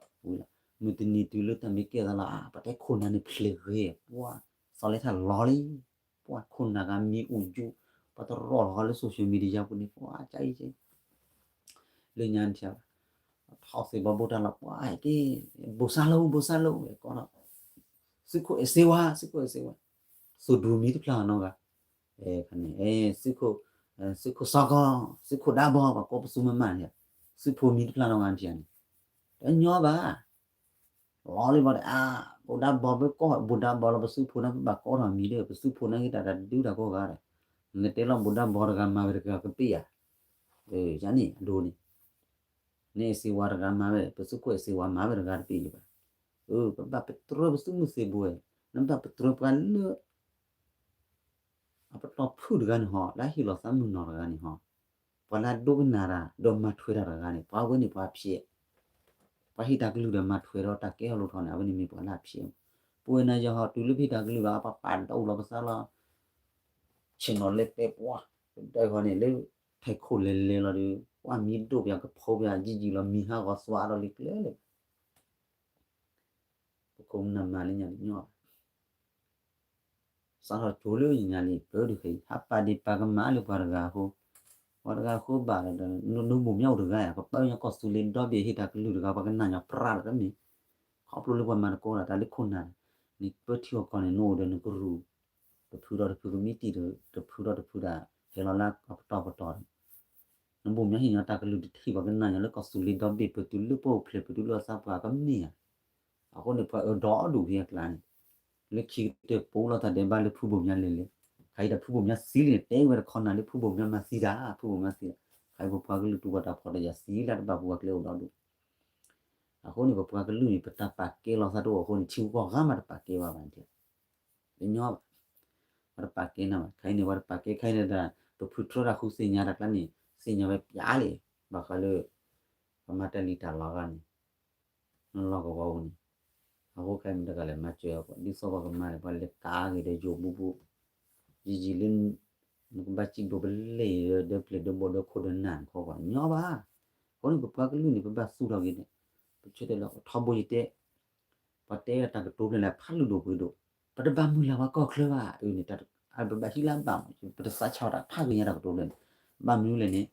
မုၢ်တနံၤတုၤလၢတၢ်မ့ၢ်ကဲသးလီၤအါ ပှၤတဲခိၣ်နၢ်န့ၣ်ဖျဲးဂ့ၤ, ပှၤသီလဲထီၣ်လီၤလံ ပှၤခိၣ်နၢ်ဂၤမံၤအိၣ်ယူၢ်, ပှၤတရီၣ်လီၤဃီလၢ social media ပူၤန့ၣ် ပှၤကၢအံၤကဲ, လၢညါန့ၣ် ထီၣ်သ့ၣ်ဘီဘိတၢ်လီၤ ပှၤက့, ဘိၣ်စၢ်လိ ဘိၣ်စၢ်လိ ကိးထီၣ်, သုးခိၣ်အဲၣ်စ့ဝါ သုးခိၣ်အဲၣ်စ့ဝါ, သိၣ်ဒူမံၤတဖျၢၣ်နီတဂၤ, န့ၣ်, သုးခိၣ်စီၤကီၤ, သုးခိၣ်ဒါဘီ ပှၤကိးပသူမးမးန့ၣ်, သုးဖိမံၤတဖျၢၣ်နီတဂၤန့ၣ်, တညီဘၣ် လီၤလံဘၣ်ဒီး အါ, ဘိၣ်ဒါဘီဘၣ်ကိး ဘိၣ်ဒါဘီလီၤ ပသုးဖိန့ၣ် ပဘၣ်ကိးထီၣ်မံၤဒီး ပသုးဖိန့ၣ်က့ၤတၢ်တဒုတၢ်ကိးဂၤဒီး, နတဲလီၤဘိၣ်ဒါဘီတဂၤမၤဝဲတဂၤကပ့ၢ်ဧါ, န့ၣ်အဒိန့ၣ်, န့ၣ်အဲၣ်စ့ဝါတဂၤမၤဝဲ ပသုးခိၣ်အဲၣ်စ့ဝါမၤဝဲတဂၤတပ့ၢ်လံဘၣ်, ပဘၣ်ပတြၢၤပသုးမုၢ်သံၣ်ဘိဝဲ, နဘၣ်ပတြၢၤပှၤလၢ အပတီၢ်ဖုၣ်တဂၤန့ၣ်ဟီ လၢအဟ့ၣ်လီၤသးမုၢ်နီၢ်တဂၤန့ၣ်ဟီ, ပှၤလၢအဒိကနၣ်တၢ် ဒီးမၤထွဲတၢ်တဂၤန့ၣ် ပှၤဝဲန့ၣ်ပှၤဖျဲး, ပှၤဟ့ၣ်တၢ်ကလုၢ်ဒီးမၤထွဲဒီးတၢ်ကဲထီၣ်လိၣ်ထီၣ်န့ၣ် အဝဲန့ၣ်မ့ၢ်ပှၤလၢအဖျဲး, ပဝဲနၤယၤဟီ တုၤလၢပဟ့ၣ်တၢ်ကလုၢ်ဘၣ် ပှၤပာ်ဒိၣ်လီၤပသးလီၤ, ဆ့ၣ်နီၤလဲၤတဲပှၤ, တၢ်ဃီန့ၣ်လၢ ထဲခိၣ်လဲၤလဲၤလီၤဒီး ပှၤမံၤဒိၣ်ပှၤကဖိပှၤယံာ်ယံာ်လီၤ မံၤဟးဂီၤသွါဒီးလံကျဲလၢ ပခိၣ်ပနၢ်မၤလၢညါတညီဘၣ်, စးထီၣ်ကၠိလၢညါလံ ပၢတခါအံၤ ဟးပာ်ဒ့ၣ်ပာ်ကမၣ်လၢပှၤတဂၤအဃိ, ပှၤတဂၤအဃိဘၣ်ဒီး နဘိၣ်မၠါအိၣ်တဂၤဧါ, ပပၢ်ညါကီၢ်သူလ့ၤဒီဘ့ၣ်ဟ့ၣ်တၢ်ကလုၢ်တဂၤ ပှၤကနၣ်ညီပြးဒီးတမ့ၢ်, ခီဖျိလၢပှၤမၤသကိးတၢ် တၢ်လၢခိၣ်နၢ်, နပၢထံအီၣ်ကီၢ်န့ၣ် နအိၣ်ဒီးနကရူၢ်, တဖုဒီးတဖုကမံးတံၢ်ဒီး တဖုဒီးတဖုဒၣ် ဟဲလီၤလၢအပတီၢ်ပတီၢ်ဒီး နဘိၣ်မၠါဟ့ၣ်ညီတၢ်ကလုၢ်တထံၣ် ပှၤကနၣ်ညီလၢကီၢ်သူလ့ၤဒီဘ့ၣ် ပတုၤလၢပအိၣ်ဖျဲၣ် ပတုၤလၢအသးပှၢ်ကမ့ၢ်ဧါ, အဃိန့ၣ် ပှၤအၢဒီဒူၣ်ဖဲအကျါန့ၣ်, လၢခံကတၢၢ်ပူလီၤတၢ်ဒဲးဘးလၢဖုဘိၣ်မၠါလဲၤလဲၤ, ခါအံၤတၢ်ဖုဘိၣ်မၠါသံလံန့ၣ် တဲဝဲတခီနၤလၢဖုဘိၣ်မၠါမၤသံတၢ် ဖုဘိၣ်မၠါသံတၢ်, ခါအံၤပပှၤကလုာ်တူၢ်ဘၣ်တၢ်ဖှီၣ်တၢ်ယာ်သံလၢတဘၣ်ပူၤပှၤကျဲအိၣ်ဒီဒူၣ် အဃိန့ၣ် ပပှၤကလုာ်န့ၣ် ပတၢ်ပာ်ကဲလီၤသးတအိၣ်အဃိန့ၣ် ထံဂုၤကီၢ်ဂၤမးတပာ်ကဲဘၣ်ဘၣ်န့ၣ်, တညီဘၣ်, ပှၤတပာ်ကဲနၤဘၣ် ခါအံၤန့ၣ် ပှၤတပာ်ကဲခါအံၤန့ၣ်ဒီး ပဖုထြၢတၢ်ဃုသ့ၣ်ညါတၢ်ကျါန့ၣ် သ့ၣ်ညါဝဲပျါလံ, ဘၣ်ဃးလၢ ပမၤတၢ်လံၣ်တၢ်လီဂၤန့ၣ် နလီၢ်ကဝီၤပူၤန့ၣ်, အဃိခဲအံၤမ့ၢ်တဂၤလဲၣ် မၤစၢၤအီၤ ဒ်သိးပှၤကမၤန့ၣ် ပှၤလဲၤကးဂ့ၤဒီးယိာ်ဘူးဘူး, ယံာ်ယံာ်လၢ နကဘၣ်စံၣ်ဘျိးပလဲၤဒီးပျဲၢ်ဒီးဘီၣ်ဒီးခိၣ်ဒီးနၢ်န့ၣ်ခီပှၤညီဘၣ်, အဃိန့ၣ် ပပှၤကလုာ်န့ၣ် ပဘၣ်သူၣ်ထီၣ်က့ၤန့ၣ်, ပဆၢတဲာ်လီၤ ထီဘိယတဲ ပှၤတဲတၢ်ကတိၤဖျၢၣ်န့ၣ် ဖးလုၢ်ဒိၣ်ပှ့ၤဒိၣ်, ပတဘၣ်မုၢ်လၢ်ပှၤကီၢ်ချၢဘၣ်, အန့ၣ် ပဘၣ်ဟံးလၢဘၣ်မး ပတသးဆါတၢ်ဖးဂ့ၤညါတၢ်ကတိၤဖျၢၣ်န့ၣ်, ဘၣ်မနုၤလဲၣ်န့ၣ်,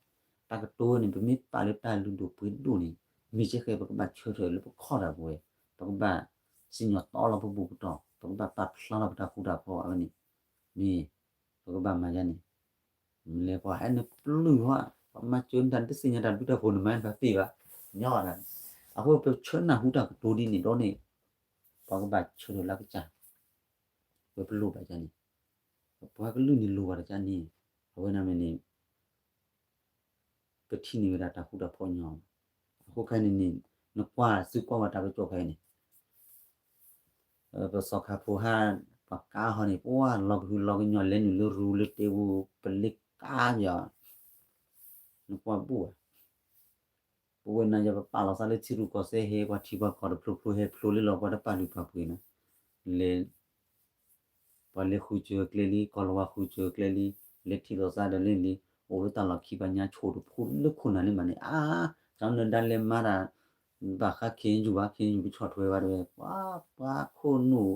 တၢ်ကတိၤန့ၣ် ပမ့ၢ်ပာ်လၢတၢ်လုၢ်ဒိၣ်ပှ့ၤဒိၣ်န့ၣ်, မ့ၢ်ကဲဃဲ ပကဘၣ်ဆၢထၢၣ်လၢပခီၣ်တၢ်ပဝဲ, ပကဘၣ်စံၣ်ညီၣ်တီလီၤပဘူၣ်ပတီၢ်, ပကဘၣ်ပာ်ဖျါလီၤပတၢ်ဃူတၢ်ဖိးအဝဲန့ၣ်, မ့ၢ် ပကဘၣ်မၤယါန့ၣ် မ့ၢ်လဲၤပှၤဟဲနပျုၢ်ဟီ, ပှၤမၤစၢၤနတၢ်တသ့ၣ်ညါတၢ်ဘျုးတၢ်ဖှိၣ်န့ၣ် မၤနတၢ်သ့ဘၣ်, ညီဒၣ်, အဃိပဆၢနၢ်ဟူတၢ်ကတိၤဒ်န့ၣ်ဒီးန့ၣ်, ပှၤကဘၣ်ဆၢထၢၣ်လၢကစၢ်, ဝဲပလိၣ်ဘၣ်ကန့ၣ်, ပပှၤကလုာ်န့ၣ်လိၣ်ဘၣ်တကန့ၣ်, အဝဲန့ၣ်မ့ၢ်န့ၣ် ပထံၣ်န့ၢ်ဝဲဒၣ်တၢ်ဃူတၢ်ဖိးညီ, အဃိခဲအံၤန့ၣ်န့ၣ်, နကွၢ်သုကွၢ်ဝဲတၢ်ကစီၣ်ခဲအံၤန့ၣ် ပစီၤခါဖိဟး, ပှၤကါဟီန့ၣ် ပှၤလီၤကဟုလီၤကညီၤ လဲၤနုာ်လၢရူလၢတ့ပူၤ ပလ့ကါယၤ, နကွၢ်ဘူၣ်ဘၣ်, ပဝဲနၤယၤပပာ်လီၤသးလၢထံရူၢ်ကီၢ်သဲးဟဲ ပှၤထံပှၤကီၢ်တဖျိဖျိဟဲဖျိလံလီၤ ပှၤတပာ်လုၢ်ပာ်ပှ့ၤနၤ, လဲၤ ပှၤလဲၤဃုစၢၤကျဲလံ, ကီၢ်လီၤဝါဃုစၢၤကျဲလံ, လဲၤထံၣ်လိာ်သးဒီးလၢလံ, အိၣ်လၢတၢ်လီၢ်ခံဘၣ်ညါ ဆိၣ်တဖိလၢခိၣ်နၢ်လံမးန့ၣ် အါ, ကၠီနၢၤဒါလဲၤမၤတၢ် ဘၣ်ဃး ခ့ၣ်ယူၣ်ဘၣ်, ခ့ၣ်ယူၣ်ပဆီၣ်ထွဲဝဲတဝဲ, ပှၤ ပှၤခိၣ်နူာ်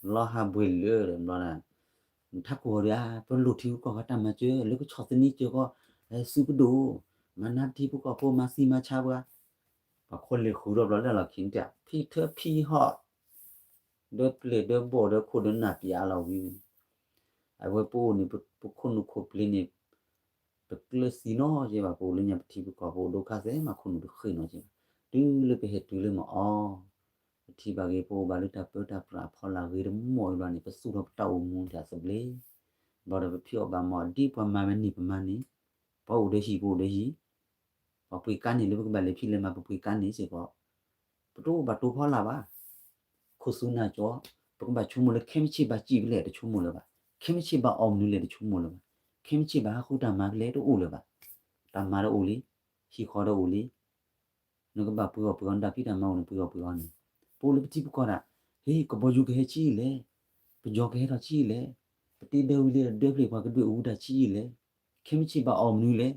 လီၤဟးဘှဲးလၢာ်ဒီးဘျီဒၣ်, ထးခိၣ်ဒီးဧါ, ပလိၣ်ထံဂုၤကီၢ်ဂၤတၢ်မၤစၢၤ, လၢကဆီၣ်သနံးစၢၤဃီ, စုပဒိၣ်, မၤနၢၤထံဖိကီၢ်ဖိ မၤသံမၤဆါပှၤ, ပှၤခိၣ်လဲၤဃုာ်ဒီးဘျီလၢအလီၢ်ခံန့ၣ် ဖံထၢဖံဟီၣ် ဒီးပျဲၢ်ဒီးဘီၣ်ဒီးခိၣ်ဒီးနၢ်ပျဲအါလီၤဝံၤန့ၣ်, အဝဲပအိၣ်န့ၣ် ပခိၣ်နူာ်ခိၣ်ပျ့ၤန့ၣ် ပကျၢၤသံနီၢ်ကဲဘၣ်, ပအိၣ်လၢညါပထံပကီၢ် ပအိၣ်ဒိၣ်ခါစဲးမးခိၣ်နူာ်တဃ့ၢ်နီၢ်ကဲဘၣ်, တုၤလၢပဟဲတုၤလၢမၤအီၤ, ပထံၣ်ဘၣ်ဂ့ၤ ပအိၣ်ဘၣ်လၢတၢ်ပၢတၢ်ပြးအဖီလာ်ဂ့ၤတမီၢ်အံၤဘျီန့ၣ် ပသူၣ်ထီၣ်ပတၢ်အိၣ်မူတၢ်သဘျ့, ဘၣ်ဒီးပဖံးအီၣ်ဘၣ်မၤအီၤ ဒ်ပှၤမၤဝဲန့ၣ်ပမၤန့ၣ်, ပှၤအိၣ်ဒီးဟံၣ်ပအိၣ်ဒီးဟံၣ် ပှၤပှ့ၤကါန့ၣ်လၢပကဘၣ်လဲၤဖံးလဲၤမၤ ပပှ့ၤကါန့ၣ်စ့ၢ်ကီး, ပတအိၣ်ဘၣ်တိၤဖီလာ်ဘၣ်, ခိၣ်သူနၢ်ကၠီ, ပကဘၣ်ဆိကမိၣ်လၢ ခဲမုၢ်ဆ့ၣ်ဘၣ်စံၣ်ဖဲလဲၣ်တဆိကမိၣ်လၢၤဘၣ်, ခဲမုၢ်ဆ့ၣ်ဘၣ်အီၣ်မနုၤလဲၣ်တဆိကမိၣ်လၢၤဘၣ်, ခဲမုၢ်ဆ့ၣ်ဘၣ်ဟးဃုတၢ်မၤဖဲလဲၣ်တအိၣ်လၢၤဘၣ်, တၢ်မၤဒီးအိၣ်လံ, ဟံၣ်ဃီဒီးအိၣ်လံ, နကဘၣ်ပှ့ၤအီၣ်ပှ့ၤအီနတၢ်ဖံးတၢ်မၤအိၣ်န့ၣ် ပှ့ၤအီၣ်ပှ့ၤအီန့ၣ်, ပအိၣ်လၢပထံပကီၢ်ဒၣ်, ဟ့ၣ် ကဘီယူၤကဟဲဆံးအံၤလဲၣ်, ပယီၤကဟဲထီၣ်ဆံးအံၤလဲၣ်, ပတ့ဒၢဝံၤလၢဒၢဖျၢၣ်ပှၤကဒွဲၣ်အူတၢ်ဆံးအံၤလဲၣ်, ခဲမုၢ်ဆ့ၣ်ဘၣ်အီၣ်မနုၤလဲၣ်,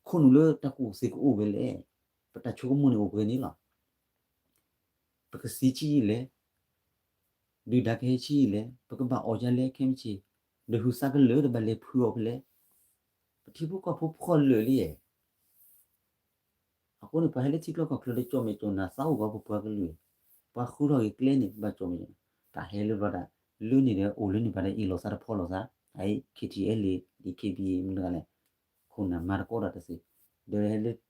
ခိၣ်နူာ်လၢတၢ်ကူၣ်သ့ကအိၣ်ဝဲလဲၣ်, ပတၢ်ဆိကမိၣ်န့ၣ်အိၣ်ပှဲၤန့ၣ်လီၤ. ပကသံဆံးအံၤလဲၣ်, ဒုၣ်ဒါကဟဲဆံးအံၤလဲၣ်, ပကဘၣ်အီၣ်ယၤလဲၣ်ခဲမုၢ်ဆ့ၣ်, ဒီးဟုးသးကလၢာ်တဘၣ်လဲၤဖုးအီၤဖဲလဲၣ်, ပထံဖိကီၢ်ဖိဖှီၣ်လၢာ်လံဧါ. အဃိန့ၣ် ပှၤဟဲလၢထံကျိကီၢ်ချၢဒီး ကၠီၣ်မဲာ်ကၠီၣ်နၤသးအိၣ်ကီးပပှၤကလုာ်, ပှၤဃုထီၣ်က့ၤကျဲန့ၣ် ဘၣ်ကၠီၣ်မဲာ်ကၠီၣ်နၤ, တၢ်ဟဲလၢဘျီဒၣ်, လၢန့ၣ်ဒီးအိၣ်လၢန့ၣ်ပှၤဒီးအ့ၣ်လိာ်သးတဖီလိာ်သး, အအံၤ ခ့ထံအဲလ့ ဒ်ခ့ပံမနုၤလဲၣ်, ခိၣ်နၢ်မၤတကိးဒီးတသ့, ဒီးဟဲလၢ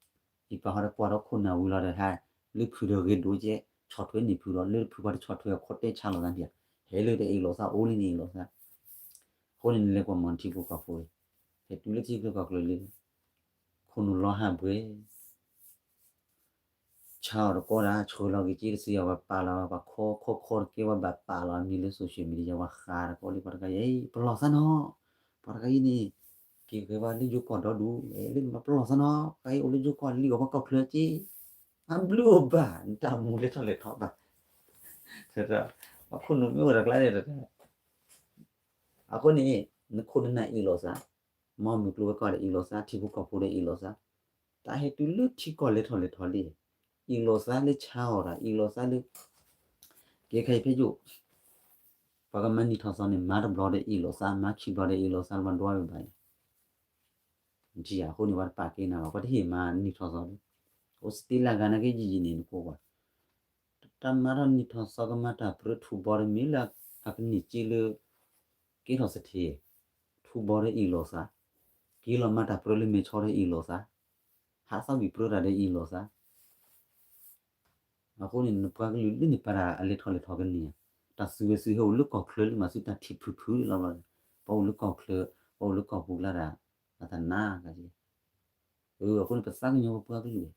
ယပာ်ဟီဒီးကွၢ်ဒီးခိၣ်နၢ်ဝံၤလီၤဒီးဟဲ, လၢဖုးဒီးဂ့ၤဒိၣ်ကဲ, ဆီၣ်ထွဲန့ၢ်ဖုးဒီး လၢဖုးပှၤတဆီၣ်ထွဲအခီတဲဆါလိာ်သးန့ၣ်, ဟဲလၢတအ့ၣ်လိာ်သးအိၣ်လံန့ၣ်အ့ၣ်လိာ်သး, အဃိန့ၣ်နလဲၤကွၢ်မီၤထံဖိကီၢ်ဖိ, ဟဲတုၤလၢထံကျိကီၢ်ကျိလံ, ခိၣ်နူာ်လီၤဟးဘှဲၣ် ဆါအီၤတကိးဒၣ် ဆှၢလီၤက့ၤက့တစုယၤ ပှၤပာ်လီၤ ပှၤခီခီခီတကဲ ပှၤဘၣ်ပာ်လီၤအမံၤလၢ social media ပှၤဃးတကိးလံ ပှၤတဂၤအံၤ ပလီၢ်သးနီၤ, ပှၤတဂၤအံၤန့ၣ် က့ၤဂဲၤဝဲလၢယိၤကီၢ်ဒီဒူၣ် လၢနပလီၢ်သးနီၤ ပှၤအံၤအိၣ်လၢယိၤကီၢ်လံၣ်အီၣ်ပှၤကီၢ်ချၢက့, အဘျုးအိၣ်ဘၣ် နတၢ်မူလဲၤထီၣ်လဲၤထီဘၣ်, ပှၤခိၣ်နူာ်မ့ၢ်အိၣ်ဒီးကျါန့ၣ် အဃိန့ၣ် နခိၣ်နနၢ်အ့ၣ်လိာ်သး, မ်မုၢ်ကျိၤဝဲၤကွာ်ဒီးအ့ၣ်လိာ်သး, ထံဖိကီၢ်ဖိဒီးအ့ၣ်လိာ်သး, တၢ်ဟဲတုၤလၢထံကီၢ်လဲၤထီၣ်လဲၤထီလံ, အ့ၣ်လိာ်သးလၢဆါအီၤတၢ် အ့ၣ်လိာ်သးလၢ ကဲခဲအံၤဖဲယိၣ်, ပှၤကမၤနံၣ်ထီၣ်သီန့ၣ် မၤတဘျီဒီးအ့ၣ်လိာ်သး, မၤခံဘျီဒီးအ့ၣ်လိာ်သး လၢပှၤဒွးဝဲဘၣ်အံၤ, နထံၣ်ဧါ, အဃိန့ၣ် ပှၤတပာ်ကဲနၤဘၣ်, ပှၤတဟ့ၣ်မၤနံၣ်ထီၣ်သီဒီး, အိၣ်စတ့လၢဂၤနာ်က့ယံာ်ယံာ်န့ၣ် နကိးကွၢ် တၢ်မၤထီၣ်နံၣ်ထီၣ်သီကမၤတၢ်ပြၢထူးဘီဒီး မ့ၢ်လၢအကန့ၢ်စ့လၢ ကဲထီၣ်စထ့, ထူးဘီဒီးအ့ၣ်လိာ်သး, က့ၤလီၤမၤတၢ်ပြၢလၢမဲာ်ဆီဒီးအ့ၣ်လိာ်သး, ဟးသီဝံၣ်ပြၢတၢ်ဒီးအ့ၣ်လိာ်သး အဃိန့ၣ် နပှၤကလုာ်လၢန့ၣ်ပာ်တၢ်အလဲၤထီၣ်လဲၤထီကန့ၢ်ဧါ, တၢ်သုးဝဲသုးဟဲအိၣ်လၢကီၢ်ချၢလံမး သုတၢ်ထံၣ်ဖုၣ်ဖုၣ်လီၤဘျီ, ပှၤအိၣ်လၢကီၢ်ချၢ, ပှၤအိၣ်လၢကီၢ်ပူၤကျါတၢ်, အတၢ်နါက့, အဃိန့ၣ် ပသးကညီၤပပှၤကလုာ်,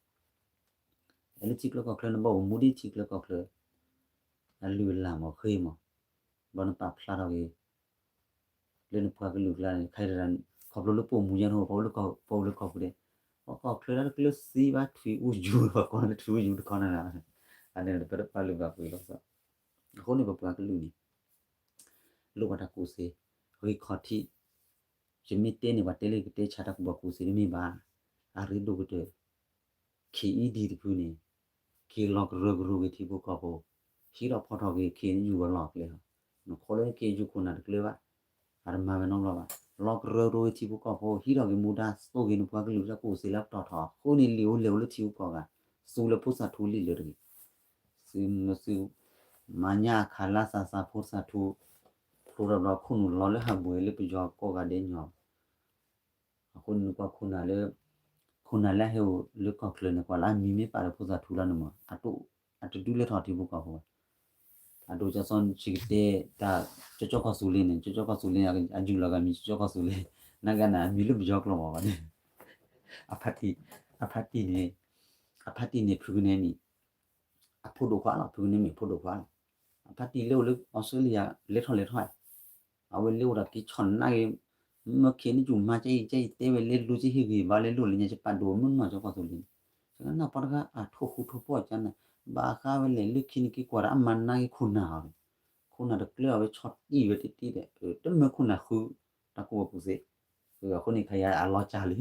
လၢထံကျိကီၢ်ချၢ နဘၣ်အိၣ်မူဒ်ထံကျိကီၢ်ချၢ အလုၢ်အလၢ်မးဃ့မး, ဘျီနပာ်ဖျါထီၣ်က့ၤ လၢနပှၤကလုာ်ကျါန့ၣ် ခါအံၤဒၣ် ခီဖျိလၢပအိၣ်မူညါန့ၣ် ပှၤအိၣ်လၢကီၢ်ပူၤဒဲး, ပှၤကီၢ်ချၢတၢ်တကျၢၤသံဘၣ်ထွံၣ်အူယူၤ ပှၤကိးလၢထွံၣ်အူယူၤတခီန့ၣ်, အန့ၣ်ပတပာ်လုၢ်ပာ်ပှ့ၤလီၤ, အဃိန့ၣ် ပပှၤကလုာ်န့ၣ် လိၣ်ဘၣ်တၢ်ကူၣ်သ့, ဂ့ၢ်ခီၣ်ထံး, ယမ့ၢ်တဲန့ၣ် ပှၤတဲလၢကတဲဆါတၢ်ကူၣ်ဘၣ်ကူၣ်သ့တမ့ၢ်ဘၣ်, အရ့ဒိၣ်ကတၢၢ် ခ့အံၤဒ်တဖုန့ၣ်, က့ၤလီၤကရၢကရိက့ၤထံဖိကီၢ်ဖိ, ဟံးထီၣ်ဖီၣ်ထီၣ်က့ၤ ခ့ယုၢ်ဝဲလီၢ်ကျဲလီၤ, နခီလၢခ့ယုၢ်ခိၣ်နၢ်တကျၢၤဘၣ်, အတမၤဝဲနီတဘျီဘၣ်, လီၤကရၢကရိက့ၤထံဖိကီၢ်ဖိ ဟံးထီၣ်က့ၤမူဒါသိၣ်က့ၤနပှၤကလုာ်တၢ်ကူၣ်သ့လၢပတီၢ်ထီၣ် အဃိန့ၣ် လံာ်အိၣ်လဲၢ်အိၣ်လၢထံဂုၤကီၢ်ဂၤ, သူလၢဖိသၣ်ထူလံလၢတဂ့ၤ, သုမသု မၤညၣ်အခးလါသးသးဖိသၣ်ထူ, ဖျိထီၣ်ဘျီခိၣ်နူာ်လီၤလၢဟးဘှဲးလၢပယီၤကိးဂၤဒဲးညီ အဃိန့ၣ်နကွၢ်ခိၣ်နၢ်လၢ, ခိၣ်နၢ်လၢအဟဲအိၣ်လၢကီၢ်ချၢန့ၣ် ကွၢ်လၢအမံၤမ့ၢ်ပာ်ဒီးဖိသၣ်ထူလီၤန့ၣ်မး, အတဒုးလဲၤထီၣ်ထံဖိကီၢ်ဖိဘၣ်, အဒိကၠီစီဆှံကတဲတၢ်ကၠီကၠီကီၢ်သူလ့ၤန့ၣ် ကၠီကၠီကီၢ်သူလ့ၤ အယူၢ်လီၤဂၤမံၤကၠီကၠီကီၢ်သူလ့ၤ, နာ်က့န့ၣ် အမံၤလၢပယီၤကျိာ်မးဘၣ်န့ၣ်, အဖါတံၢ်, အဖါတံၢ်န့ၣ်, အဖါတံၢ်န့ၣ်ဖုကနဲမံၤ အဖိဒိၣ်ခွါလီၤ, ဖုကနဲမံၤအဖိဒိၣ်ခွါလီၤ, အဖါတံၢ်လၢအိၣ်လၢအီစထြ့လယါ လဲၤထီၣ်လဲၤထီ, အဝဲလၢအိၣ်ဒီးက့ၤဆီၣ်နၢ်ဂ့ၤ, မၢခဲနံၣ်ကၠူၣ်မၤကဲအံၤကဲအံၤတဲဝဲလဲၤလူၤက့ၤဟ့ၣ်ဂ့ၤဘၣ်လဲၤလိၣ်လၢညါကပာ်ဒိၣ်မုၢ်နီၢ်ကၠီကီၢ်သူလ့ၤန့ၣ်, ကနၣ်ပှၤတဂၤအထိၣ်ဃူထိၣ်ဖိၣ်ကနၣ်, ဘၣ်ဃးဝဲလဲၣ် လၢခံန့ၣ်က့ၤကွၢ်ဒီးအမၤနၢ်က့ၤခိၣ်နၢ်အီၤ, ခိၣ်နၢ်တကျၢၤအီၤဝဲဆီၣ်တံၢ်ဝဲတ့ၢ်တ့ၢ်ဒီး တမၢခိၣ်နၢ်ဃု တၢ်ကိၢ်ဝဲပူၤသ့, အဃိန့ၣ် ခါယၤအလီၤစၢ်လံ,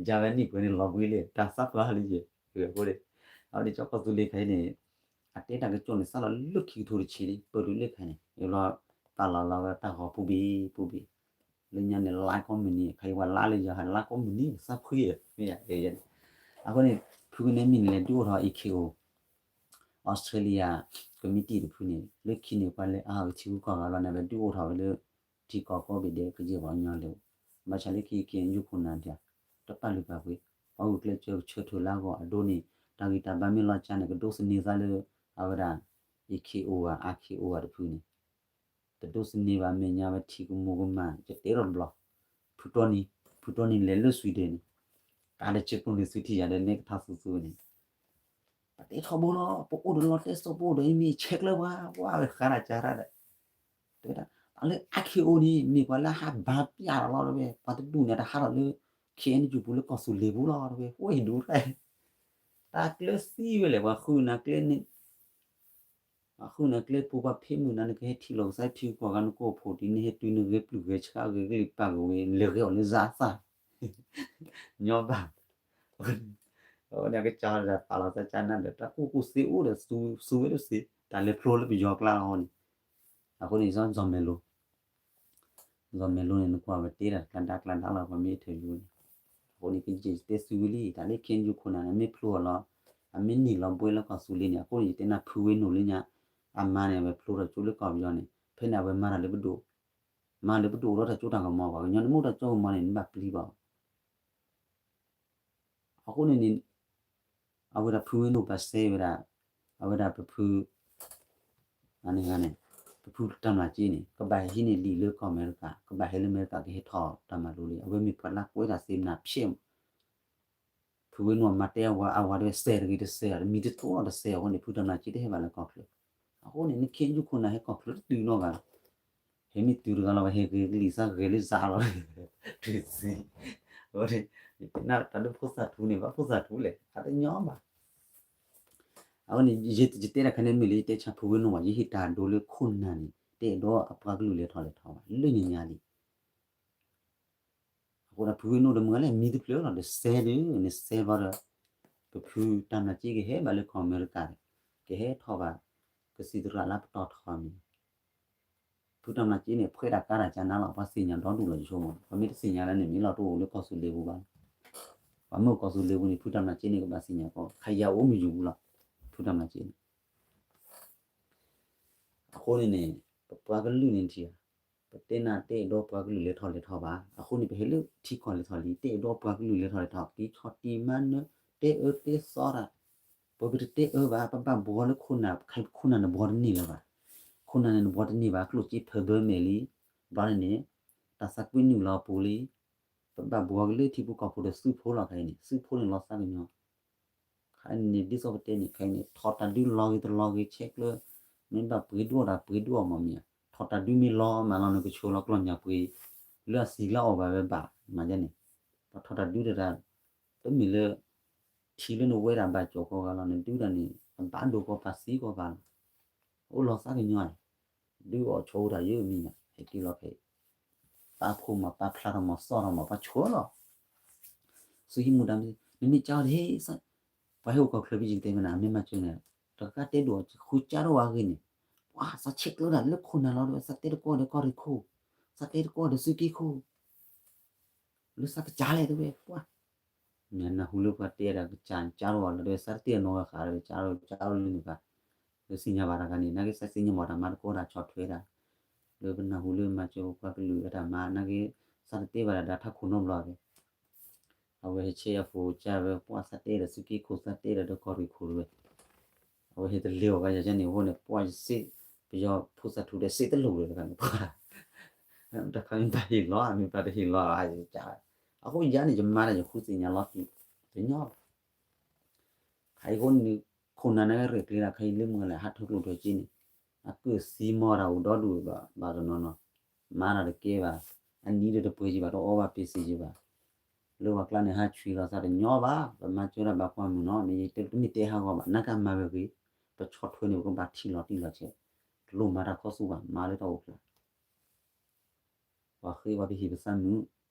ယၤဝဲနံၣ်ပှဲၤန့ၣ်လီၤဘှံးလံ တၢ်သးပှၢ်လံယဲ, အဃိန့ၣ် အဝဲန့ၣ်ကၠီကီၢ်သူလ့ၤခါအံၤန့ၣ် အတဲတၢ်ကစီၣ်န့ၣ် စးလီၤလၢခံကထိတဆံလံ ပၢၢ်တုၤလၢခါန့ၣ် ယလီၤ ပာ်လီၤလီၤဝဲတၢ်ဂီၤပူၤဘ့ၣ်ပူၤဘ့ၣ်, လၢညါန့ၣ် လါကိးမုၢ်နံၤ ခါအံၤဝဲလါလၢယၤဟးလါကိးမုၢ်နံၤ သးဖှံ, အဃိန့ၣ် ဖုကနဲမံၤန့ၣ်လဲၤဒုးအိၣ်ထီၣ် A K O Australia committee တဖုန့ၣ် လၢခံန့ၣ် ပှၤလဲၤအါကထံဂုၤကီၢ်ဂၤလီၤန့ၣ် ဝဲဒုးအိၣ်ထီၣ်ဝဲလၢ ထံကီၢ်ကိးဘ့ၣ်ဒဲး ကယဲၢ်ပှၤကညီလၢ ဘၣ်ဆၣ်လၢခံ K N U ခိၣ်နၢ်ဒၣ် တပာ်လုၢ်ပာ်ပှ့ၤ ပှၤဂုာ်ကျဲးစၢးကဆၢထၢၣ်လၢအဂီၢ်အဒိန့ၣ် တၢ်ဂံၢ်တၢ်ဘါမ့ၢ်လီၤကၢ်န့ၣ် ကဒိးသန့ၤသးလၢ အဝဲဒၣ် A K O ဂၤ R K O ဂၤတဖုန့ၣ် တဒိးသန့ၤဘၣ် မဲာ်ညါဝဲထံကမူၤကမၣ် ယတဲထီၣ်တဘျီ, ဖုတီနံၤ, ဖုတီနံၤလဲၤလၢ Sweden န့ၣ်, ကးတဆ့ကျိန့ၣ် သုထံၣ်ယၤဒီး နဲကထါသူသူန့ၣ်, ပတဲထီဘိလီၤ ပအိၣ်ဒီးလီတဲစိ ပအိၣ်ဒီးအံၤမ့ၢ်ဆဲးကျၢပှၤ ပှၤဝဲဃါတၢ်ကါတၢ်ဒီး, တဲဝဲဒၣ် အလၢ R K O န့ၣ် မ့ၢ်ပှၤလၢဟးဘါပျၢ်လီၤလီၤ တဲဝဲ ပှၤတဒူၣ်န့ၣ် တဟးထီၣ်လၢ K N U ပူၤလၢကီၢ်သူလ့ၤပူၤလီၤ တဲဝဲ အိၣ်အံၤဒိၣ်တၢ် တၢ်ကျၢၤသံဝဲလဲၣ် ပှၤဃုနၤကျဲန့ၣ် ပှၤဃုနၤကျဲပူၤ ပှၤဖံးမုၢ်နၤ နကဟဲထံၣ်လီၤကစၢ်ထံကီၢ်ဂၤ နကအိၣ်ဖှိၣ်ဒ် နဟဲတုၤနဂဲၤပျုၢ်ဂဲၤဆှးဂဲၤကလံၤပာ်ကဝ့ၤ လဲၤဂဲၤအီၤလၢစးအသၣ် ညီဘၣ် အဝဲန့ၣ်ကစၢ်ဒီးပာ်လီၤသးကၢ်နၤဒီး တၢ်ကူၣ်ကူၣ်သ့အိၣ်ဒီး သူဝဲတသ့ တၢ်လဲၤဖျိလၢပယီၤကျါအဃိန့ၣ်, အဃိန့ၣ် စီၤမဲာ်လိ စီၤမဲာ်လိန့ၣ် နကွၢ်ဝဲတဲဒၣ်ကျါဒါကျါဒါလီၤ ပှၤမ့ၢ်အထၢၣ်ယူၤန့ၣ်, အဃိန့ၣ် ကယဲၢ်တဲသုဝဲလံ တၢ်လၢ K N U ခိၣ်နၢ်န့ၣ် မ့ၢ်ဖျိအီၤလီၤ, အမ့ၢ်န့ၢ်လီၤဘှဲလၢကီၢ်သူလ့ၤန့ၣ် အဃိန့ၣ် ယတဲနၤဖုဝ့နိၣ်လၢညါ, အမါန့ၣ် အဝဲဖျိထီၣ်ကၠိလၢကီၢ်ပယီၤန့ၣ် ဖဲန့ၣ်အဝဲမၤတၢ်လၢပဒိၣ်, မၤလၢပဒိၣ်အိၣ်ဒီးတၢ်စိတၢ်ကမီၤ ပှၤကညီန့ၣ် မ့ၢ်အိၣ်တၢ်စိကမီၤန့ၣ် နဘၣ်ပျံၤဘၣ် အဃိန့ၣ်န့ၣ် အဝဲဒၣ်ဖုဝ့နိၣ်ဘၣ်စဲဝဲဒၣ်, အဝဲဒၣ်ပဖု, န့ၣ်, ပဖုတၢ်မျၢ်က့န့ၣ် ကဘၣ်ဟဲဟံးန့ၢ်လံာ်လၢကီၢ်အမဲရကၤ ကဘၣ်ဟဲလၢအမဲရကၤကဟဲထီၣ်တၢ်မၤလိလံ အဝဲမ့ၢ်ပှၤလၢကွဲးတၢ်သ့ၣ်မနၤဖျဲး ဖုဝ့နိၣ်မၤတဲအဝၤအဝၤတဝဲစဲးတဂ့ၤတစဲး တမံၤတသိးလီၤတစဲးအဃိန့ၣ် ဖုတၢ်မျၢ်က့တဟဲဘၣ်လၢကီၢ်ချၢ, အဃိန့ၣ် နခ့ယူၢ်ခိၣ်နၢ်ဟဲကီၢ်ချၢတတုၤနီတဂၤ ဟဲမ့ၢ်တုၤတဂၤလီၤ ပှၤဟဲဂ့ၤကလံၤစးဂဲၤလၢစးလီၤ, တုၤသံ, အဃိန့ၣ် တၢ်ဒုးဖိသၣ်ထူန့ၣ် ဘၣ်ဖိသၣ်ထူလဲၣ် အတညီဘၣ်, အဃိန့ၣ် ယတဲတၢ်ခါန့ၣ်မ့ၢ်လၢယတဲဆါဖုဝ့နိၣ်ဘၣ် ယဟ့ၣ်တၢ်ဒိလၢခိၣ်နၢ်န့ၣ် တအဲၣ်ဒိးအပှၤကလုာ်လဲၤထီၣ်လဲၤထီဘၣ် လၢညါညါလံ အဃိဒီးဖုဝ့နိၣ်ဒီးမုၢ်လၢမံတဖျၢၣ်လီၤ ဒီးစဲးဒီး နစဲးဘျီဒီး ပဖုတၢ်မျၢ်က့ကဟဲဘၣ်လၢကီၢ်အမဲရကၤဒီး ကဟဲထီၣ်ဘၣ် ကသံၣ်သရၣ်လၢပတီၢ်ထီမံၤ ဖုတၢ်မျၢ်က့န့ၣ် ဖှဲးတၢ်ကါတၢ်ကၢ်နါလီၤ ပှၤသ့ၣ်ညါဒီဒူၣ်လီၤ ယဆိကမိၣ် ပှၤမ့ၢ်တသ့ၣ်ညါလၢန့ၣ် မ့ၢ်လီၤတအိၣ်လၢကီၢ်သူလ့ၤပူၤဘၣ်, ပှၤမ့ၢ်အိၣ်ကီၢ်သူလ့ၤပူၤန့ၣ် ဖုတၢ်မျၢ်က့န့ၣ် ကဘၣ်သ့ၣ်ညါကီး ခယၤအိၣ်မုာ်ယူၤပူၤလီၤ, ဖုတၢ်မျၢ်က့န့ၣ် အဃိန့ၣ်န့ၣ် ပပှၤကလုာ်န့ၣ်ထံၣ်ဧါ, ပတဲနၤတအဲၣ်ဒိးပှၤကလုာ်လဲၤထီၣ်လဲၤထီဘၣ်, အဃိန့ၣ် ပဟဲလၢထံကီၢ်လဲၤထီၣ်လံ တအဲၣ်ဒိးပှၤကလုာ်လဲၤထီၣ်လဲၤထီ က့ၤဆီၣ်တံၢ်မၤနၢၤ တဲအၢတဲသီတၢ်, ပကတတဲအၢဘၣ် ပဘၣ်ဘှီလၢခိၣ်နၢ် ခါအံၤခိၣ်နၢ်န့ၣ်ဘှီတန့ၢ်လၢၤဘၣ်, ခိၣ်နၢ်န့ၣ်နဘှီတန့ၢ်ဘၣ် ကျိၣ်စ့ဖၢဘၢမဲာ်လံ, ဘျီန့ၣ်န့ၣ် တၢ်သးကွံနုာ်လီၤပူၤလံ, ပဘၣ်ဘှီက့ၤလၢထံဖိကီၢ်ဖိဒီးသုးဖိလီၤ ခဲအံၤန့ၣ် သုးဖိန့ၣ်လီၤသးကညီၤ ခဲအံၤန့ၣ် ဒ်သိးပတဲန့ၣ် ခဲအံၤန့ၣ် ထီၣ်တၢ်ဒုလီၤဂ့ၤတလီၤဂ့ၤ ဆဲးကျၢ မ့ၢ်ဘၣ်ပှ့ၤဒိၣ်တၢ်ပှ့ၤဒိၣ်အီၤမ့ၢ်မ့ၢ်ဧါ, ထီၣ်တၢ်ဒုမ့ၢ်လီၤမးလီၤ နကဆိလီၤကျီၢ်ညၣ်ပှ့ၤ လၢအသံလၢအီၣ်ဘၣ်ဝဲဘၣ် မၤဒ်န့ၣ်, ပှၤထီၣ်တၢ်ဒုတၢ် တမ့ၢ်လၢ ထံလၢနဝဲဒၣ်ဘၣ်ကၠီၤကီးဂၤလီၤ နဒုတၢ်န့ၣ် အဘၣ်ဒိကီးပာ်သံကီးပာ်လီၤ, အိၣ်လီၤသးကညီၤ ဒုးအီၣ်ဆိတၢ်ယဲၢ်မံၤညါ ဟဲက့ၤလီၤဖဲ ပာ်ဖှိၣ်မး ပာ်ဖျါထီၣ်မး သီၣ်ထီၣ်မး ပှၤဆိလီၤ, သုဟံးမူဒါမ့ၢ် နမ့ၢ်ကၢ်အီၤတဟ့ၣ် ပှၤဟဲအိၣ်ကီၢ်ချၢဖဲယကတဲမ့ၢ်နၤ အမ့ၢ်မၤစၢၤန့ၣ် တဂၤတဲဒိၣ်ဃုကၢ်ထီၣ်ဝဲအဂ့ၢ်န့ၣ် ပှၤသးဆဲးကျၢဒၣ်လၢခိၣ်နၢ်လီၤ တဲဝဲ သးတဲတကိးဒီးကီၢ်ရ့ၣ်ခိၣ် သးတဲတကိးဒီးသုးက့ခိၣ် လၢသးကစၢ်လဲၣ်တဲဝဲ ပှၤ မ့ၢ်နၢ်ဟူလၢပှၤတဲဒၣ်ကစၢ်ကၢ်ထီၣ်ဝဲလီၤ တဲဝဲသးတတဲအနီၢ်ဂၤဃာ်ဒီး ကၢ်ထီၣ်ကၢ်ထီၣ်လၢန့ၣ်ဘၣ် လၢသ့ၣ်ညါဘၣ်တၢ်ခါန့ၣ် နာ်က့သးသ့ၣ်ညါဘၣ်တၢ်မၤတကိးတၢ်ဆီၣ်ထွဲဒၣ် လၢပနၢ်ဟူလၢမၤစၢၤပပှၤကလုာ်အတၢ်မၤ နာ်က့ သးတတဲဘၣ်တၢ်ဒီးထးခိၣ်နီတဘျီဘၣ် အဝဲဟဲဆဲးယၤဖိကၢ်ဝဲ ပှၤသးတဲဒီးသုးက့ခိၣ်သးတဲဒီးဒီးကီၢ်ရ့ၣ်ခိၣ်တဝဲ အဝဲဟဲတလဲၤအီၤဘၣ်ယၤန့ၣ်အဃိန့ၣ် ပှၤယစ့ ပယီၤဖိသၣ်ထူဒီးစ့တလိာ်ဒီးတခါန့ၣ် ပှၤ တၢ်ခါမ့ၢ်ဘၣ်ဟ့ၣ်လီၤ မ့ၢ်ဘၣ်တဟ့ၣ်လီၤ အကၢ် အဃိယၤန့ၣ် ယမါဒီးယဃုသ့ၣ်ညါလီၤတံၢ် တညီဘၣ် ခါအံၤအဃိန့ၣ် ခိၣ်နၢ်န့ၣ်ရဲၣ်ကျဲၤဒၣ်ခါအံၤလၢမုၢ်လၢ် ဟးထၢကျိၣ်ထၢစ့န့ၣ် အကၢၣ်သံမီၤတၢ်အိၣ်ဒီဒူၣ်ဘၣ် ဘၣ်တနီၤနီၤ မၤတၢ်တကဲဘၣ် အနံၤဒီးတပှဲၤကံဘၣ် တအီဘၣ်ပ့ၤစ့ကံဘၣ် လၢပှၤကျါန့ၣ် ဟးဆှံလီၤသးတညီဘၣ် ပမၤစၢၤတၢ်ဘၣ်ကွၢ်မုာ်နီၤ မ့ၢ်ယတဲတမ့ၢ်တဲဟးဂီၤဘၣ် နကမၤဝဲဂ့ၤ ပဆီၣ်ထွဲန့ၣ် ပကဘၣ်ထံၣ်လီၤတံၢ်လီၤဆဲး, တလိၣ်မၤတၢ်ခီဆူၣ်ဘၣ်, မၤလၢတၢ်အိၣ်ဖျါ ပှၤဃ့ဝဲပဟံၣ်ပသးမုာ်,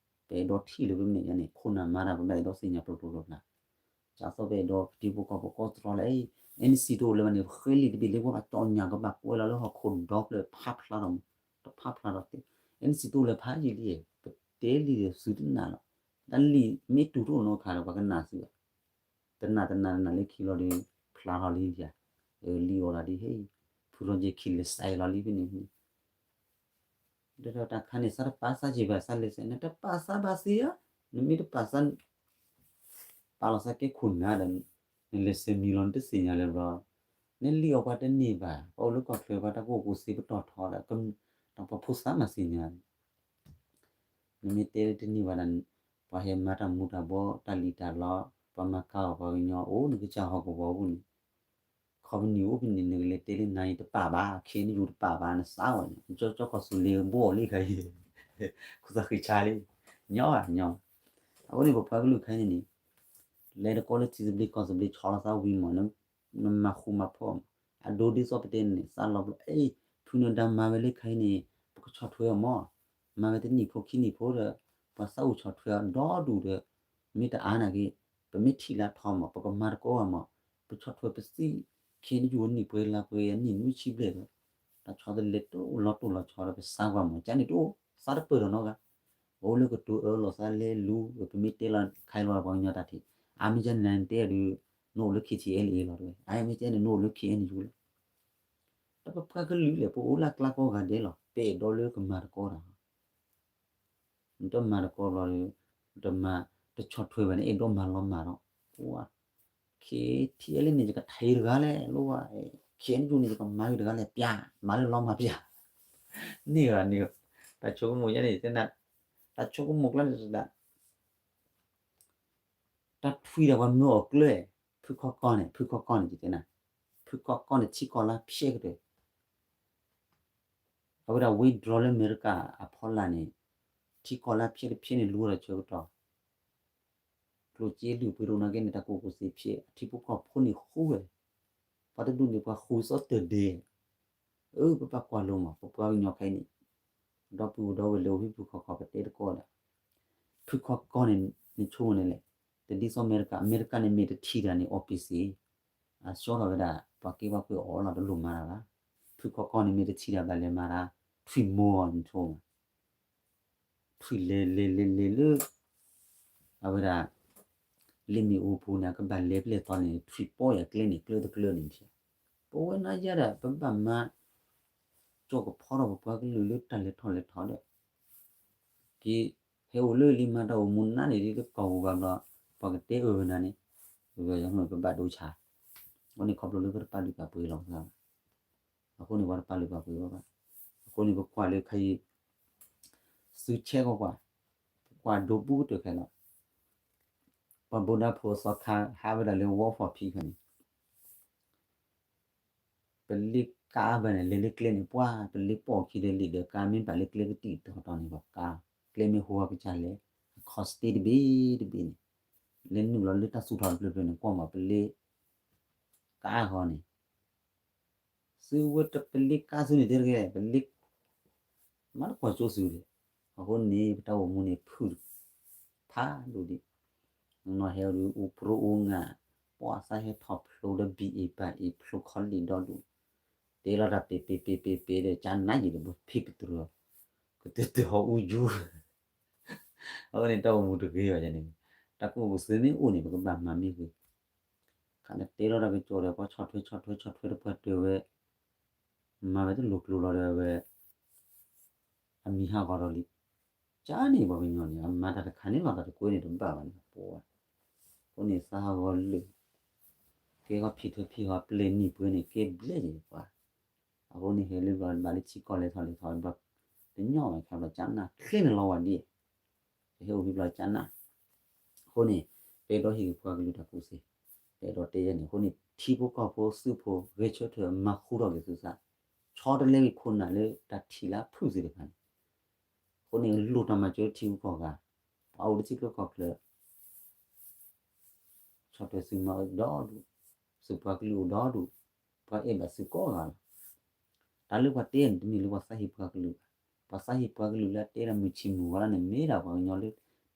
ပအဲၣ်ဒိးထံၣ်လၢပမဲာ်ညါန့ၣ် ခိၣ်နၢ်မၤတၢ် ပဘၣ်အဲၣ်ဒိးသ့ၣ်ညါပျီပျီဖျါဖျါ, ဒ်သိးပအဲၣ်ဒိးပထံဖိကီၢ်ဖိကီၢ်တြီလၢ အဲၣ် အဲၣ်နစံတိၣ်အိၣ်လၢၤဘၣ်န့ၣ် ပဃ့လံာ်တဘ့ၣ်လၢပှၤဘၣ်ကၠီၣ်ညါ ကဘၣ်ကွဲးလီၤလၢဟီၣ်ခိၣ်ဒီဖျၢၣ် ဖးဖျါထီၣ်မး, တဖးဖျါထီၣ်သ့, အဲၣ်နစံတိၣ်အိၣ်လၢၤဖးယံာ်လံ, ပတဲလံာ်ဒီးသုတနာ်လီၤ, တၢ်လံာ်မ့ၢ်တုၤတအိၣ်နီတခါဒီး ပှၤကနာ်သုဘၣ် တနာ်တနာ်တနာ်လၢခံလီၤဒီး ဖျါထီၣ်လံဧါ, လံာ်အိၣ်လီၤဒ်ဟဲအံၤ, ဖုရီယ့ၤခံလဲၤစဲးလီၤလံဖဲန့ၣ်, ဒီးတၢ်ခါန့ၣ် သးတပာ်သးက့ၤဘၣ် သးလဲၤစဲး နတပာ်သးဘၣ်သ့ဧါ, နမ့ၢ်တပာ်သး ပာ်လီၤသးကဲခိၣ်နၢ်ဒီး နလဲၤစဲးမံၤလီၤ နတသ့ၣ်ညါလၢၤဘျီ, နလံၣ်အီၣ်ပှၤတန့ၢ်ဘၣ်, ပှၤအိၣ်လၢကီၢ်ချၢ ပှၤတၢ်ကူၣ်ဘၣ်ကူၣ်သ့ပတီၢ်ထီဒီး ပှၤဖိသၣ်မၤသ့ၣ်ညါ နမ့ၢ်တဲလၢတန့ၢ်ဘၣ်ဒီး ပှၤဟဲမၤတၢ်မူၤတၢ်ဘှီး တၢ်လံၣ်တၢ်လီ, ပှၤမၤကၤအီၣ်ပှၤကညီအိၣ် နကစၢ်ဟီၣ်ကဝီၤပူၤန့ၣ်, ခီပနံၣ်အိၣ်ဖဲန့ၣ် နကလဲၤတဲလၢနၤအံၤတပာ်ဘၣ်, ခဲအံၤနယူၤတပာ်ဘၣ် နသးဝဲန့ၣ် ကၠီကၠီကီၢ်သူလ့ၤဘိအီၤလံခါအံၤ, ခိၣ်သးဃံဆါလံ, ညီဘၣ်ညီ, အဃိန့ၣ် ပပှၤကလုာ်ခဲအံၤန့ၣ် လဲၤတကီလၢထံသဘျ့ကီၢ်သဘျ့ ဆီလီၤသးဝံၤမး နမၤဃူမၤဖိးမး, အဒိဒ်သိးပတဲန့ၣ် သးလီၤဘျီ အဲၣ် ဖုနဒါမၤဝဲလၢခဲအံၤန့ၣ် ပကဆီၣ်ထွဲအီၤမး, မၤဝဲတနံၣ်ဖိခံနံၣ်ဖိဒီး ပှၤသးအိၣ်ဆီၣ်ထွဲအီၤဒီဒူၣ်ဒီး မ့ၢ်တအါနာ်က့ ပမ့ၢ်ထံၣ်လၢထီမး ပကမၤတကီဘၣ်မး, ပဆီၣ်ထွဲပသံ ခဲအံၤနယူၤနံၣ်ပှဲၤလါပှဲၤအနံၣ်နွံဆံဘျဲၣ်ဒီး တၢ်ဆီတလဲတအိၣ်လီၤတိၢ်လီၤဆီဒီး ပသးကွၢ်မး ကန့ၣ်တအိၣ် သးတပၢၢ်ဒီးနီတဂၤ, ပအိၣ်လၢကတိၤအၢလီၤသးလဲၤလူၤ ပမ့ၢ်တဲလီၤခါအံၤလီၤပှၤကညီတၢ်ထံၣ်, အါမ့ၢ်ကန့ၣ်နတဲဒုး နအိၣ်လၢ K T L A လီၤတဝဲ, အါမ့ၢ်ကန့ၣ် နအိၣ်လၢ K N U လီၤ, တၢ်ပပှၤကလုာ်လဲၣ် ပအိၣ်လၢကျါကိးဂၤဒဲးလီၤ ပအဲၣ်ဒိးလၢကမၤတကီတၢ် နတမၤတကီဘျီဒီး တမၤ တဆီၣ်ထွဲဘၣ်န့ၣ် အဲၣ်ဒိးမၤလီၤမၢ်ဒီး ပှၤ K T L A န့ၣ် ယကထံၣ်တဂၤလဲၣ် လိၣ်ဝဲ K N U န့ၣ် ယကမၤဂ့ၤတဂၤလဲၣ် ပျၢ် မၤလၢလီၤမၢ်ပျၢ် န့ၢ်ဂၤန့ၣ် တၢ်ဆိကမိၣ်ယဲန့ၣ် တၢ်ဆိကမိၣ်ကျါန့ၣ် တၢ်ထွံၣ်ဒီးပှၤမၢအီၤကျၢၢ် ဖုခီကီၢ်န့ၣ် ဖုခီကီၢ်န့ၣ် ယတဲနၤ ဖုခီကီၢ်န့ၣ် ထံကီၢ်လၢဖျဲၣ်ကတၢၢ် အဝဲဒၣ် withdraw လၢအမဲရကၤအဖီလာ်န့ၣ် ထံကီၢ်လၢဖျဲၣ်တဖျဲၣ်န့ၣ် လူၤဒီးဆၢကတီၢ် ကျိၣ်စ့လုၢ်ပှ့ၤဒိၣ်နာ်က့န့ၣ် တၢ်ကူၣ်ဘၣ်ကူၣ်သ့ဖျဲၣ် အထံဖိကီၢ်ဖိန့ၣ်ဃူဝဲ ပှၤတဒူၣ်န့ၣ် ပှၤဃူသီတၢ်ဒဲး အၢ ပဘၣ်ကွၢ်လိမး ပပှၤကညီခဲအံၤန့ၣ် ဒီပုၢ်ဝဲၢ်ဒီဝဲၢ်လၢအိၣ်ဖဲဖုခီကီၢ် ပတဲတကီဒီး ဖုခီကီၢ်န့ၣ် နဆိကမိၣ်န့ၣ်လဲၣ် တဒ်သိးအမဲရကၤ အမဲရကၤန့ၣ် မ့ၢ်တထံၣ်တၢ်န့ၣ် အီပ့စ့ အဆှီထီၣ်ဝဲဒၣ် ပှၤက့ပှၤကွဲအီၤလီၤ တလိၣ်မၤတၢ်ဘၣ် ဖုခီကီၢ်န့ၣ် မ့ၢ်တထံၣ်တၢ်ဘၣ်လဲၤမၤတၢ် ထွံၣ်မိၢ်အီၤနဆိကမိၣ် ထွံၣ်လဲၤလဲၤလဲၤလဲၤလၢ အဝဲဒၣ် လ့ၣ်မ့ၣ်အူပူၤန့ၣ် အကဘၣ်လဲၤပျဲၢ်သီန့ၣ် ထွံၣ်ပီၢ်ယၤကျဲန့ၣ် ကျၢတကျၢန့ၣ် ပဝဲနၤယၤဒၣ် ပဘၣ်မၤ ကၠီၣ်ကဖီထီၣ်ပပှၤကလုာ်လၢတၢ်လဲၤထီၣ်လဲၤထီဒီး က့ၤ ဟဲအိၣ်လၢလံမၤတၢ်အိၣ်မူနးန့ၣ်ဒ်တကီၢ်ပူၤဘၣ်ဘျီ ပှၤကတဲအၢဝဲနၤန့ၣ် ပဘၣ်ဒိဆါ အဃိန့ၣ်ခီဖျိလၢပတပာ်လုၢ်ပာ်ပှ့ၤလီၤပသးဘၣ် အဃိန့ၣ်ပှၤတပာ်လုၢ်ပာ်ပှ့ၤဘၣ်ဘၣ် အဃိန့ၣ်ပကွၢ်လၢခါအံၤ သုဆဲးကကွၢ် ပကွၢ်ဒိပူၤကတၢၢ်ခဲလီၤ ပှၤဗုဒ္ဓဘာသာ ဟးဝဲဒၣ်လၢ Wall for Peace ဖဲန့ၣ် ပလ့ကါဘၣ်န့ၣ် လဲၤလၢကျဲန့ၣ် ပှၤ ပလ့ပိာ်ခံဒီးလံာ်ဒီးကါ မ့ၢ်ဘၣ်လၢကျဲကတံာ်တီၤတီၤန့ၣ် ပကါ ကျဲမ့ၢ်ဟူဝဲကစၢ်လဲၣ် အခီၣ်စတ့တဘ့ၣ်တဘ့ၣ်န့ၣ် လဲၤနုာ်လီၤလၢတၢ်သူၣ်ထီၣ်တဖျၢၣ်ဖျၢၣ်န့ၣ် ကွၢ်မးပလ့ကါဃီန့ၣ် သုဝဲတပလ့ကါသုန့ၣ်တဲတဂ့ၤ ပလ့ မၤတကွၢ်ကၠိသုဒီး အဃိန့ၣ် ပတၢ်အိၣ်မူန့ၣ်ဖုၣ် ဖးဒိၣ်ဒံး နီၢ်ဟဲအီၤဒုး အိၣ်ပြိအိၣ်ငါ ပှၤသးဟဲထီၣ်ဖျိဒီး ဘံၣ်အ့ၣ်ပၢ်အ့ၣ် ဖျိခီလံာ်ဒီဒူၣ် တဲလီၤတၢ်ပ့ၤပ့ၤပ့ၤပ့ၤပ့ၤဒီး ကၢနးယံာ်ဒီး ပဖံးပတြၢၤ ကတၢၢ်တၢၢ်ဟီၣ်အူယူ အဝဲန့ၣ်တၢ်အိၣ်မူတဂ့ၤဘၣ်န့ၣ် တၢ်ကူၣ်ဘၣ်ကူၣ်သ့မ့ၢ်အိၣ်န့ၣ် ပကဘၣ်မၤမ့ၢ်ဂ့ၤ ခါန့ၣ်တဲလီၤတၢ်ကစီၣ်ဒီး ပှၤဆီၣ်ထွဲဆီၣ်ထွဲဆီၣ်ထွဲတပှၢ်တၢၢ်ဝဲ မၤဝဲတလိၤကျိၤလီၤဒီးဝဲ အမံၤဟးဂီၤဒီးလံ. ကၢန့ၣ်ပှၤကညီန့ၣ် အမၤတၢ်တခါန့ၣ်လီၤ တၢ်တကွဲန့ၣ်တဘၣ်ဘၣ်န့ၣ် ပှၤ အဃိန့ၣ်သးဟးဂီၤလၢာ် ကဲခီဖံးထွဲဖံးဟီပျဲၢ်နံၣ်ပှဲၤန့ၣ် ကဲဘျဲၣ်ယံၤပှၤ အဃိန့ၣ်ဟဲလၢဘျီဘၣ်လၢထံကီၢ်လဲၤထီၣ်လဲၤထီၣ်ဘျီ တညီဘၣ်ခါဘျီကၢနၢ်ချ့န့ၣ်လီၤဝဲဒ် ပဟဲအိၣ်ဖဲဘျီကၢနၢ် အဃိန့ၣ် ပအဲၣ်ဒိးဟ့ၣ်ဂ့ၤပှၤကလုာ်တၢ်ကူၣ်သ့ ပအဲၣ်ဒိးတဲယဲန့ၣ် အဃိန့ၣ် ထံဖိကီၢ်ဖိသုးဖိဂဲၤဆၢထၢၣ်မၤဃူထီၣ်က့ၤသုသး ဆီတလဲက့ၤခိၣ်နၢ်လၢတၢ်ထံၣ်လၢအဖုၣ်သ့ၣ်တဖၣ်န့ၣ် အဃိန့ၣ် လိၣ်တၢ်မၤစၢၤထံဂုၤကီၢ်ဂၤ ပှၤအိၣ်လၢထံချၢကီၢ်ချၢ ဆီၣ်ထွဲသုးမၤအၢဒီဒူၣ် သုးပှၤကလုာ်အိၣ်ဒီဒူၣ် ပှၤအဲၣ်ဘၣ်သုကိးဂၤလီၤ. တၢ်လၢပှၤတဲန့ၣ် တမ့ၢ်လၢပှၤသးဟ့ပှၤကလုာ်ဘၣ်. ပှၤသးဟ့ပှၤကလုာ်လၢအတဲတၢ်မုၢ်ဆံးမုၢ်ဂီၤလၢန့ၣ် မ့ၢ်ဒၣ်ပှၤကညီလၢ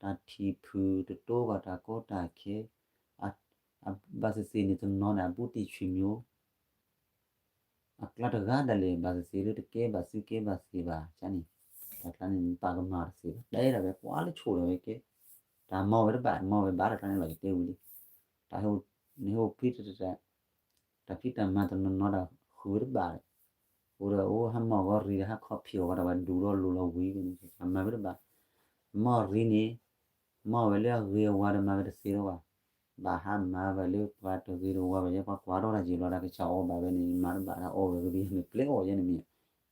တၢ်ထံၣ်ဖုၣ်တတိဘၣ်တၢ်ကီတၢ်ခဲ, အဘၣ်သ့ၣ်သ့ၣ်န့ၣ် တနီၤန့ၣ် အဘူးတံၢ်ဆွေမျိုး အကျါတဂၤဒၣ်လဲာ် ဘၣ်သ့ၣ်သ့ၣ်လၢတကဲဘၣ်သုကဲဘၣ်သ့ၣ်ဘၣ် ကန့ၣ်, တၢ်ကျါန့ၣ် ပာ်ကမၣ်တသ့ဘၣ် တဲဒၣ်ဝဲ ကွၢ်လၢဆိၣ်ဒီးဝဲကဲ, တၢ်မၤဝဲတဘၣ် မၤဝဲဘၣ်တၢ်ကျါန့ၣ်လီၤ ယတဲဝံၤလံ, တၢ်နဟိဖံ တၢ်ဖံးတၢ်မၤတနီၤနီၤဒီး ဃုာ်ဝဲတဘၣ်ဒီး, အိၣ်ဒီးအိၣ်ဟးမီၢ်ဂီၤရံၤဒီး ဟးခီဖံးအီၣ်ဝဲဒီး ဝဲဒူၣ်ဒီးလိၤလီၤဝံၤဝဲန့ၣ် မၤဝဲတဘၣ်, မီၢ်ရံၤန့ၣ် မီၢ်ဝဲလၢအဂ့ၤအဝါဒီးမၤဝဲတသ့လီၤဘၣ်, ဘၣ်ဟးမၤဝဲလၢပှၤတဂ့ၤတဝါဘၣ်ယဲ ပှၤကွၢ်ထီၣ်တၢ်ယံာ်လီၤ တၢ်ကစၢ်အီၣ်ဘၣ်ဝဲန့ၣ် မၤတဘၣ်တၢ်အီၣ်ဝဲကသ့ၣ်န့ၣ် ပျဲအီၣ်ယဲန့ၣ်မ့ၢ်,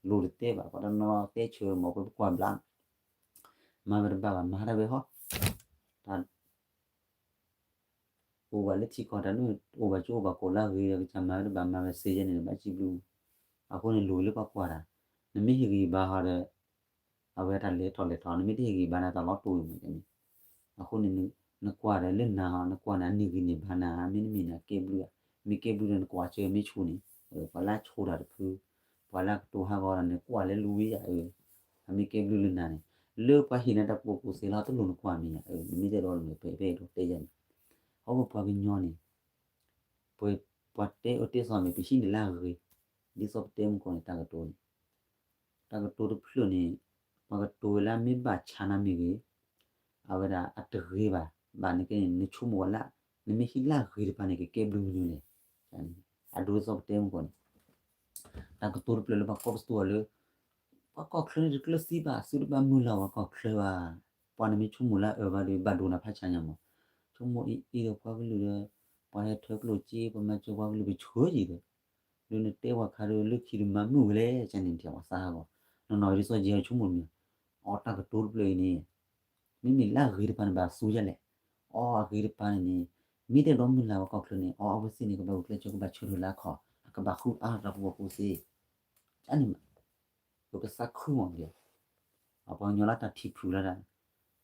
လိၤတတဲဘၣ် ပှၤတနီၤတဲဆၢမး ပကွၢ်ဘျါ မၤဝဲတဘၣ်ဘၣ် မၤတၢ်ဝဲဟီ, တၢ် အိၣ်ဘၣ်လၢထံကီၢ်တၢ်န့ၣ် အိၣ်ဘၣ်ကၠိအိၣ်ဘၣ်ကိးလၢအဂ့ၤဒီး ကစၢ်မၤဝဲတဘၣ်မၤဝဲစ့ယဲန့ၣ် ဘၣ်စံးဘျုး, အဃိန့ၣ်လိၣ်လၢပှၤကွၢ်တၢ်, နမ့ၢ်ဟ့ၣ်ဂံၢ်ဘါဟီဒီး အဝဲတၢ်လဲၤထီၣ်လဲၤထီ နမ့ၢ်တဟ့ၣ်ဂံၢ်ဘါန့ၣ် တၢ်လီၤတူာ်အံၤမ့ၢ်န့ၣ်, အဃိန့ၣ် နကွၢ်ဒီးလၢနၤဟီ နကွၢ်န့ၣ် အန့ၢ်ဂံၢ်န့ၢ်ဘါနၤ မ့တမ့ၢ်န့ၣ် အကဲဘျုးဧါ, မ့ၢ်ကဲဘျုးဒီးနကွၢ်စၢၤမ့ၢ်ဆူၣ်န့ၣ်, ပှၤလၢအဆိၣ်တၢ်တဖု, ပှၤလၢအကတိၤဟးဂီၤတၢ်န့ၣ် ကွၢ်လၢလူဝံဧါ, အမ့ၢ်ကဲဘျုးလၢနၤန့ၣ်, လၢပှၤဟ့ၣ်နၤတၢ်ကူၣ်ဘၣ်ကူၣ်သ့လီၤ တလိၣ်နကွၢ်မ့ၢ်ဧါ, နမ့ၢ်တဲဒီးနပအဲၣ်ဒိးတဲယၤန့ၣ်, အဃိပပှၤကညီန့ၣ် ပှၤတဲအီၤတဲစီၤမ့ၢ် ပဟံးန့ၢ်လၢအဂ့ၤ, ဒ်သိးပတဲမုၢ်ကီၢ်န့ၣ် တၢ်ကတိၤန့ၣ်, တၢ်ကတိၤတဖျၢၣ်န့ၣ် ပှၤကတိၤဝဲလၢအမ့ၢ်ဘၣ်ဆါနၤမ့ၢ်ဂ့ၤ, အဝဲဒၣ်အတဂ့ၤဘၣ်, ဘၣ်န့ၣ်က့န့ၣ် နဆိကမိၣ်ဝဲလၢ နမ့ၢ်ဟံးလၢအဂ့ၤတပၤန့ၣ် ကကဲဘျုးမနုၤလဲၣ်, အဒိဒ်သိးပတဲမုၢ်ကီၢ်န့ၣ် တၢ်ကတိၤတဖျၢၣ်လၢပှၤကိးပသူအီၤလၢ ပှၤကီၢ်ချၢန့ၣ်တကျၢၤသံဘၣ် သုတဘၣ်မုၢ်လၢ်ပှၤကီၢ်ချၢဘၣ်, ပှၤန့ၣ်မ့ၢ်ဆိကမိၣ်လၢအၢဘၣ်ဒီး ဘၣ်ဒိနၤဖးဆါညါမး, ဆိကမိၣ်အံၤအံၤဒီးပှၤကလုာ်ဒီး ပှၤဟဲထၢကျိၣ်စ့ ပှၤမၤစၢၤပှၤကလုာ်ပဆၢယံၤဒီး ဒီးနတဲပှၤခါဒီးလၢခံတမၤမုာ်ဝဲလဲၣ် ကန့ၣ်ထံၣ်ပှၤသးဟးဂီၤ, နီၢ်နီၢ်ဒ်သိးယဲဆိကမိၣ်မ့ၢ်, အီတၢ်ကတိၤတဖျၢၣ်အံၤန့ၣ် မ့မ့ၢ်လၢအဂ့ၤတပၤန့ၣ် ဘၣ်သူယဲလဲၣ်, အီအဂ့ၤတပၤန့ၣ်န့ၣ် မ့ၢ်တအဲၣ်ဒိးမုၢ်လၢ်ပှၤကီၢ်ချၢန့ၣ် အီအဝဲသ့ၣ်န့ၣ် ကဘၣ်ဂုာ်ကျဲးစၢး ကဘၣ်ဆၢထၢၣ်လၢအခီၣ် အကဘၣ်ဃုအါထီၣ်တၢ်ကူၣ်ဘၣ်ကူၣ်သ့, ကန့ၣ်မး ပကသးခုမးဒီး အပှၤကညီလၢတၢ်ထံၣ်ဖုၣ်လၢတၢ်,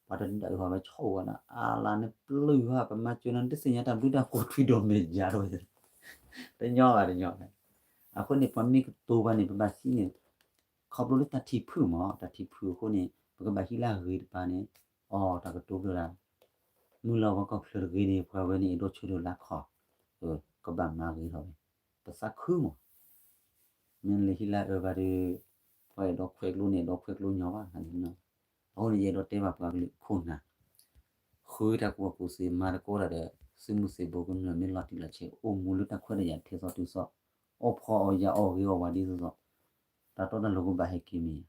ပှၤတဒုးတၢ်အုၣ်ဟီၣ်ဝဲဆီအိၣ်ဝဲဒၣ် အါလါနပျုၢ်ဟီ ပမၤစၢၤနၤ နတသ့ၣ်ညါတၢ်ဘျုးတၢ်ဖှိၣ်ထွံၣ်ဒိၣ်မ့ၢ်ယၤတဝဲ, တညီဘၣ်တညီဘၣ်, အဃိန့ၣ် ပှၤမ့ၢ်ကတိၤပှၤန့ၣ် ပဘၣ်သ့န့ၣ်, ခီဖျိလၢတၢ်ထံၣ်ဖုၣ်မး တၢ်ထံၣ်ဖုၣ်အဃိန့ၣ် ပကဘၣ်ဟံးလၢအဂ့ၤတပၤန့ၣ်, အီတၢ်ကတိၤဖျၢၣ်ဒၣ် မုၢ်လၢ်ပှၤကီၢ်ချၢတဂ့ၤန့ၣ် ပှၤဝဲန့ၣ် အဲၣ်ဒိးဆၢထၢၣ်လၢအခီၣ်, ကဘၣ်မၤဂ့ၤထီၣ်ဝဲ, ပသးခုမး, မ့ၢ်လၢဟံးလၢအၢဘၣ်ဒီး ပှၤအဲၣ်ဒိးခွဲးကျိန့ၣ် အဲၣ်ဒိးခွဲးကျိညီဘၣ်, အဃိန့ၣ် ယအဲၣ်ဒိးတဲဘၣ်ပှၤကလုာ်ခိၣ်နၢ်, ဃုတၢ်ကူၣ်ဘၣ်ကူၣ်သ့ မၤသကိးတၢ်ဒီး သုးမုၢ်သံၣ်ဘိကမျၢၢ်မ့ၢ်လီၤတံၢ်လီၤဆဲး အိၣ်မူလၢတၢ်ခွဲးတၢ်ယာ်ထဲသိးတုၤသိး, အီၣ်ဖှီၣ်အီၣ်ယာ်အီၣ်ဂ့ၤအီၣ်ဝါဒ်သိးသိး, တၢ်တီတၢ်လိၤကဘၣ်ဟဲက့ၤမ့ၢ်,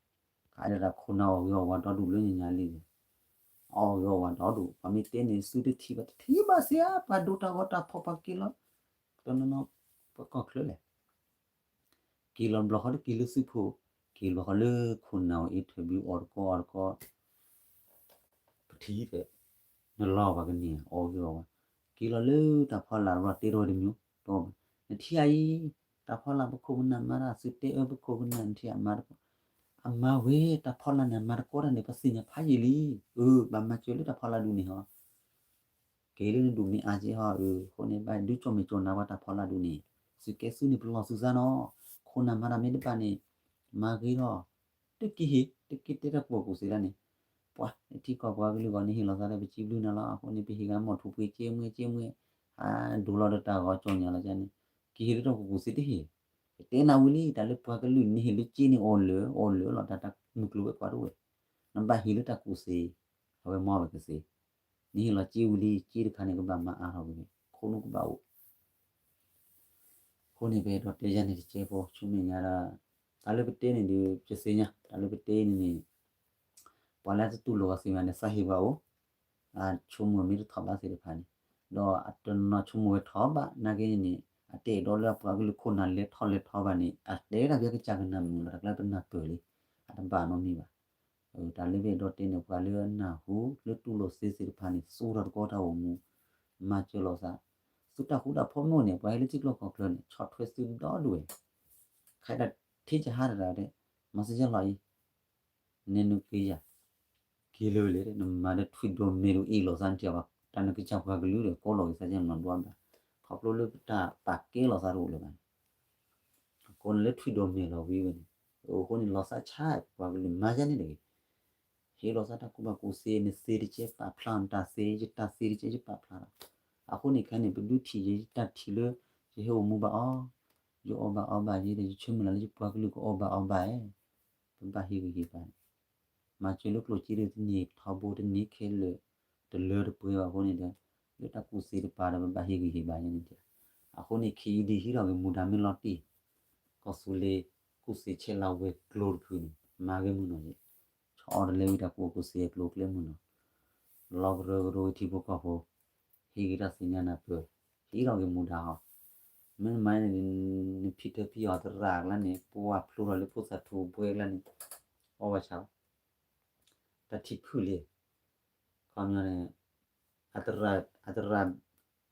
ခးဒၣ်တၢ်ခိၣ်နၢ်အီၣ်ဂ့ၤအီၣ်ဝါဒီဒူၣ်လၢညါညါလံ, အီၣ်ဂ့ၤအီၣ်ဝါဒီဒူၣ် ပှၤမ့ၢ်တဲန့ၣ် သုတထံၣ်ဘၣ်တထံၣ်ဘၣ်စ့ၢ်ဧါ ပှၤဒိတၢ်ဂီၤတၢ်ဖီၣ်ပှၤက့ၤလီၤ, တနီၤနီၤ ပှၤကီၢ်ချၢလဲၣ် က့ၤလီၤဘျီဃီတက့ၤလၢသုးဖိ, က့ၤလီၤဃီလၢခိၣ်နၢ်အံၤ interview အီၤတကီအီၤတကီ, ပထံၣ်ဒီး နလီၤပှၤကန့ၢ်အီၣ်ဂ့ၤအီၣ်ဝါ, က့ၤလီၤလၢတၢ်ဖီလာ်တဘျီတဲထီၣ်ဝဲတမျိုး, တ, နထံၣ်အံၤ, တၢ်ဖီလာ်ပခိၣ်ပနၢ်မၤတၢ် သုတဲအၢပခိၣ်ပနၢ် နထံၣ်အမၤတကီ, အမၤဝဲ တၢ်ဖီလာ်န့ၣ် အမၤတကီတၢ်န့ၣ် ပသ့ၣ်ညါဖးယံာ်လံ, အၢ ဘၣ်မၤစၢၤလၢတၢ်ဖီလာ်ဒူၣ်န့ၣ်ဟီ က့ၤလၢနဒူၣ်မ့ၢ်အါက့ဟီ အဃိန့ၣ် ဘၣ်ဒုးကၠီၣ်မဲာ်ကၠီၣ်နါပှၤတၢ်ဖီလာ်ဒူၣ်န့ၣ်, သုးကဲသုးန့ၣ် ပလီၢ်သုသးနီၤ, ခိၣ်နၢ်မၤတၢ်မ့ၢ်တဘၣ်န့ၣ်, မၤဂ့ၤထီၣ်, တက့ၢ်ဟ့ၣ် တက့ၢ်တဲတၢ်ကူၣ်ဘၣ်ကူၣ်သ့လၢန့ၣ်, ပှၤနထံကီၢ်ပှၤကလုာ်ဂီၢ်န့ၣ် ဟ့ၣ်လီၤသးဒီး ပစံးဘျုးနၤလီၤ, အဃိန့ၣ် ပဟ့ၣ်ဂ့ၤမီၢ်ထူၣ်ပှ့ၤက့မွဲက့မွဲ, ဟးဒိလီၤဒီးတၢ်ဂီၤကၠီၣ်ညါလီၤန့ၣ်, က့ၤဟ့ၣ်လၢတၢ်ကူၣ်ဘၣ်ကူၣ်သ့တဟ့ၣ်, ပတဲနၤဝံၤလံ တၢ်လၢပှၤကလုာ်န့ၣ် ဟ့ၣ်လၢက့န့ၣ် အီၣ်လၢာ် အီၣ်လၢာ်လီၤ တၢ်တၢ်မုၢ်ကျိၤဝဲၤကွာ်တအိၣ်ဝဲ, နဘၣ်ဟ့ၣ်လၢတၢ်ကူၣ်သ့, အဝဲမၤဝဲကသ့ နဟ့ၣ်လီၤစ့ဝံၤလံ စ့တခါန့ၣ် ကဘၣ်မၤအါထီၣ်ဝဲ, ခိၣ်နူာ်ကဘၣ်အိၣ်, အဃိန့ၣ် ပအဲၣ်ဒိးတဲယၤန့ၣ်တကဲဖိ ဆူမဲာ်ညါဒီး, တၢ်လၢပတဲန့ၣ်ဒီး ပသ့ၣ်ညါ တၢ်လၢပတဲန့ၣ်န့ၣ်, ပှၤလၢတတူၢ်လိာ်အီၤသ့ၣ်မးန့ၣ် သးဟ့ၣ်ပှၤအိၣ်, အဆိကမိၣ်မ့ၢ်တထီၣ်ဘးသ့ၣ်တဖၣ်န့ၣ်, ဒီးအတနီၤဆိကမိၣ်ဝဲထီၣ်ဘး နာ်က့န့ၣ်န့ၣ် အတအဲၣ်ဒိးလၢအပှၤကလုာ်ခိၣ်နၢ်လဲၤထီၣ်လဲၤထီဘၣ်န့ၣ် အတဲဒၣ်ပျဲကစၢ်ကနၣ်မုာ်လီၤ တၢ်ကျါပနၢ်ပၢၢ်လံ, အတဘၣ်နီတမံၤဘၣ်. တၢ်လၢပအဲၣ်ဒိးတဲန့ၣ် ပှၤလၢအနၢ်ဟူ လၢတူၢ်လိာ်သ့သ့ၣ်တဖၣ်န့ၣ် သူၣ်ထီၣ်တကီတၢ်အိၣ်မူ, မၤစၢၤလိာ်သး, သုတၢ်ဃူတၢ်ဖိးမ့ၢ်အိၣ်န့ၣ် ပှၤဟဲလၢထံကျိကီၢ်ချၢန့ၣ် ဆီၣ်ထွဲသုဒီဒူၣ်ဝဲ, ခဲအံၤတၢ်ထံၣ်ကဟါတဒၣ်ဒဲး, မၤစၢၤယလီၤအံၤ နဲနုာ်က့ၤယၤ, က့ၤလၢာ်လဲၣ် နမၤဒီးထွံၣ်ဒိၣ်မဲာ်ဒိၣ်အ့ၣ်လိာ်သးနထံၣ်ဘၣ်, တၢ်နကစၢ်ပှၤကလုာ်ဒီး ကိးလီၤက့ၤသးကဲမၤဒွးဘၣ်, ခီဖျိလၢပတၢ်ပာ်ကဲလိာ်သးတအိၣ်လၢၤဘၣ်န့ၣ်, ကိးနၤလၢထွံၣ်ဒီးမဲာ်လီၤဝံၤဝဲန့ၣ်, အဃိန့ၣ် လီၤသးဆါ ပှၤကလုာ်မၤယါန့ၣ်တဂ့ၤ. ဟ့ၣ်လီၤသးတၢ်ကူၣ်ဘၣ်ကူၣ်သ့, နသ့တကဲပာ်ဖျါ, နတၢ်သ့ ယတၢ်သ့တကဲ ယပာ်ဖျါလီၤ. အဃိန့ၣ်ခဲန့ၣ် ပဒုးထံၣ်ယတၢ်ထံၣ်လၢ ယဟဲအိၣ်မူဘၣ်အီၤ, ယအီၣ်ဘၣ်အီဘၣ်ယဲဒီး ယဆၢမုၢ်လၢ်လၢယပှၤကလုာ်ကအီၣ်ဘၣ်အီဘၣ်ဧါ, ပဘၣ်ဟ့ၣ်ဂံၢ်ဟ့ၣ်ဘါန့ၣ်, မၤစၢၤလၢကျိၣ်စ့ဒ်တန့ၢ်ထီဘိတန့ၢ်ခဲလၢာ်, တလၢတပှဲၤဘၣ်အဃိန့ၣ်ဒီး, လၢတၢ်ကူၣ်သ့တပၤဒီး ပဘၣ်ဟ့ၣ်ဂံၢ်ဟ့ၣ်ဘါန့ၣ်. အဃိန့ၣ် ခ့ယုၢ်ဒံးဟံးထီၣ်က့ၤမူဒါမ့ၢ်လီၤတံၢ်, ကီၢ်သူလ့ၤကူၣ်သ့ဆဲးလၤဝဲၤကျိၤတဖုန့ၣ် မၤဂ့ၤမုၢ်နီၢ်ယဲ, ဆီအီၤတလဲဝံၤတၢ်ကူၣ်ကူၣ်သ့အကျိၤအကျဲမုၢ်နီၢ်, လီၤကရၢကရိဝံၤထံဖိကီၢ်ဖိ, ဟ့ၣ်ဂံၢ်တၢ်သ့ၣ်ညါနၢ်ပၢၢ်, ဟံးထီၣ်က့ၤမူဒါဟီ, မ့ၢ်မၤန့ၣ် နဖံးထၢဖံးအီၤသရၣ်အကျါန့ၣ် ပှၤဖျိထီၣ်လၢဖိသၣ်ထူဘှဲကျါန့ၣ်, အီၣ်ဘၣ်ဆၣ်လီၤ, တၢ်ထံၣ်ဖုၣ်လံ, ခီပညီန့ၣ်, အသရၣ်, အသရၣ်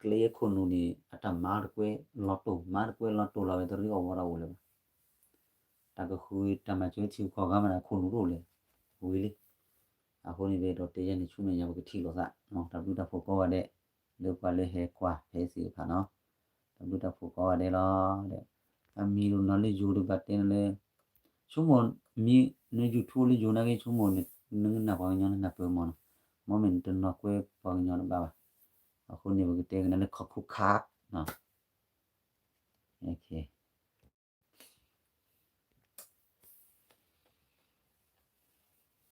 ကျဲအခိၣ်နူာ်န့ၣ် အတၢ်မၤတကွဲလီၤတိၢ်, မၤတကွဲလီၤတိၢ်လီၤဝဲတရ့အီၣ်ဝီဒီးအိၣ်လၢၤဘၣ်. တၢ်ကဃုတၢ်မၤစၢၤထံဂုၤကီၢ်ဂၤမးန့ၣ် အခိၣ်နူာ်တအိၣ်လၢၤ, ဝံၤလံ. အဃိန့ၣ်ဒီး ဒီးတဲယဲန့ၣ် ဆူမဲာ်ညါပကထံၣ်လိာ်သး, တၢ်ဘျုးတၢ်ဖှိၣ်ကိးဂၤဒဲး, လၢပှၤလၢဟဲကွၢ်ဟဲသ့ၣ်တဖၣ်နီၤ, တၢ်ဘျုးတၢ်ဖှိၣ်ကိးဂၤဒဲးလီၤ. အမံၤဒိၣ်နီၤလၢယိၤဒီးဘၣ်တဲနၤလၢ ဆိကမိၣ်မံၤ န YouTube လၢယိၤနာ်က့ ဆိကမိၣ်နကနၣ်ပှၤကညီနနၢ်ပၢၢ်မးနီၤ, မ့မ့ၢ်နတနီၢ်ကွဲပှၤကညီတဘၣ်ဘၣ်. အဃိန့ၣ် ပကတဲကနၤလၢခီၣ်ခူခးနီၤ,